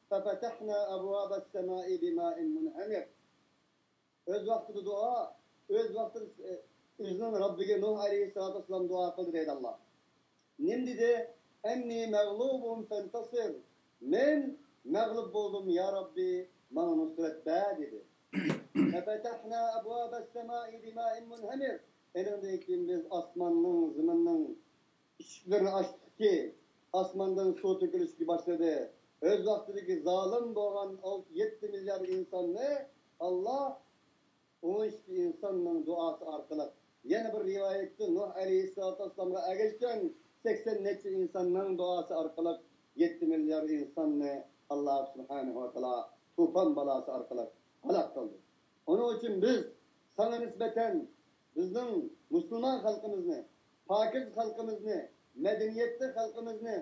ففتحنا أبواب السماء بماء منهمر. ئۆز ۋاقتىدا دۇئا، ئۆز ۋاقتىدا، ئۆزىنىڭ رەببىگە نۇھ ئەلەيھىسسالاتۇ ۋەسسالام دۇئا قىلدى دەيدۇ ئاللا. نېمە دېدى؟ ئەننى مەغلۇبۇن فەنتەسىر. مەن مەغلۇپ بولدۇم، يا رەببى، ماڭا نۇسرەت بەر، دېدى. فەپەتەھنا ئەبۋابەس سەمائى بىمائىن مۇنھەمىر. ئېنىڭدىن كېيىن بىز ئاسماننىڭ، زېمىننىڭ ئىشىكلىرىنى ئاچتۇقكى، ئاسماندىن سۇ تۆكۈلۈشكە باشلىدى. ئۆز ۋاقتىدىكى زالىم بولغان ئالتە، يەتتە مىليارد ئىنساننى ئاللا ئون ئىككى ئىنساننىڭ دۇئاسى ئارقىلىق، يەنە بىر رىۋايەتتە نۇھ ئەلەيھىسسالاتۇ ۋەسسالامغا ئەگەشكەن سەكسەن نەچچە ئىنساننىڭ دۇئاسى ئارقىلىق يەتتە مىليارد ئىنساننى ئاللا سۇبھانەھۇ ۋە تائالا توپان بالاسى ئارقىلىق ھالاك قىلدى. ئۇنىڭ ئۈچۈن بىز ساڭا نىسبەتەن بىزنىڭ مۇسۇلمان خەلقىمىزنى، پاكىز خەلقىمىزنى، مەدەنىيەتلىك خەلقىمىزنى،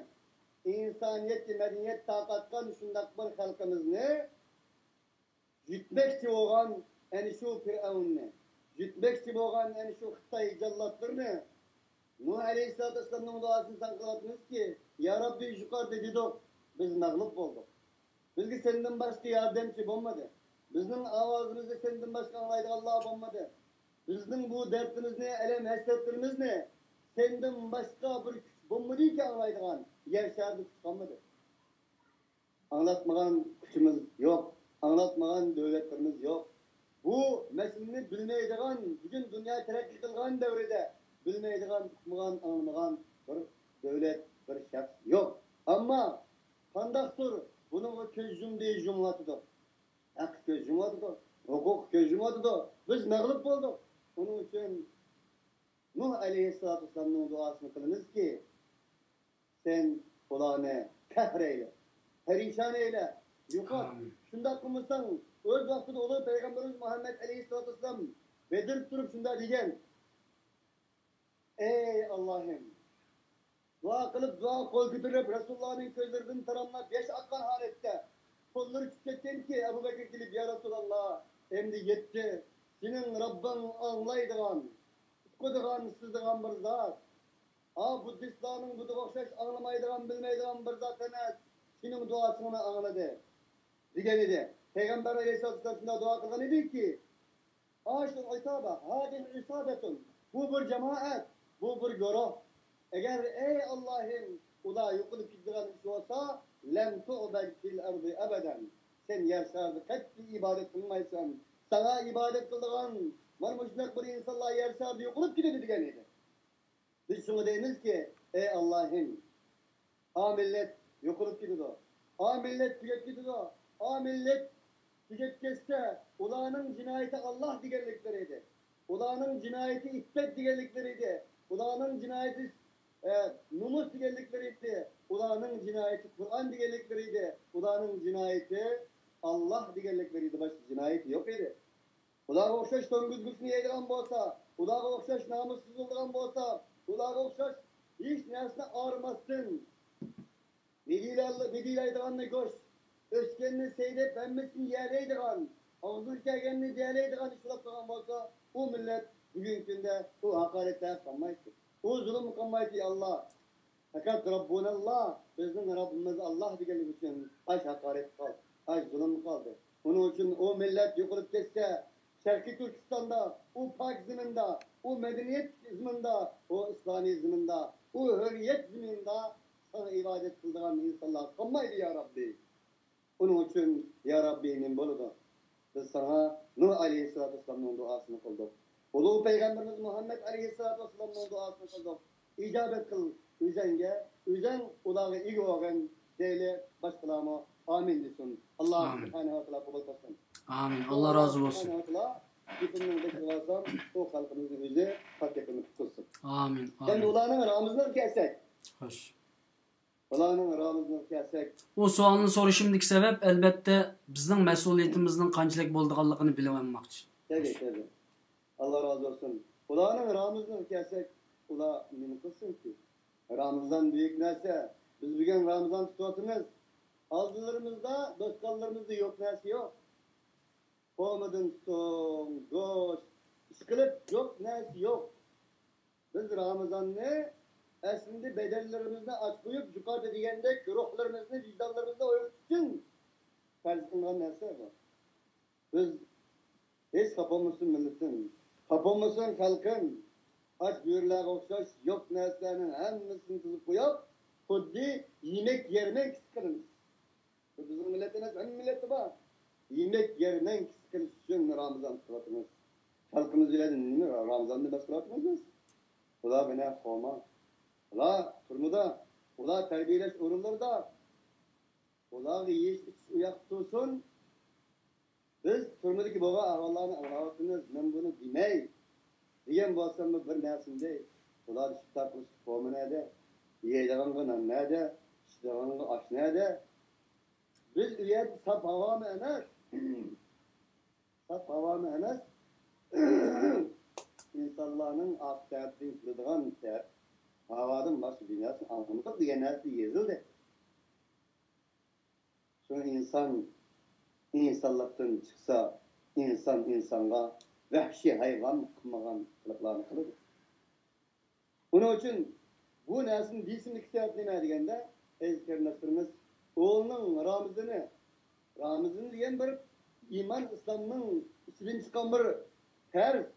ئىنسانىيەتكە مەدەنىيەت تارقاتقان شۇنداق بىر خەلقىمىزنى يۇتماقچى بولغان ئەنە شۇ پىرئەۋننى، يۇتماقچى بولغان ئەنە شۇ خىتاي جاللاتلىرىنى نۇھ ئەلەيھىسسالاتۇ ۋەسسالامنىڭ دۇئاسىنى ساڭا قىلىۋاتىمىزكى، يا رەببى، يۇقىرىدا دېدۇق، بىز مەغلۇپ بولدۇق. بىزگە سەندىن باشقا ياردەمچى بولمىدى. بىزنىڭ ئاۋازىمىزنى سەندىن باشقا ئاڭلايدىغانلار بولمىدى. بىزنىڭ بۇ دەردىمىزنى، ئەلەم ھەسرەتلىرىمىزنى سەندىن باشقا بىر كۈچ بولمىدىكى ئاڭلايدىغان. يەر شارىدا كۈچ قالمىدى. ئاڭلاتمىغان كۈچىمىز يوق، ئاڭلاتمىغان دۆلەتلىرىمىز يوق. بۇ مەسىلىنى بىلمەيدىغان، بۈگۈن دۇنيا تەرەققىي قىلغان دەۋرىدە بىلمەيدىغان، ئۇقمىغان، ئاڭلىمىغان بىر دۆلەت، بىر شەخس يوق. ئەمما قانداقتۇر بۇنىڭغا كۆز يۇمدى، يۇمۇۋاتىدۇ. ھەق كۆز يۇمۇۋاتىدۇ، ھوقۇق كۆز يۇمۇۋاتىدۇ. بىز مەغلۇپ بولدۇق. ئۇنىڭ ئۈچۈن نۇھ ئەلەيھىسسالاتۇ ۋەسسالامنىڭ دۇئاسىنى قىلىمىزكى، سەن ئۇلارنى قەھر ئەيلە، پەرىشان ئەيلە، يوقات. شۇنداق قىلمىساڭ، ئۆز ۋاقتىدا ئۇلۇغ پەيغەمبىرىمىز مۇھەممەد ئەلەيھىسسالاتۇ ۋەسسالام بېدىرىپ تۇرۇپ شۇنداق دېگەن، ئەي ئاللاھىم، دۇئا قىلىپ، دۇئا قول كۆتۈرۈپ، رەسۇلۇللانىڭ كۆزلىرىدىن تاراملاپ ياش ئاققان ھالەتتە، قوللىرى چۈشۈپ كەتكەنكى، ئەبۇ بەكرى كېلىپ، يا رەسۇلاللا، ئەمدى يەتتى، سېنىڭ رەببىڭ ئاڭلايدىغان، ئۇقىدىغان، سىزىدىغان بىر زات. ئا، بۇددىستلارنىڭ بۇدىغا ئوخشاش ئاڭلىمايدىغان، بىلمەيدىغان بىر زات ئەمەس، سېنىڭ دۇئاسىڭنى ئاڭلىدى، دېگەن ئىدى. پەيغەمبەر ئەلەيھىسسالاتۇ ۋەسسالام شۇنداق دۇئا قىلغان ئىدىكى، ئاشۇ ئىسابە، ھازىھى ئىسابەتۇن، بۇ بىر جامائەت، بۇ بىر گۇرۇھ. ئەگەر، ئەي ئاللاھىم، ئۇلار يوقىلىپ كېتىدىغان ئىش بولسا، لەم تۇئبەد فىل ئەرزى ئەبەدەن، سەن يەر شارىدا قەتئىي ئىبادەت قىلمايسەن. ساڭا ئىبادەت قىلىدىغان مانا مۇشۇنداق بىر ئىنسانلار يەر شارىدا يوقىلىپ كېتىدۇ، دېگەن ئىدى. بىز شۇڭا دەيمىزكى، ئەي ئاللاھىم، ئا مىللەت يوقىلىپ كېتىدۇ، ئا مىللەت تۈگەپ كېتىدۇ، ئا مىللەت تۈگەپ كەتسە، ئۇلارنىڭ جىنايىتى ئاللاھ دېگەنلىكلىرى ئىدى. ئۇلارنىڭ جىنايىتى ئىپپەت دېگەنلىكلىرى ئىدى. ئۇلارنىڭ جىنايىتى، ئە، نومۇس دېگەنلىكلىرى ئىدى. ئۇلارنىڭ جىنايىتى قۇرئان دېگەنلىكلىرى ئىدى. ئۇلارنىڭ جىنايىتى ئاللاھ دېگەنلىكلىرى ئىدى. باشقا جىنايىتى يوق ئىدى. ئۇلارغا ئوخشاش توڭگۇزگۇسىنى يەيدىغان بولسا، ئۇلارغا ئوخشاش نامۇسسىز بولىدىغان بولسا، ئۇلارغا ئوخشاش ھېچ نەرسىنى ئايرىماستىن، مىدىيلەيدىغاننى گۆش، ئۆسكەننى سەي دەپ ھەممىسىنى يەلەيدىغان، ئاغزىغا كەلگەننى دېيەلەيدىغان ئىش بولۇپ قالغان بولسا، ئۇ مىللەت بۈگۈنكى كۈندە ئۇ ھاقارەتتە قالمايتتى. ئۇ زۇلۇمغا قالمايتتى، يا ئاللا. پەقەت رەببۇنەللا، بىزنىڭ رەببىمىز ئاللا دېگەنلىكى ئۈچۈن ئاش ھاقارەتكە قالدى، ئاش زۇلۇمغا قالدى. ئۇنىڭ ئۈچۈن ئۇ مىللەت يوقىلىپ كەتسە، شەرقىي تۈركىستاندا، ئۇ پاك زېمىندا، ئۇ مەدەنىيەت زېمىندا، ئۇ ئىسلامىي زېمىندا، ئۇ ھۆرىيەت زېمىنىدا ساڭا ئىبادەت قىلىدىغان ئىنسانلار قالمايدۇ، يا رەببى. ئۇنىڭ ئۈچۈن، يا رەببى، نېمە بولىدۇ؟ بىز ساڭا نۇھ ئەلەيھىسسالاتۇ ۋەسسالامنىڭ دۇئاسىنى قىلدۇق. ئۇلۇغ پەيغەمبىرىمىز مۇھەممەد ئەلەيھىسسالاتۇ ۋەسسالامنىڭ دۇئاسىنى قىلدۇق. ئىجابەت قىل ئۆزەڭگە، ئۆزەڭ ئۇلارغا ئىگە بولغىن، دەيلى، باشقىلارمۇ ئامىن دېسۇن. ئاللا سۇبھانەھۇ ۋە تائالا قوبۇل قىلسۇن. ئامىن. ئاللا رازى بولسۇن. سۈبھانەھۇ ۋە تائالا گېپىمنىڭ بېشىغا بارسام، ئۇ خەلقىمىزنى ئۆزى پاك يېقىنلىق قىلسۇن. ئامىن. ئەمدى ئامىن. ئۇلارنىڭ رامىزانىغا كەلسەك. خوش. ئۇلارنىڭ رامىزىنىغا كەلسەك. ئۇ سوئالنى سورىشىمدىكى سەۋەب، ئەلۋەتتە، بىزنىڭ مەسئۇلىيىتىمىزنىڭ قانچىلىك بولىدىغانلىقىنى بىلىۋالماقچى. تەبىئىي، تەبىئىي. ئاللا رازى بولسۇن. ئۇلارنىڭ رامىزىنىغا كەلسەك، ئۇلار نېمە قىلسۇنكى؟ رامىزان بۈيۈك نەرسە. بىز بۈگۈن رامىزان تۇتۇۋاتىمىز. ئالدىلىرىمىزدا، دوستقاللىرىمىزدا يوق نەرسە يوق. قورۇمىدىن تۇتۇڭ، گۆش، ئىشقىلىپ يوق نەرسە يوق. بىز رامىزاننى ئەسلىدە بەدەنلىرىمىزنى ئاچ قويۇپ، يۇقىرىدا دېگەندەك روھلىرىمىزنى، ۋىجدانلىرىمىزنى ئويغىتىش ئۈچۈن پەرز قىلىنغان نەرسە بۇ. بىز ھېچ خاپا بولمىسۇن مىللىتىم، خاپا بولمىسۇن خەلقىم، ئاچ بۆرىلەرگە ئوخشاش يوق نەرسىلەرنىڭ ھەممىسىنى تىزىپ قويۇپ، خۇددى يېمەك يەرمەنكىسى قىلىمىز. بۇ بىزنىڭ مىللەتتە ئەمەس، ھەممە مىللەتتە بار. يېمەك يەرمەنكىسى قىلىش ئۈچۈن رامىزان تۇتۇۋاتىمىز. خەلقىمىز بىلەن نېمە رامزاندا مەس قىلىۋاتىمىز بىز؟ ئۇلار بىلەن خورما. ئۇلار تۈرمىدە، ئۇلار تەربىيەلەش ئورۇنلىرىدا، ئۇلارغا يېيىش ئىچىش ئۇياقتا تۇرسۇن. بىز تۈرمىدىكى بولغان ئەھۋاللارنى ئاڭلاۋاتىمىز. مەن بۇنى دېمەي دېگەن بولساممۇ بىر نەرسىنى دەي. ئۇلاردا ئىپتار قىلىش خورما نەدە؟ يەيدىغانغا نان نەدە؟ ئىچىدىغانغا ئاش نەدە؟ بىز ئۇ يەردە ساپ ھاۋامۇ ئەمەس، ساپ ھاۋامۇ ئەمەس، ئىنسانلارنىڭ ئاخىرەتتىن كېلىدىغان تە-، ھاۋادىن باشقا بىر نەرسىنى ئاڭلىمىدۇق دېگەن نەرسە يېزىلدى. شۇڭا ئىنسان ئىنسانلىقتىن چىقسا، ئىنسان ئىنسانغا ۋەھشىي ھايۋان قىلمىغان قىلىقلارنى قىلىدۇ. ئۇنىڭ ئۈچۈن بۇ نەرسىنى دېيىشىمدىكى سەۋەب نېمە دېگەندە، ئەزىز قېرىنداشلىرىمىز، ئۇلارنىڭ رامىزىنى، رامىزىن دېگەن بىر ئىمان ئىسلامنىڭ ئىچىدىن چىققان بىر پەرز.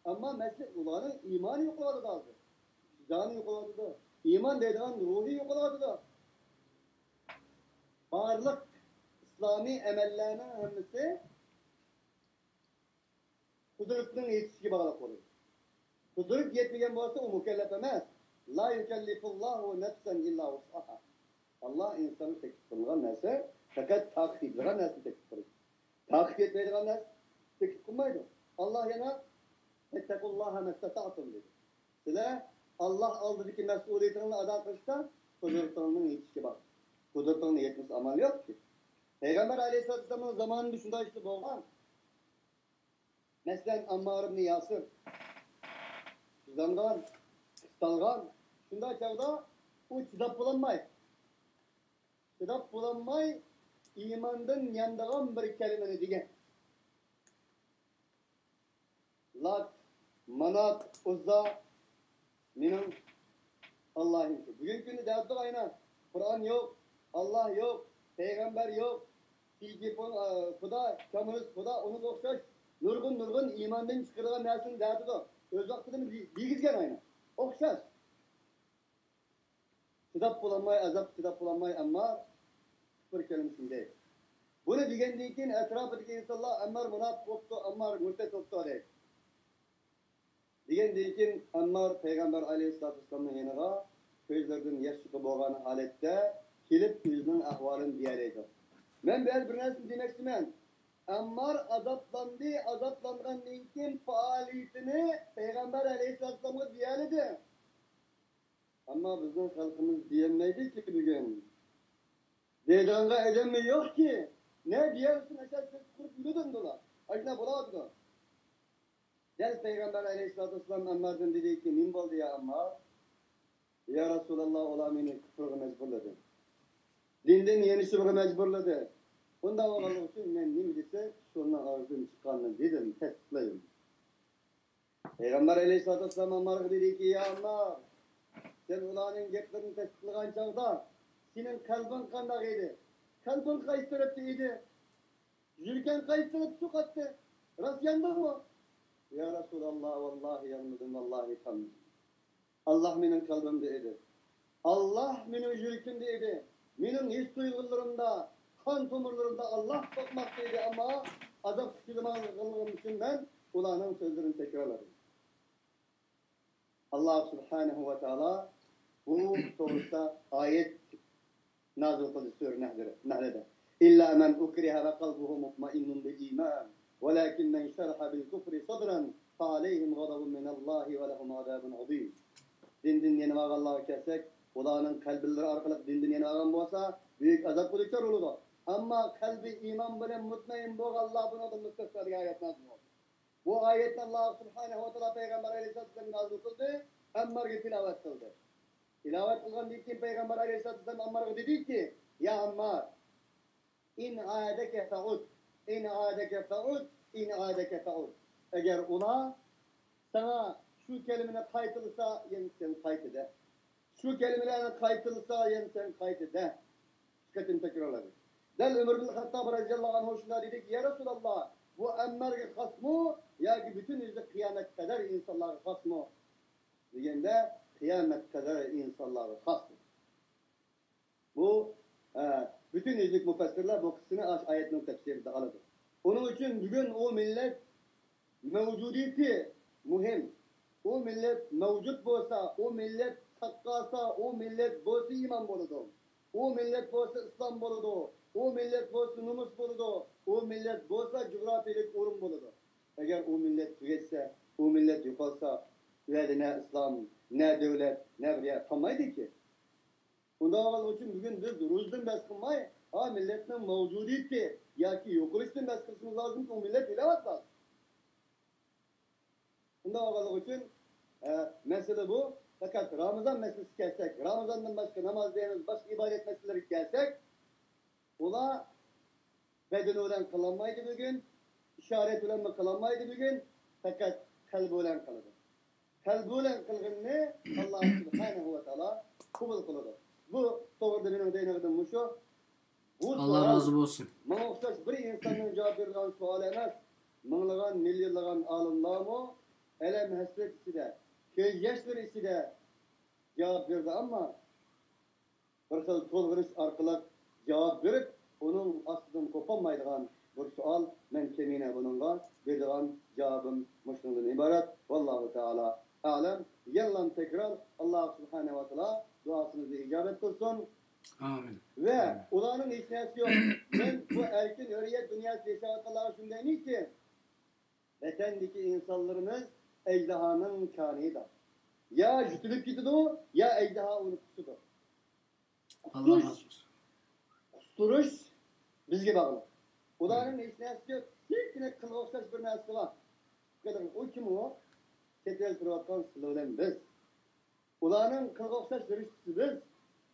ئەمما مەسىلە ئۇلارنىڭ ئىمانى يوقىلىۋاتىدۇ ھازىر. ۋىجدانى يوقىلىۋاتىدۇ. ئىمان دەيدىغان روھى يوقىلىۋاتىدۇ. بارلىق ئىسلامىي ئەمەللەرنىڭ ھەممىسى قۇدرىتىنىڭ يېتىشىگە باغلىق بولىدۇ. قۇدرەت يەتمىگەن بولسا، ئۇ مۇكەللەپ ئەمەس. لا يۇكەللىفۇللاھۇ نەفسەن ئىللا ۋۇسئەھا. ئاللا ئىنسانغا تەكلىپ قىلغان نەرسە، پەقەت تاقىتى يېتىدىغان نەرسىنى تەكلىپ قىلىدۇ. تاقىتى يەتمەيدىغان نەرسە تەكلىپ قىلمايدۇ. ئاللا يەنە، «فەتتەقۇللاھە مەستەتەئتۇم» دېدى. سىلەر ئاللا ئالدىدىكى مەسئۇلىيىتىڭلارنى ئادا قىلىشتا قۇدرىتىڭنىڭ يېتىشىگە باغلىق. قۇدرىتىڭنىڭ يەتمىسە ئامال يوقكى. پەيغەمبەر ئەلەيھىسسالاتۇ ۋەسسالامنىڭ زامانىدا شۇنداق ئىشلار بولغان. مەسىلەن، ئاممار ئىبنى ياسىر چىدانغان، قىستالغان. شۇنداق چاغدا ئۇ چىداپ بولالماي، چىداپ بولالماي، ئىماندىن يانىدىغان بىر كەلىمىنى دېگەن. لات، مانات، ئۇززا مېنىڭ ئاللاھىمكى. بۈگۈنكى كۈندە دەۋاتىدۇ ئاينا، قۇرئان يوق، ئاللا يوق، پەيغەمبەر يوق، سىجىپۇن، ئا، خۇدا، كوممۇنىست خۇدا، ئۇنىڭغا ئوخشاش نۇرغۇن، نۇرغۇن ئىماندىن چىقىرىدىغان نەرسىنى دەۋاتىدۇ. ئۆز ۋاقتىدا دېگۈزگەن ئاينا. ئوخشاش. چىداپ بولالماي، ئازابقا چىداپ بولالماي ئەمما كۇپر كەلىمىسىنى دەيدۇ. بۇنى دېگەندىن كېيىن ئەتراپىدىكى ئىنسانلار، «ئەممار مۇناپىق بوپتۇ، ئەممار مۇرتەت بوپتۇ» دەيدۇ. دېگەندىن كېيىن ئەممار پەيغەمبەر ئەلەيھىسسالاتۇ ۋەسسالامنىڭ يېنىغا كۆزلىرىدىن ياش چىقىپ بولغان ھالەتتە كېلىپ ئۆزىنىڭ ئەھۋالىنى دېيەلەيدۇ. مەن بۇ يەردە بىر نەرسىنى دېمەكچىمەن. ئەممار ئازابلاندى، ئازابلانغاندىن كېيىن پائالىيىتىنى پەيغەمبەر ئەلەيھىسسالامغا دېيەلىدى. ئەمما بىزنىڭ خەلقىمىز دېيەلمەيدۇكى بۈگۈن. دەيدىغانغا ئادەممۇ يوقكى. نە دېيەلسۇن، ئاشۇ سۆز قۇرۇپ يۈرىدۇ ئەمدىلا. ئاشۇنداق بولۇۋاتىدۇ. دەل پەيغەمبەر ئەلەيھىسسالاتۇ ۋەسسالام ئەمماردىن دېدىكى، نېمە بولدى يا ئەممار؟ يا رەسۇلاللا، ئۇلار مېنى كۇپرغا مەجبۇرلىدى. دىندىن يېنىشىمغا مەجبۇرلىدى. ئۇنداق بولغانلىقى ئۈچۈن مەن نېمە دېسە، شۇنىڭ ئاغزىدىن چىققاننى دېدىم، تەستىقلىدىم. پەيغەمبەر ئەلەيھىسسالاتۇ ۋەسسالام ئەممارغا دېدىكى، يا ئەممار، سەن ئۇلارنىڭ گەپلىرىنى تەستىقلىغان چاغدا سېنىڭ قەلبىڭ قانداق ئىدى؟ قەلبىڭ قايسى تەرەپتە ئىدى؟ يۈرىكىڭ قايسى تەرەپكە سوقاتتى؟ راست ياندىڭمۇ؟ يا رەسۇلاللا، ۋاللاھى يانمىدىم، ۋاللاھى قانمىدىم. ئاللا مېنىڭ قەلبىمدە ئىدى. ئاللا مېنىڭ يۈرىكىمدە ئىدى. مېنىڭ ھېس تۇيغۇلىرىمدا، قان تومۇرلىرىمدا ئاللا باقماقتا ئىدى، ئەمما ئازابقا چىدىمىغانلىقىم ئۈچۈن مەن ئۇلارنىڭ سۆزلىرىنى تەكرارلىدىم. ئاللا سۇبھانەھۇ ۋە تائالا بۇ توغرىسىدا ئايەت نازىل قىلدى سۈرە نەھلدە. نەھلدە. إلا من أكره وقلبه مطمئن بالإيمان ولكن من شرح بالكفر صدرا فعليهم غضب من الله ولهم عذاب عظيم. دىندىن يېنىۋالغانلارغا كەلسەك، ئۇلارنىڭ قەلبىلىرى ئارقىلىق دىندىن يېنىۋالغان بولسا، بۈيۈك ئازابقا دۇچار بولىدۇ. ئەمما قەلبى ئىمان بىلەن مۇتمەئىن بولغانلار بۇنىڭدىن مۇستەسنا دېگەن ئايەت نازىل بولدى. بۇ ئايەتنى ئاللا سۇبھانەھۇ ۋە تائالا پەيغەمبەر ئەلەيھىسسالام نازىل قىلدى، ئەممارغا تىلاۋەت قىلدى. تىلاۋەت قىلغاندىن كېيىن پەيغەمبەر ئەلەيھىسسالام ئەممارغا دېدىكى، يا ئەممار، إن عادك فعد، إن عادك فعد، إن عادك فعد. ئەگەر ئۇلار ساڭا شۇ كەلىمىنى قايتىلىسا، يەنە سەن قايتا دە. شۇ كەلىمىلەرنى قايتىلىسا، يەنە سەن قايتا دە. ئىككى قېتىم تەكرارلىدى. دەل ئۆمەر ئىبن خەتتاب رەزىياللاھۇ ئەنھۇ شۇنداق دېدىكى، يا رەسۇلاللا، بۇ ئەممارغا خاسمۇ ياكى پۈتۈن يۈزلۈك قىيامەت قەدەر ئىنسانلارغا خاسمۇ؟ دېگەندە، قىيامەت قەدەر ئىنسانلارغا خاس دېدى. بۇ، ئە، پۈتۈن يۈزلۈك مۇپەسسىرلەر بۇ قىسسىنى ئاشۇ ئايەتنىڭ تەپسىرىدە ئالىدۇ. ئۇنىڭ ئۈچۈن بۈگۈن ئۇ مىللەت مەۋجۇدىيىتى مۇھىم. ئۇ مىللەت مەۋجۇت بولسا، ئۇ مىللەت ساق قالسا، ئۇ مىللەت بولسا ئىمان بولىدۇ. ئۇ مىللەت بولسا ئىسلام بولىدۇ. ئۇ مىللەت بولسا نومۇس بولىدۇ. ئۇ مىللەت بولسا جۇغراپىيەلىك ئورۇن بولىدۇ. ئەگەر ئۇ مىللەت تۈگەتسە، ئۇ مىللەت يوقالسا، ئۇ يەردە نە ئىسلام، نە دۆلەت، نە بىر يەر قالمايدىكى. ئۇنداق بولغانلىقى ئۈچۈن بۈگۈن بىز روزىدىن بەس قىلماي، ھا، مىللەتنىڭ مەۋجۇدىيىتى ياكى يوقىلىشىدىن بەس قىلىشىمىز لازىمكى، ئۇ مىللەت ئۆلۈۋاتىدۇ. ئۇنداق بولغانلىقى ئۈچۈن، ئە، مەسىلە بۇ. پەقەت رامىزان مەسىلىسىگە كەلسەك، رامىزاندىن باشقا ناماز دەيمىز، باشقا ئىبادەت مەسىلىلىرىگە كەلسەك، ئۇلار بەدىنى بىلەن قىلالمايدۇ بۈگۈن، ئىشارەت بىلەنمۇ قىلالمايدۇ بۈگۈن، پەقەت قەلبى بىلەن قىلىدۇ. قەلبى بىلەن قىلغىنىنى ئاللا سۇبھانەھۇ ۋە تائالا قوبۇل قىلىدۇ. بۇ توغرىدا مېنىڭ دەيدىغىنىم مۇشۇ. بۇ ئاللا سوئال رازى بولسۇن. ماڭا ئوخشاش بىر ئىنساننىڭ جاۋاب بېرىدىغان سوئالى ئەمەس. مىڭلىغان، مىليونلىغان ئالىملارمۇ ئەلەم ھەسرەت ئىچىدە، كۆز ياشلىرى ئىچىدە جاۋاب بېرىدۇ. ئەمما بىر خىل تولغىنىش ئارقىلىق جاۋاب بېرىپ، ئۇنىڭ ئاستىدىن قوپالمايدىغان بىر سوئال. مەن كەمىنە بۇنىڭغا بېرىدىغان جاۋابىم مۇشۇنىڭدىن ئىبارەت. ۋاللاھۇ تائالا ئەلەم. يەنىلا تەكرار، ئاللا سۇبھانەھۇ ۋە تائالا دۇئاسىمىزنى ئىجابەت قىلسۇن. ئامىن. ۋە ئۇلارنىڭ ھېچ نەرسىسى يوق. مەن بۇ ئەركىن ھۆرىيەت دۇنياسىدا ياشاۋاتقانلارغا شۇنى دەيمەنكى، ۋەتەندىكى ئىنسانلىرىمىز ئەجدىھانىڭ كانىيىدا. يا يۇتۇلۇپ كېتىدۇ، يا ئەجدىھا ئۇنى قۇسىدۇ. ئاللا قۇسۇش، رازى بولسۇن. قۇستۇرۇش بىزگە باغلىق. ئۇلارنىڭ ھېچ نەرسىسى يوق. تىككىنە قىلغا ئوخشاش بىر نەرسىسى بار. قېنى، ئۇ كىم ئۇ؟ چەت ئەلدە تۇرۇۋاتقان سىلەر بىلەن بىز. ئۇلارنىڭ قىلغا ئوخشاش رىشتىسى بىز.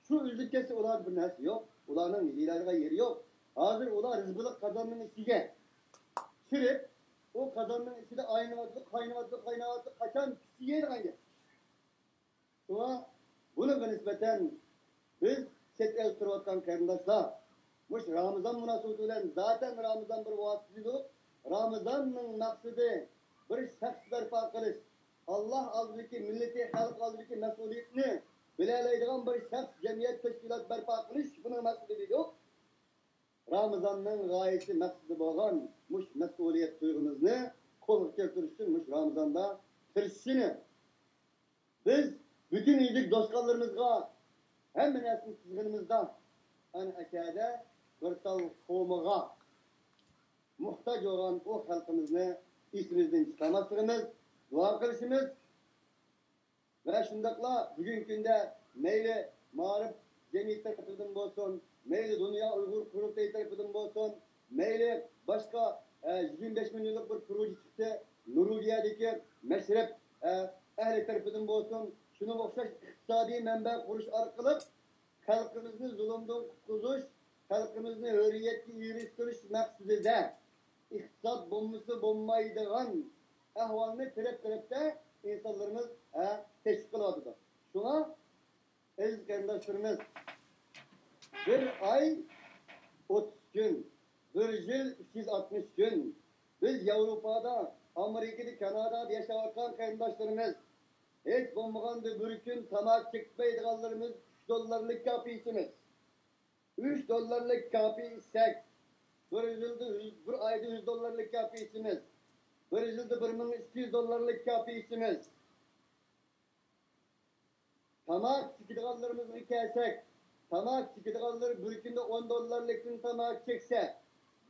شۇ ئۈزۈلۈپ كەتسە، ئۇلاردا بىر نەرسە يوق. ئۇلارنىڭ يېتىلەيدىغان يېرى يوق. ھازىر ئۇلار رىزبىلىق قازاننىڭ ئىچىگە كىرىپ، ئۇ قازاننىڭ ئىچىدە ئاينىۋاتىدۇ، قاينىۋاتىدۇ، قايناۋاتىدۇ. قاچان پىشسا يەيدىغان گەپ. شۇڭا بۇنىڭغا نىسبەتەن بىز چەت ئەلدە تۇرۇۋاتقان قېرىنداشلار مۇشۇ رامىزان مۇناسىۋىتى بىلەن، زاتەن رامىزان بىر ۋاسىتىدۇر. رامىزاننىڭ مەقسىتى بىر شەخس بەرپا قىلىش، ئاللا ئالدىدىكى، مىللىتى، خەلق ئالدىدىكى مەسئۇلىيىتىنى بىلەلەيدىغان بىر شەخس، جەمئىيەت، تەشكىلات بەرپا قىلىش، بۇنىڭ مەقسىتى دېدۇق. رامىزاننىڭ غايىسى، مەقسىتى بولغان مۇشۇ مەسئۇلىيەت تۇيغۇمىزنى قولغا كەلتۈرۈش ئۈچۈن مۇشۇ رامىزاندا تىرىشىشىنى، بىز پۈتۈن يۈزلۈك دوستخانلىرىمىزغا ھەممە نەرسىنى تىزغىنىمىزدا، ئەنە ئەكەدە بىر تال قومىغا موھتاج بولغان ئۇ خەلقىمىزنى ئېسىمىزدىن چىقارماسلىقىمىز، دۇئا قىلىشىمىز ۋە شۇنداقلا بۈگۈنكى كۈندە مەيلى مائارىپ جەمئىيىتى تەرىپىدىن بولسۇن، مەيلى دۇنيا ئۇيغۇر قۇرۇلتىيى تەرىپىدىن بولسۇن، مەيلى باشقا، ئە، يىگىرمە بەش مىليونلۇق بىر پروژېكت چىقتى، نورۋېگىيەدىكى مەشرەپ، ئە، ئەھلى تەرىپىدىن بولسۇن، شۇنىڭغا ئوخشاش ئىقتىسادىي مەنبە قۇرۇش ئارقىلىق خەلقىمىزنى زۇلۇمدىن قۇتقۇزۇش، خەلقىمىزنى ھۆرىيەتكە ئېرىشتۈرۈش مەقسىتىدە ئىقتىساد بولمىسا بولمايدىغان ئەھۋالنى تەرەپ-تەرەپتە ئىنسانلىرىمىز، ھە، تەشۋىق قىلىۋاتىدۇ. شۇڭا ئەزىز قېرىنداشلىرىمىز، بىر ئاي ئوتتۇز كۈن، بىر يىل ئۈچ يۈز ئاتمىش كۈن. بىز ياۋروپادا، ئامېرىكىدا، كانادادا ياشاۋاتقان قېرىنداشلىرىمىز، ھېچ بولمىغاندا بىر كۈن تاماكا چەكمەيدىغانلىرىمىز ئۈچ دوللارلىق كاپى ئىچىمىز. ئۈچ دوللارلىق كاپى ئىچسەك، بىر يىلدا يۈز، بىر ئايدا يۈز دوللارلىق كاپى ئىچىمىز. بىر يىلدا بىر مىڭ ئىككى يۈز دوللارلىق كاپى ئىچىمىز. تاماكا چېكىدىغانلىرىمىزغا كەلسەك، تاماكا چېكىدىغانلىرى بىر كۈندە ئون دوللارلىقتىن تاماكا چەكسە،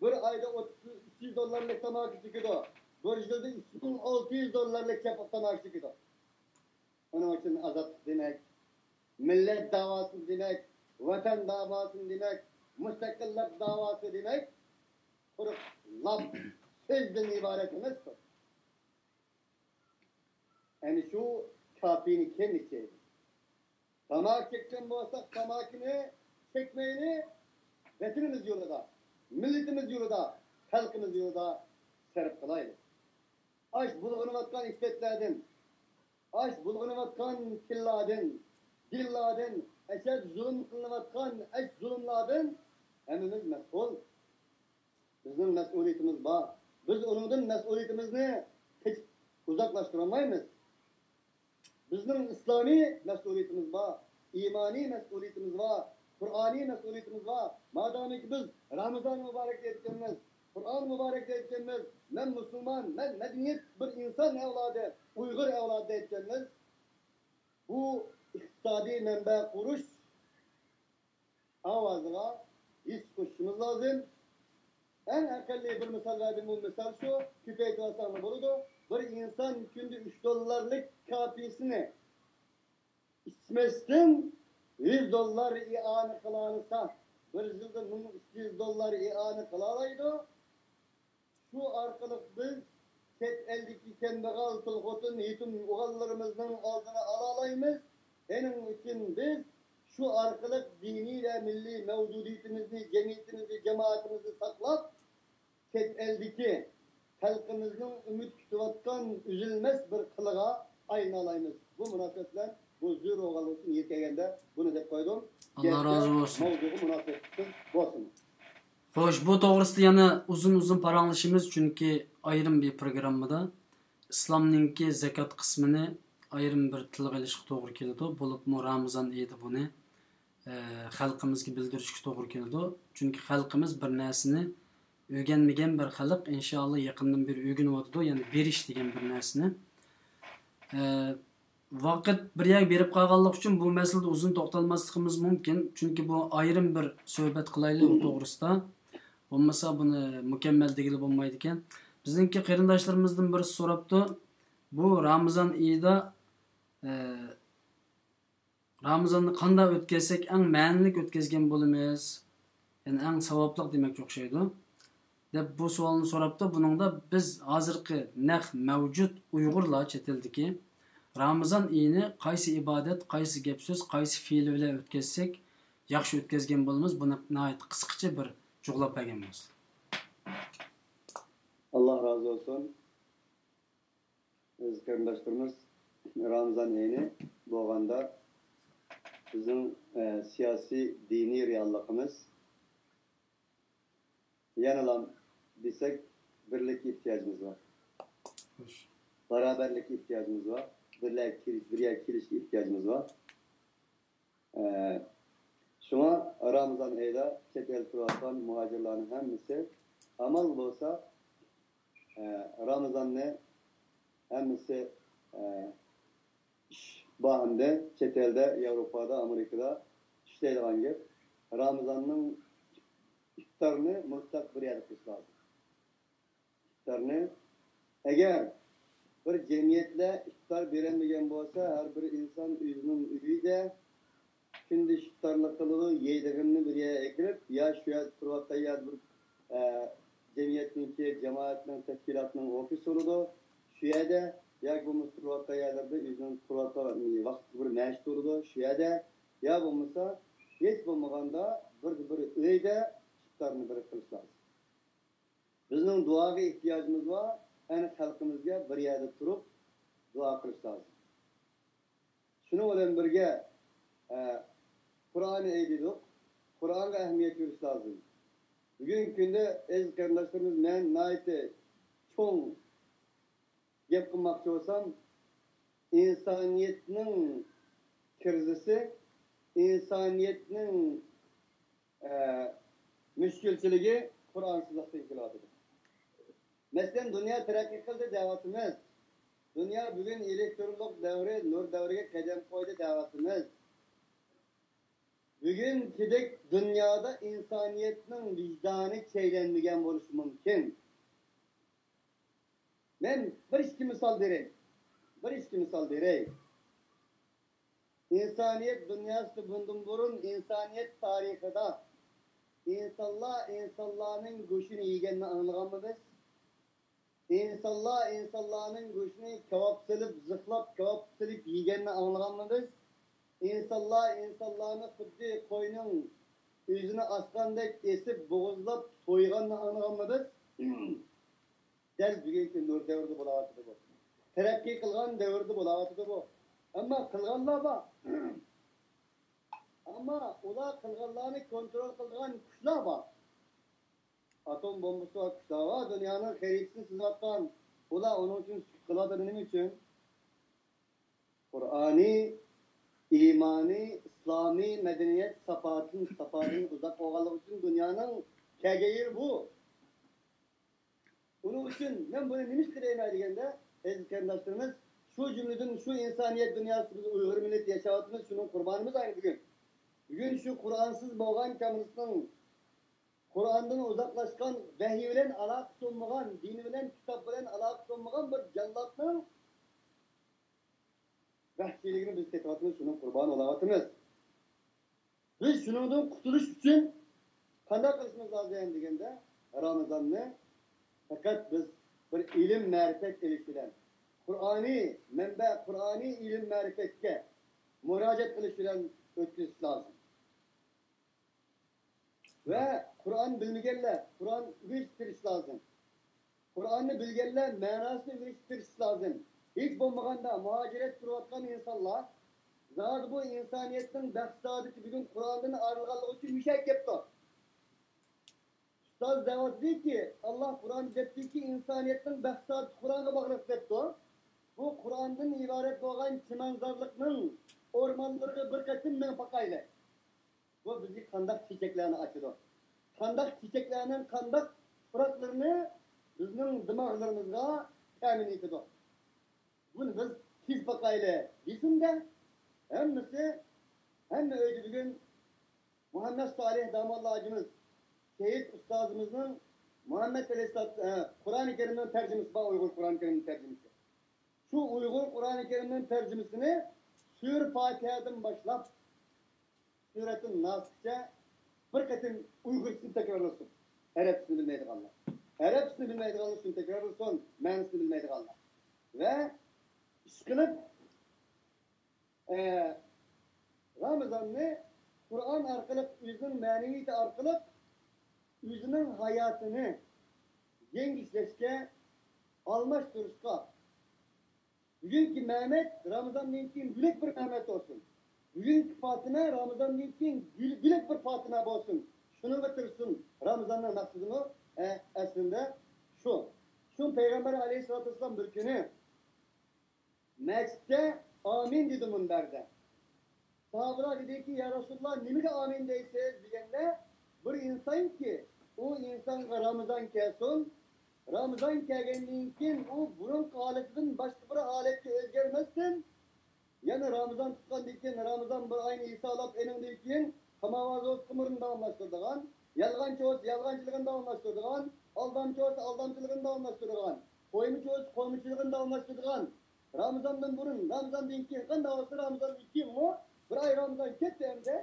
بىر ئايدا ئوتتۇز، ئۈچ يۈز دوللارلىق تاماكا چېكىدۇ. بىر يىلدا ئۈچ مىڭ ئالتە يۈز دوللارلىق چەپ-، تاماكا چېكىدۇ. ئۇنىڭ ئۈچۈن ئازادلىق دېمەك، مىللەت داۋاسى دېمەك، ۋەتەن داۋاسى دېمەك، مۇستەقىللىق داۋاسى دېمەك، قۇرۇق لاپ سۆزدىن ئىبارەت ئەمەستۇر. ئەنە شۇ كاپىنى كىم ئىچەيدۇ؟ تاماكا چەككەن بولساق، تاماكىنى چەكمەيلى، ۋەتىنىمىز يولىدا، مىللىتىمىز يولىدا، خەلقىمىز يولىدا سەرپ قىلايلى. ئاش بۇلغىنىۋاتقان ئىپپەتلەردىن، ئاش بۇلغىنىۋاتقان تىللاردىن، دىللاردىن، ئەشەد زۇلۇم قىلىنىۋاتقان ئەش زۇلۇملاردىن ھەممىمىز مەسئۇل. بىزنىڭ مەسئۇلىيىتىمىز بار. بىز ئۇنىڭدىن مەسئۇلىيىتىمىزنى قېچىپ ئۇزاقلاشتۇرالمايمىز. بىزنىڭ ئىسلامىي مەسئۇلىيىتىمىز بار، ئىمانىي مەسئۇلىيىتىمىز بار، قۇرئانىي مەسئۇلىيىتىمىز بار. مادامىكى بىز رامىزان مۇبارەك دەيدىكەنمىز، قۇرئان مۇبارەكتە ئېيتكەنمىز، مەن مۇسۇلمان، مەن مەدەنىيەت بىر ئىنسان ئەۋلادى، ئۇيغۇر ئەۋلادى دەپ ئېيتكەنمىز. بۇ ئىقتىسادىي مەنبە قۇرۇش ئاۋازىغا ھېس قوشۇشىمىز لازىم. ئەڭ ئەقەللىي بىر مىسال بەردىم، بۇ مىسال شۇ، كۆپەيتىۋالساڭلار بولىدۇ. بىر ئىنسان كۈندە ئۈچ دوللارلىق كاپىسىنى ئىچمەستىن يۈز دوللار ئىئانە قىلالىسا، بىر يىلدا مىڭ ئىككى يۈز دوللار ئىئانە قىلالايدۇ. شۇ ئارقىلىق بىز چەت ئەلدىكى كەمبەغەل، تۇل خوتۇن، يېتىم ئوغۇللىرىمىزنىڭ ئالدىنى ئالالايمىز. شۇنىڭ ئۈچۈن بىز شۇ ئارقىلىق دىنىي ۋە مىللىي مەۋجۇدىيىتىمىزنى، جەمئىيىتىمىزنى، جامائىتىمىزنى ساقلاپ، چەت ئەلدىكى خەلقىمىزنىڭ ئۈمىد كۈتۈۋاتقان ئۈزۈلمەس بىر قىلىغا ئايلىنالايمىز. بۇ مۇناسىۋەت بىلەن بۇ زۆرۈر ئوغۇللۇق ئۈچۈن يېتىلگەندە بۇنى دەپ قويدۇم. ئاللا گەپكە، رازى بولسۇن. ماۋزۇغا مۇناسىۋەتلىك بولسۇن. خوش، بۇ توغرىسىدا يەنە ئۇزۇن-ئۇزۇن پاراڭلىشىمىز، چۈنكى ئايرىم بىر پروگراممىدا ئىسلامنىڭكى زەكات قىسمىنى ئايرىم بىر تىلغا ئېلىشقا توغرا كېلىدۇ. بولۇپمۇ رامىزان ئېيىدا بۇنى، ئە، خەلقىمىزگە بىلدۈرۈشكە توغرا كېلىدۇ. چۈنكى خەلقىمىز بىر نەرسىنى ئۆگەنمىگەن بىر خەلق، ئىنشائاللا يېقىندىن بېرى ئۆگىنىۋاتىدۇ، يەنى بېرىش دېگەن بىر نەرسىنى. ئە، ۋاقىت بىر يەرگە بېرىپ قالغانلىقى ئۈچۈن بۇ مەسىلىدە ئۇزۇن توختالماسلىقىمىز مۇمكىن، چۈنكى بۇ ئايرىم بىر سۆھبەت قىلايلى ئۇ توغرىسىدا. بولمىسا بۇنى مۇكەممەل دېگىلى بولمايدىكەن. بىزنىڭكى قېرىنداشلىرىمىزدىن بىرسى سوراپتۇ، بۇ رامىزان ئېيىدا، ئە، رامىزاننى قانداق ئۆتكەزسەك ئەڭ مەنىلىك ئۆتكەزگەن بولىمىز؟ يەنى ئەڭ ساۋابلىق دېمەكچى ئوخشايدۇ. دەپ بۇ سوئالنى سوراپتۇ. بۇنىڭدا بىز ھازىرقى نەق مەۋجۇت ئۇيغۇرلار چەت ئەلدىكى رامىزان ئېيىنى قايسى ئىبادەت، قايسى گەپ سۆز، قايسى فېئىل بىلەن ئۆتكەزسەك ياخشى ئۆتكەزگەن بولىمىز؟ بۇنى ناھايىتى قىسقىچە بىر جۇغلاپ بەرگەن بولسا. ئاللا رازى بولسۇن. ئەزىز قېرىنداشلىرىمىز، رامىزان ئېيىنى بولغاندا بىزنىڭ، ئە، سىياسىي، دىنىي رېئاللىقىمىز يەنىلا دېسەك بىرلىككە ئېھتىياجىمىز بار. خوش. بارابەرلىككە ئېھتىياجىمىز بار. بىرلە-، بىر يەرگە كېلىشكە ئېھتىياجىمىز بار. ئە، شۇڭا رامىزان ئېيىدا چەت ئەلدە تۇرۇۋاتقان مۇھاجىرلارنىڭ ھەممىسى ئامال بولسا، ئە، رامىزاننى ھەممىسى، ئە، ئىش باھانىدە چەت ئەلدە، ياۋروپادا، ئامېرىكىدا ئىشلەيدىغان گەپ. رامىزاننىڭ ئىپتارنى مۇتلەق بىر يەردە قىلىش لازىم. ئىپتارنى. ئەگەر بىر جەمئىيەتلەر ئىپتار بېرەلمىگەن بولسا، ھەر بىر ئىنسان ئۆزىنىڭ ئۆيىدە كۈندە ئىپتارلىق قىلىدۇ، يەيدىغىنىنى بىر يەرگە ئەكىرىپ، يا شۇ يەردە تۇرۇۋاتقان يەردە بىر، ئە، جەمئىيەتنىڭكى، جامائەتنىڭ، تەشكىلاتنىڭ ئوفىسى بولىدۇ، شۇ يەردە، ياكى بولمىسا تۇرۇۋاتقان يەردە بىر ئۆزىنىڭ تۇرۇۋاتقان ۋاقتىدا بىر مەسچىت بولىدۇ، شۇ يەردە، يا بولمىسا ھېچ بولمىغاندا بىر، بىر ئۆيدە ئىپتارنى بىر قىلىش لازىم. بىزنىڭ دۇئاغا ئېھتىياجىمىز بار، ئەنە خەلقىمىزگە بىر يەردە تۇرۇپ دۇئا قىلىش لازىم. شۇنىڭ بىلەن بىرگە، ئە، قۇرئان ئېيى دېدۇق، قۇرئانغا ئەھمىيەت بېرىش لازىم. بۈگۈنكى كۈندە ئەزىز قېرىنداشلىرىمىز، مەن ناھايىتى چوڭ گەپ قىلماقچى بولسام، ئىنسانىيەتنىڭ كىرىزىسى، ئىنسانىيەتنىڭ، ئە، مۈشكۈلچىلىكى قۇرئانسىزلىقتىن كېلىۋاتىدۇ. مەسىلەن، دۇنيا تەرەققىي قىلدى دەۋاتىمىز. دۇنيا بۈگۈن ئېلېكترونلۇق دەۋرى، نۇر دەۋرىگە قەدەم قويدى دەۋاتىمىز. بۈگۈنكىدەك دۇنيادا ئىنسانىيەتنىڭ ۋىجدانى چەيلەنمىگەن بولۇشى مۇمكىن. مەن بىر ئىككى مىسال بېرەي. بىر ئىككى مىسال بېرەي. ئىنسانىيەت دۇنياسىدا بۇندىن بۇرۇن، ئىنسانىيەت تارىخىدا ئىنسانلار ئىنسانلارنىڭ گۆشىنى يېگەننى ئاڭلىغانمۇ بىز؟ ئىنسانلار ئىنسانلارنىڭ گۆشىنى كاۋاپ سېلىپ، زىخلاپ، كاۋاپ سېلىپ يېگەننى ئاڭلىغانمۇ بىز؟ ئىنسانلار ئىنسانلارنى خۇددى قوينىڭ ئۆزىنى ئاسقاندەك ئېسىپ، بوغۇزلاپ سويغاننى ئاڭلىغانمۇ بىز؟ دەل بۈگۈنكى نۇر دەۋرىدە بولاۋاتىدۇ بۇ. تەرەققىي قىلغان دەۋردە بولاۋاتىدۇ بۇ. ئەمما قىلغانلار بار. ئەمما ئۇلار قىلغانلارنى كونترول قىلىدىغان كۈچلەر بار. ئاتوم بومبىسى بار كۈچلەر بار، دۇنيانىڭ خەرىتىسىنى سىزىۋاتقان. ئۇلار ئۇنىڭ ئۈچۈن سۈكۈت قىلىۋاتىدۇ. نېمە ئۈچۈن؟ قۇرئانىي، ئىمانىي، ئىسلامىي مەدەنىيەت ساپادىن، ساپادىن ئۇزاق بولغانلىقى ئۈچۈن دۇنيانىڭ كەلگەن يېرى بۇ. بۇنىڭ ئۈچۈن مەن بۇنى نېمىشقا دەيمەن دېگەندە، ئەزىز قېرىنداشلىرىمىز، شۇ جۈملىدىن شۇ ئىنسانىيەت دۇنياسى، بىز ئۇيغۇر مىللىتى ياشاۋاتىمىز، شۇنىڭ قۇربانىمىز ئەنە بۈگۈن. بۈگۈن شۇ قۇرئانسىز بولغان كامېرىسىنىڭ، قۇرئاندىن ئۇزاقلاشقان، ۋەھىي بىلەن ئالاقىسى بولمىغان، دىن بىلەن، كىتاب بىلەن ئالاقىسى بولمىغان بىر جاللاتنىڭ ۋەھشىيلىكىنى بىز تېتىۋاتىمىز، شۇنىڭ قۇربانى بولاۋاتىمىز. بىز شۇنىڭدىن قۇتۇلۇش ئۈچۈن قانداق قىلىشىمىز لازىم دېگەندە، رامىزاننى پەقەت بىز بىر ئىلىم مەرىپەت ئېلىش بىلەن، قۇرئانىي مەنبە، قۇرئانىي ئىلىم مەرىپەتكە مۇراجىئەت قىلىش بىلەن ئۆتكۈزۈش لازىم. ۋە قۇرئان بىلمىگەنلەر قۇرئان ئۆگىنىشكە تىرىشىش لازىم. قۇرئاننى بىلگەنلەر مەناسىنى ئۆگىنىشكە تىرىشىش لازىم. ھېچ بولمىغاندا مۇھاجىرەت سۈرۈۋاتقان ئىنسانلار، زادى بۇ ئىنسانىيەتنىڭ بەخت سائادىتى بۈگۈن قۇرئاندىن ئايرىلغانلىقى ئۈچۈن مۇشۇ يەرگە كەپتۇ. ئۇستاز دەۋاتىدۇكى، ئاللا قۇرئان دەپتىكى، ئىنسانىيەتنىڭ بەخت سائادىتى قۇرئانغا باغلىق دەپتۇ. بۇ قۇرئاندىن ئىبارەت بولغان چىمەنزارلىقنىڭ ئورمانلىرىغا بىر قېتىم مېڭىپ باقايلى. بۇ بىزگە قانداق چېچەكلەرنى ئاچىدۇ؟ قانداق چېچەكلەرنىڭ قانداق پۇراقلىرىنى بىزنىڭ دىماغلىرىمىزغا تەمىن ئېتىدۇ؟ بۇنى بىز تېز باقايلى دېسىمدە، ھەممىسى، ھەممە ئۆيدە بۈگۈن مۇھەممەد سالىھ داموللا ھاجىمىز، سېيىت ئۇستازىمىزنىڭ مۇھەممەد ئەلەيھىسسالام، ئە، قۇرئانى كەرىمنىڭ تەرجىمىسى بار، ئۇيغۇر قۇرئانى كەرىمنىڭ تەرجىمىسى. شۇ ئۇيغۇر قۇرئانى كەرىمنىڭ تەرجىمىسىنى سۈرە پاتىھەدىن باشلاپ سۈرەتۇن ناسقىچە بىر قېتىم ئۇيغۇرچىسىنى تەكرارلىسۇن. ئەرەبچىسىنى بىلمەيدىغانلار. ئەرەبچىسىنى بىلمەيدىغانلار شۇنى تەكرارلىسۇن، مەنىسىنى بىلمەيدىغانلار. ۋە ئىشقىلىپ، ئە، رامىزاننى قۇرئان ئارقىلىق، ئۆزىنىڭ مەنىۋىيىتى ئارقىلىق ئۆزىنىڭ ھاياتىنى يەڭگۈشلەشكە، ئالماشتۇرۇشقا، بۈگۈنكى مەمەت رامىزاندىن كېيىن بۆلەك بىر مەمەت بولسۇن. بۈگۈنكى پاتىمە رامىزاندىن كېيىن بۆل-، بۆلەك بىر پاتىمە بولسۇن. شۇنىڭغا تىرىشسۇن. رامىزاننىڭ مەقسىتىمۇ، ئە، ئەسلىندە شۇ. شۇ پەيغەمبەر ئەلەيھىسسالاتۇ ۋەسسالام بىر كۈنى مەسچىتتە ئامىن دېدى مۇنبەردە. ساھابىلار دېدىكى، يا رەسۇلاللا، نېمىگە ئامىن دەيسىز دېگەندە، بىر ئىنسانكى، ئۇ ئىنسانغا رامىزان كەلسۇن، رامىزان كەلگەندىن كېيىن ئۇ بۇرۇنقى ھالىتىدىن باشقا بىر ھالەتكە ئۆزگەرمەستىن، يەنە رامىزان تۇتقاندىن كېيىن، رامىزان بىر ئاينى ھېسابلاپ، ئېنىڭدىن كېيىن تاماۋازۇ قىمىرىنى داۋاملاشتۇرىدىغان، يالغانچى بولسا يالغانچىلىقىنى داۋاملاشتۇرىدىغان، ئالدامچى بولسا ئالدامچىلىقىنى داۋاملاشتۇرىدىغان، قويمىچى بولسا قويمىچىلىقىنى داۋاملاشتۇرىدىغان، رامىزاندىن بۇرۇن، رامىزاندىن كېيىن، قانداق بولسا رامىزاندىن كېيىنمۇ بىر ئاي رامىزان كەتتى ئەمدى.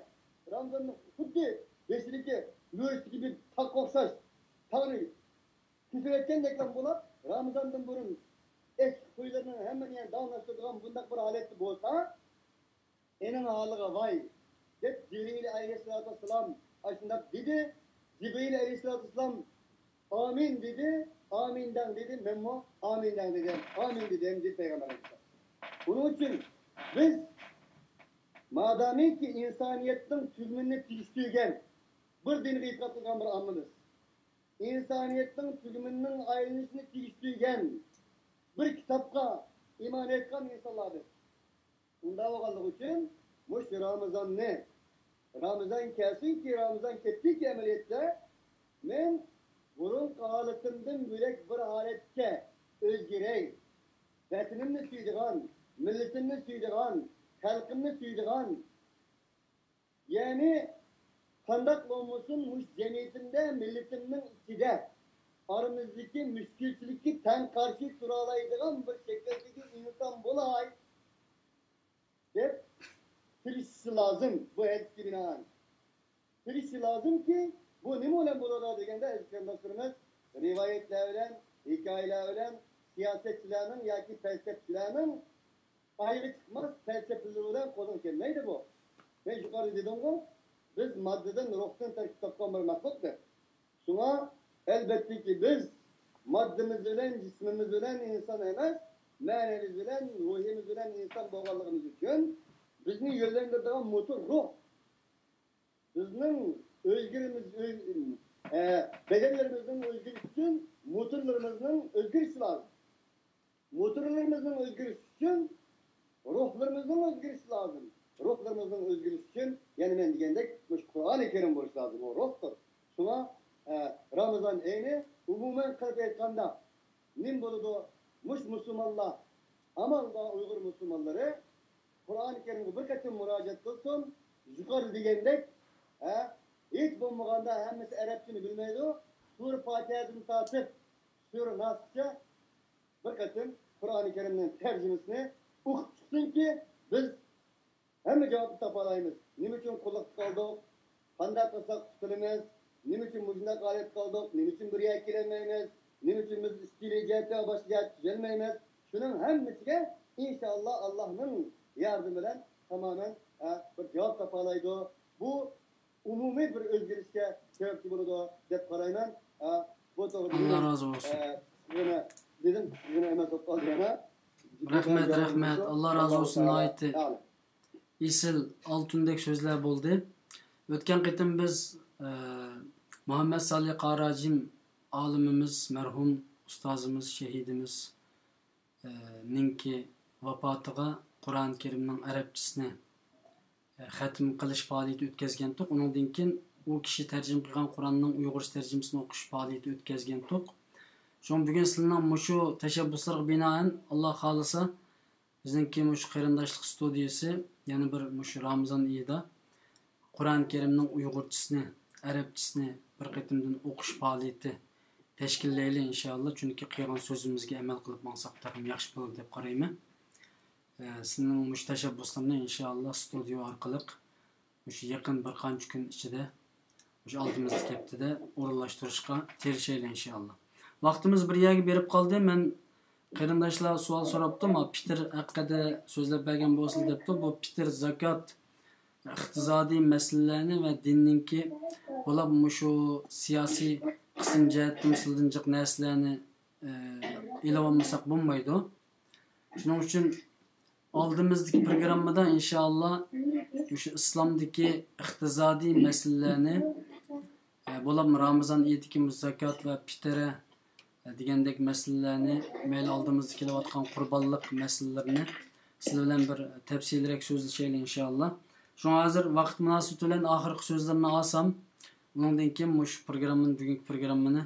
رامىزاننىڭ خۇددى بېشىدىكى مۈرىسىدىكى بىر تاغقا ئوخشاش، تاغنى كۆتۈرۈۋەتكەندەكلا بولۇپ، رامىزاندىن بۇرۇن ئەسكى خۇيلىرىنىڭ ھەممىنى يەنە داۋاملاشتۇرىدىغان بۇنداق بىر ھالەتتە بولسا، ئېنىڭ ھالىغا ۋاي، دەپ جىبرىئىل ئەلەيھىسسالاتۇ ۋەسسالام ئاشۇنداق دېدى. جىبرىئىل ئەلەيھىسسالاتۇ ۋەسسالام ئامىن دېدى، ئامىن دەڭ دېدى، مەنمۇ ئامىن دەڭ دېدىم، ئامىن دېدىم، دېدى پەيغەمبەر ئەلەيھىسسالام. بۇنىڭ ئۈچۈن بىز مادامىكى ئىنسانىيەتنىڭ تۈگمىنىنى تېگىشتۈرگەن بىر دىنغا ئېتىقاد قىلغان بىر ئاممىمىز، ئىنسانىيەتنىڭ تۈگمىنىنىڭ ئايلىنىشىنى تېگىشتۈرگەن بىر كىتابقا ئىمان ئېيتقان ئىنسانلار بىز. ئۇنداق بولغانلىقى ئۈچۈن مۇشۇ رامىزاننى، رامىزان كەلسۇنكى، رامىزان كەتتىكى ئەمەلىيەتتە مەن بۇرۇنقى ھالىتىمدىن بۆلەك بىر ھالەتكە ئۆزگىرەي. ۋەتىنىمنى سۆيىدىغان، مىللىتىمنى سۆيىدىغان، خەلقىمنى سۆيىدىغان، يەنى قانداق بولمىسۇن، مۇشۇ جەمئىيىتىمدە، مىللىتىمنىڭ ئىچىدە ئارىمىزدىكى مۈشكۈلچىلىككە تەڭ قارشى تۇرالايدىغان بىر شەكىلدىكى ئىنسان بولاي، دەپ تىرىشىشى لازىم. بۇ ھەدىسكە بىنائەن تىرىشىشى لازىمكى، بۇ نېمە بىلەن بولىدۇ دېگەندە، ئەزىز قېرىنداشلىرىمىز، رىۋايەتلەر بىلەن، ھېكايىلەر بىلەن، سىياسەتچىلەرنىڭ ياكى پەلسەپىچىلەرنىڭ ئايىغى چىقماس پەلسەپىلىرى بىلەن قولغا كەلمەيدۇ بۇ. مەن يۇقىرىدا دېدىمغۇ، بىز ماددىدىن، روھتىن تەركىب تاپقان بىر مەخلۇق دەپ. شۇڭا، ئەلۋەتتىكى، بىز ماددىمىز بىلەن، جىسمىمىز بىلەن ئىنسان ئەمەس، مەنىۋىمىز بىلەن، روھىمىز بىلەن ئىنسان بولغانلىقىمىز ئۈچۈن، بىزنى يۆنلەندۈرىدىغان موتور روھ. بىزنىڭ ئۆزگىرىمىز، ئۆز-، ئە، بەدەنلىرىمىزنىڭ ئۆزگىرىشى ئۈچۈن موتورلىرىمىزنىڭ ئۆزگىرىشى لازىم. موتورلىرىمىزنىڭ ئۆزگىرىشى ئۈچۈن روھلىرىمىزنىڭ ئۆزگىرىشى لازىم. روھلىرىمىزنىڭ ئۆزگىرىشى ئۈچۈن يەنە مەن دېگەندەك مۇشۇ قۇرئانى كەرىم بولۇشى لازىم. ئۇ روھتۇر. شۇڭا، ئە، رامىزان ئېيىنى ئومۇمەن قىلىپ ئېيتقاندا، نېمە بولىدۇ؟ مۇش مۇسۇلمانلار، ئامال بار ئۇيغۇر مۇسۇلمانلىرى قۇرئانى كەرىمگە بىر قېتىم مۇراجىئەت قىلسۇن، يۇقىرىدا دېگەندەك، ھە، ھېچ بولمىغاندا ھەممىسى ئەرەبچىنى بىلمەيدۇ، سۈرە پاتىھەدىن تارتىپ سۈرە ناسقىچە بىر قېتىم قۇرئانى كەرىمنىڭ تەرجىمىسىنى ئوقۇپ چىقسۇنكى، بىز ھەممە جاۋابنى تاپالايمىز. نېمە ئۈچۈن قۇللۇقتا قالدۇق؟ قانداق قىلساق قۇتۇلىمىز؟ نېمە ئۈچۈن مۇشۇنداق ھالەتتە قالدۇق؟ نېمە ئۈچۈن بىر يەرگە كېلەلمەيمىز؟ نېمە ئۈچۈن بىز ئىچكىرى جەھەتتە، باشقا جەھەتتە تۈزەلمەيمىز؟ شۇنىڭ ھەممىسىگە ئىنشائاللا ئاللانىڭ ياردىمى بىلەن تامامەن، ئە، بىر جاۋاب تاپالايدۇ. بۇ ئومۇمىي بىر ئۆزگىرىشكە سەۋەبچى بولىدۇ دەپ قارايمەن. ئە، بۇ توغرىدا ئاللا مېنىڭ، رازى بولسۇن. ئە، قىسقىغىنا دېدىم، قىسقىغىنا ئەمەس بولۇپ قالدى يەنە. رەھمەت، رەھمەت. ئاللا رازى بولسۇن، ناھايىتى ئېسىل، ئالتۇندەك سۆزلەر بولدى. ئۆتكەن قېتىم بىز، ئە، مۇھەممەد سالىھ قاراجىم ئالىمىمىز، مەرھۇم ئۇستازىمىز، شېھىدىمىز، ئە، نىڭكى ۋاپاتىغا قۇرئان كەرىمنىڭ ئەرەبچىسىنى، ئە، خەتىم قىلىش پائالىيىتى ئۆتكەزگەنتۇق. ئۇنىڭدىن كېيىن ئۇ كىشى تەرجىمە قىلغان قۇرئاننىڭ ئۇيغۇرچە تەرجىمىسىنى ئوقۇش پائالىيىتى ئۆتكەزگەنتۇق. شۇڭا بۈگۈن سىلەرنىڭ مۇشۇ تەشەببۇسلارغا بىنائەن، ئاللا خالىسا، بىزنىڭكى مۇشۇ قېرىنداشلىق ستۇدىيىسى يەنە بىر مۇشۇ رامىزان ئېيىدا قۇرئان كەرىمنىڭ ئۇيغۇرچىسىنى، ئەرەبچىسىنى بىر قېتىمدىن ئوقۇش پائالىيىتى تەشكىللەيلى ئىنشائاللا، چۈنكى قىلغان سۆزىمىزگە ئەمەل قىلىپ ماڭساق تېخىمۇ ياخشى بولىدۇ دەپ قارايمەن. ئە، سىلىنىڭ مۇشۇ تەشەببۇسلىرىنى ئىنشائاللا ستۇدىيە ئارقىلىق مۇشۇ يېقىن بىر قانچە كۈن ئىچىدە، مۇشۇ ئالدىمىزدىكى ھەپتىدە ئورۇنلاشتۇرۇشقا تىرىشايلى ئىنشائاللا. ۋاقتىمىز بىر يەرگە بېرىپ قالدى. مەن قېرىنداشلار سوئال سوراپتۇ، ما پىتىر ھەققىدە سۆزلەپ بەرگەن بولسىلا دەپتۇ. بۇ پىتىر، زاكات، ئىقتىسادىي مەسىلىلەرنى ۋە دىننىڭكى بولۇپ مۇشۇ سىياسىي قىسىم جەھەتتىن سىلدىن جىق نەرسىلەرنى، ئە، ئېلىۋالمىساق بولمايدۇ. شۇنىڭ ئۈچۈن ئالدىمىزدىكى پروگراممىدا ئىنشائاللا مۇشۇ ئىسلامدىكى ئىقتىسادىي مەسىلىلەرنى، ئە، بولۇپمۇ رامىزان ئېيىدىكى زاكات ۋە پىترە، ئە، دېگەندەك مەسىلىلەرنى، مەيلى ئالدىمىزدا كېلىۋاتقان قۇربانلىق مەسىلىلىرىنى سىلەر بىلەن بىر تەپسىلىيرەك سۆزلىشەيلى ئىنشائاللا. شۇڭا ھازىر ۋاقىت مۇناسىۋىتى بىلەن ئاخىرقى سۆزلىرىنى ئالسام، ئۇنىڭدىن كېيىن مۇشۇ پروگراممىنى، بۈگۈنكى پروگراممىنى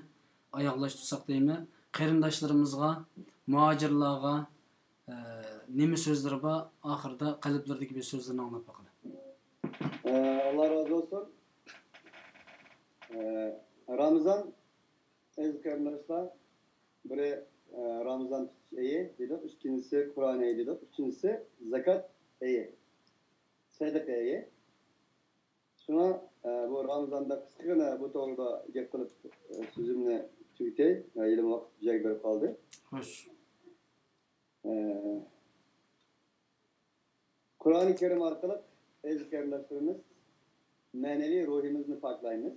ئاياغلاشتۇرساق دەيمەن. قېرىنداشلىرىمىزغا، مۇھاجىرلارغا، ئە، نېمە سۆزلىرى بار؟ ئاخىرىدا قەلبلىرىدىكى بىر سۆزلىرىنى ئاڭلاپ باقىلى. ئە، ئاللا رازى بولسۇن. ئە، رامىزان، ئەزىز قېرىنداشلار، بىرى، ئە، رامىزان تۇتۇش ئېيى دېدۇق، ئىككىنچىسى قۇرئان ئېيى دېدۇق، ئۈچىنچىسى زاكات ئېيى، سەدىقە ئېيى. شۇڭا، ئە، بۇ رامىزاندا قىسقىغىنا بۇ توغرىدا گەپ قىلىپ، ئە، سۆزۈمنى تۈگىتەي. ھە، ھېلىمۇ ۋاقىت بىر يەرگە بېرىپ قالدى. خوش. ئە، قۇرئانى كەرىم ئارقىلىق ئەزىز قېرىنداشلىرىمىز مەنىۋى روھىمىزنى پاكلايمىز.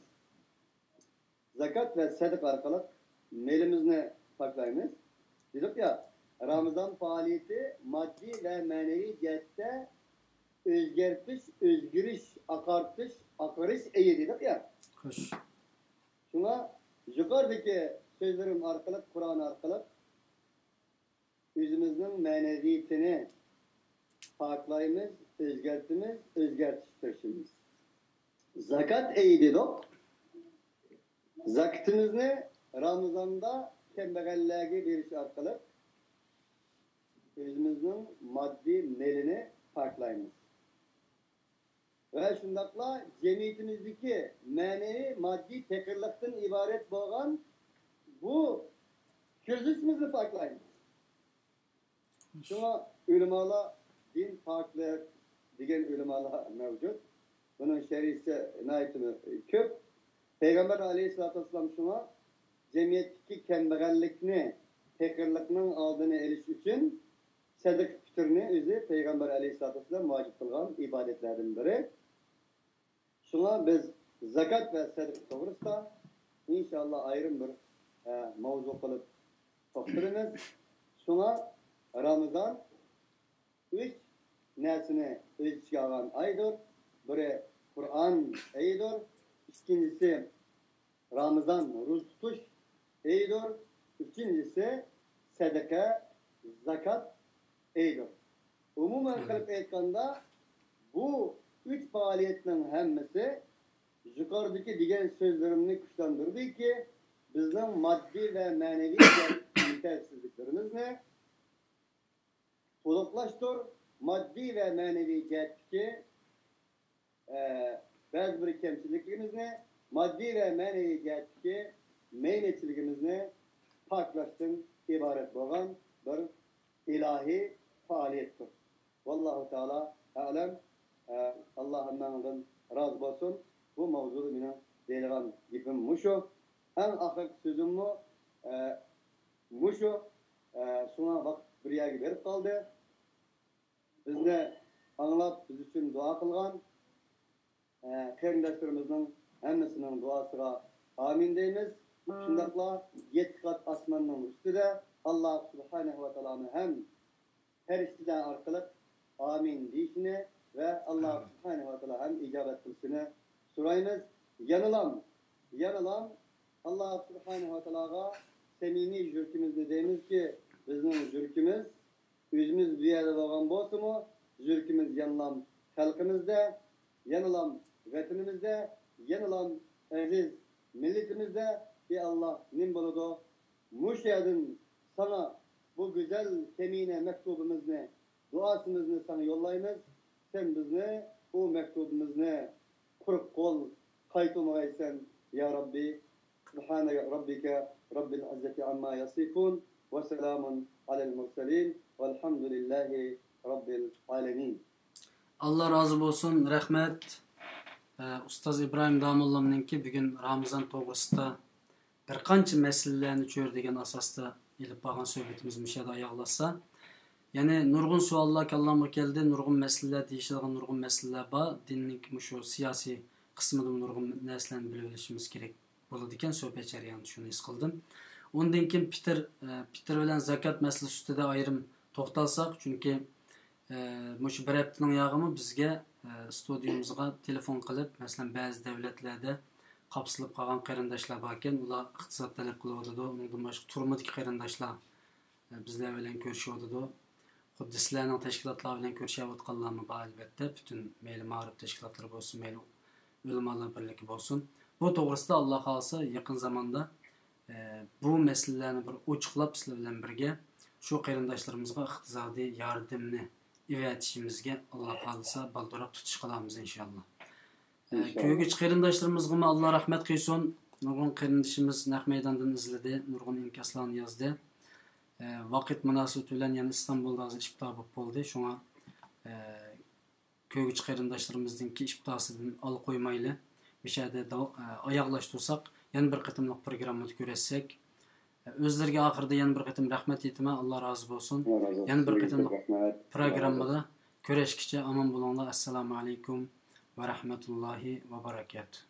زاكات ۋە سەدىقە ئارقىلىق مېلىمىزنى پاكلايمىز. دېدۇق يا، رامىزان پائالىيىتى ماددىي ۋە مەنىۋى جەھەتتە ئۆزگەرتىش، ئۆزگىرىش، ئاقارتىش، ئاقىرىش ئېيى دېدۇق يا. خوش. شۇڭا يۇقىرىدىكى سۆزلىرىم ئارقىلىق، قۇرئان ئارقىلىق ئۆزىمىزنىڭ مەنىۋىيىتىنى پاكلايمىز، ئۆزگەرتىمىز، ئۆزگەرتىش تىرىشىمىز. زاكات ئېيى دېدۇق. زاكىتىمىزنى رامىزاندا كەمبەغەللەرگە بېرىش ئارقىلىق ئۆزىمىزنىڭ ماددىي مېلىنى پاكلايمىز. ۋە شۇنداقلا جەمئىيىتىمىزدىكى مەنىۋى ماددىي پېقىرلىقتىن ئىبارەت بولغان بۇ كىرىزىسىمىزنى پاكلايمىز. شۇڭا ئۆلىمالار، دىن پاكلىق دېگەن ئۆلىمالار مەۋجۇت. بۇنىڭ شەرھىسى ناھايىتى كۆپ. پەيغەمبەر ئەلەيھىسسالاتۇ ۋەسسالام شۇڭا جەمئىيەتتىكى كەمبەغەللىكنى، پېقىرلىقنىڭ ئالدىنى ئېلىش ئۈچۈن سەدىقە پىتىرنى ئۆزى پەيغەمبەر ئەلەيھىسسالاتۇ ۋەسسالام ۋاجىپ قىلغان ئىبادەتلەردىن بىرى. شۇڭا بىز زاكات ۋە سەدىقە توغرىسىدا ئىنشائاللا ئايرىم بىر، ئە، ماۋزۇ قىلىپ توختىلىمىز. شۇڭا رامىزان ئۈچ نەرسىنى ئۆز ئىچىگە ئالغان ئايدۇر. بىرى قۇرئان ئېيىدۇر، ئىككىنچىسى رامىزان روزا تۇتۇش ئېيىدۇر، ئۈچىنچىسى سەدىقە، زاكات ئېيىدۇر. ئومۇمەن قىلىپ ئېيتقاندا، بۇ ئۈچ پائالىيەتنىڭ ھەممىسى يۇقىرىدىكى دېگەن سۆزلىرىمنى كۈچلەندۈردىكى، بىزنىڭ ماددىي ۋە مەنىۋى يېتەرسىزلىكلىرىمىزنى تولۇقلاشتۇر، ماددىي ۋە مەنىۋى جەھەتتىكى، ئە، بەزى بىر كەمچىلىكلىرىمىزنى، ماددىي ۋە مەنىۋى جەھەتتىكى مەينەتچىلىكىمىزنى پاكلاشتىن ئىبارەت بولغان بىر ئىلاھىي پائالىيەتتۇر. ۋاللاھۇ تائالا ئەلەم. ئە، ئاللا ھەممەڭدىن رازى بولسۇن. بۇ ماۋزۇدا مېنىڭ دەيدىغان گېپىم مۇشۇ. ئەڭ ئاخىرقى سۆزۈممۇ، ئە، مۇشۇ. ئە، شۇڭا ۋاقىت بىر يەرگە بېرىپ قالدى. بىزنى ئاڭلاپ، بىز ئۈچۈن دۇئا قىلغان، ئە، قېرىنداشلىرىمىزنىڭ ھەممىسىنىڭ دۇئاسىغا ئامىن دەيمىز. شۇنداقلا يەتتە قات ئاسماننىڭ ئۈستىدە ئاللا سۇبھانەھۇ ۋە تائالانى ھەم پەرىشتىلەر ئارقىلىق ئامىن دېيىشىنى ۋە ئاللا سۇبھانەھۇ ۋە تائالا ھەم ئىجابەت قىلىشىنى سورايمىز. يەنىلام، يەنىلام ئاللا سۇبھانەھۇ ۋە تائالاغا سەمىمىي يۈرىكىمىزنى دەيمىزكى، بىزنىڭ يۈرىكىمىز ئۆزىمىز بۇ يەردە بولغان بولسىمۇ، يۈرىكىمىز يەنىلام خەلقىمىزدە، يەنىلام ۋەتىنىمىزدە، يەنىلام ئەزىز مىللىتىمىزدە. ئى ئاللا، نېمە بولىدۇ؟ مۇشۇ يەردىن ساڭا بۇ گۈزەل كەمىنە مەكتۇبىمىزنى، دۇئاسىمىزنى ساڭا يوللايمىز. سەن بىزنى، ئۇ مەكتۇبىمىزنى قۇرۇق قول قايتۇرمىغايسەن، يا رەببى. سۇبھانە رەببىكە رەببىل ئىززەتى ئەمما يەسىفۇن، ۋە سالامۇن ئەلەل مۇرسەلىن، ۋەلھەمدۇلىللاھى رەببىل ئالەمىن. ئاللا رازى بولسۇن، رەھمەت. ئە، ئۇستاز ئىبراھىم داموللامنىڭكى بۈگۈن رامىزان توغرىسىدا بىر قانچە مەسىلىلەرنى چۆرىدىگەن ئاساستا ئېلىپ بارغان سۆھبىتىمىز مۇشۇ يەردە ئاياغلاشسا، يەنى نۇرغۇن سوئاللار كاللامغا كەلدى، نۇرغۇن مەسىلىلەر، دېيىشىدىغان نۇرغۇن مەسىلىلەر بار. دىننىڭ مۇشۇ سىياسىي قىسمىدىمۇ نۇرغۇن نەرسىلەرنى بىلىۋېلىشىمىز كېرەك بولىدىكەن، سۆھبەت جەريانىدا شۇنى ھېس قىلدىم. ئۇندىن كېيىن پىتىر، ئە، پىتىر بىلەن زاكات مەسىلىسى ئۈستىدە ئايرىم توختالساق، چۈنكى، ئە، مۇشۇ بىر ھەپتىنىڭ ياغىمۇ بىزگە، ئە، ستۇدىيىمىزغا تېلېفون قىلىپ، مەسىلەن، بەزى دەۋلەتلەردە قاپسىلىپ قالغان قېرىنداشلار باركەن، ئۇلار ئىقتىساد تەلەپ قىلىۋاتىدۇ. ئۇنىڭدىن باشقا تۈرمىدىكى قېرىنداشلار، ئە، بىزلەر بىلەن كۆرۈشۈۋاتىدۇ. خۇددى سىلەرنىڭ تەشكىلاتلار بىلەن كۆرۈشۈۋاتقانلارمۇ بار، ئەلۋەتتە، پۈتۈن مەيلى مائارىپ تەشكىلاتلىرى بولسۇن، مەيلى ئۆلىمالار بىرلىكى بولسۇن. بۇ توغرىسىدا، ئاللا خالىسا، يېقىن زاماندا، ئە، بۇ مەسىلىلەرنى بىر ئوچۇقلاپ، سىلەر بىلەن بىرگە شۇ قېرىنداشلىرىمىزغا ئىقتىسادىي ياردىمنى ئېۋەتىشىمىزگە، ئاللا خالىسا، بالدۇرراق تۇتۇش قىلارمىز، ئىنشاللا. ئە، ئىنشاللا. كۆگۈچ قېرىنداشلىرىمىزغىمۇ ئاللا رەھمەت قىلسۇن. نۇرغۇن قېرىندىشىمىز نەق مەيداندىن ئىزلىدى، نۇرغۇن ئىنكاسلارنى يازدى. ئە، ۋاقىت مۇناسىۋىتى بىلەن يەنە ئىستانبۇلدا ھازىر ئىپتار بولۇپ بولدى. شۇڭا، ئە، كۆگۈچ قېرىنداشلىرىمىزنىڭكى ئىپتاسىدىن ئالا قويمايلى. مۇشۇ يەردە داۋ-، ئە، ئاياغلاشتۇرساق، يەنە بىر قېتىملىق پروگراممىدا كۆرۈشسەك. ئە، ئۆزلىرىگە ئاخىرىدا يەنە بىر قېتىم رەھمەت ئېيتىمەن، ئاللا رازى بولسۇن. ئاللا رازى بولسۇن. يەنە بىر قېتىملىق رەھمەت. پروگراممىدا كۆرۈشكىچە ئامان بولۇڭلار. ئەسسالامۇ ئەلەيكۇم ۋە رەھمەتۇللاھى ۋە بەرەكاتۇھ.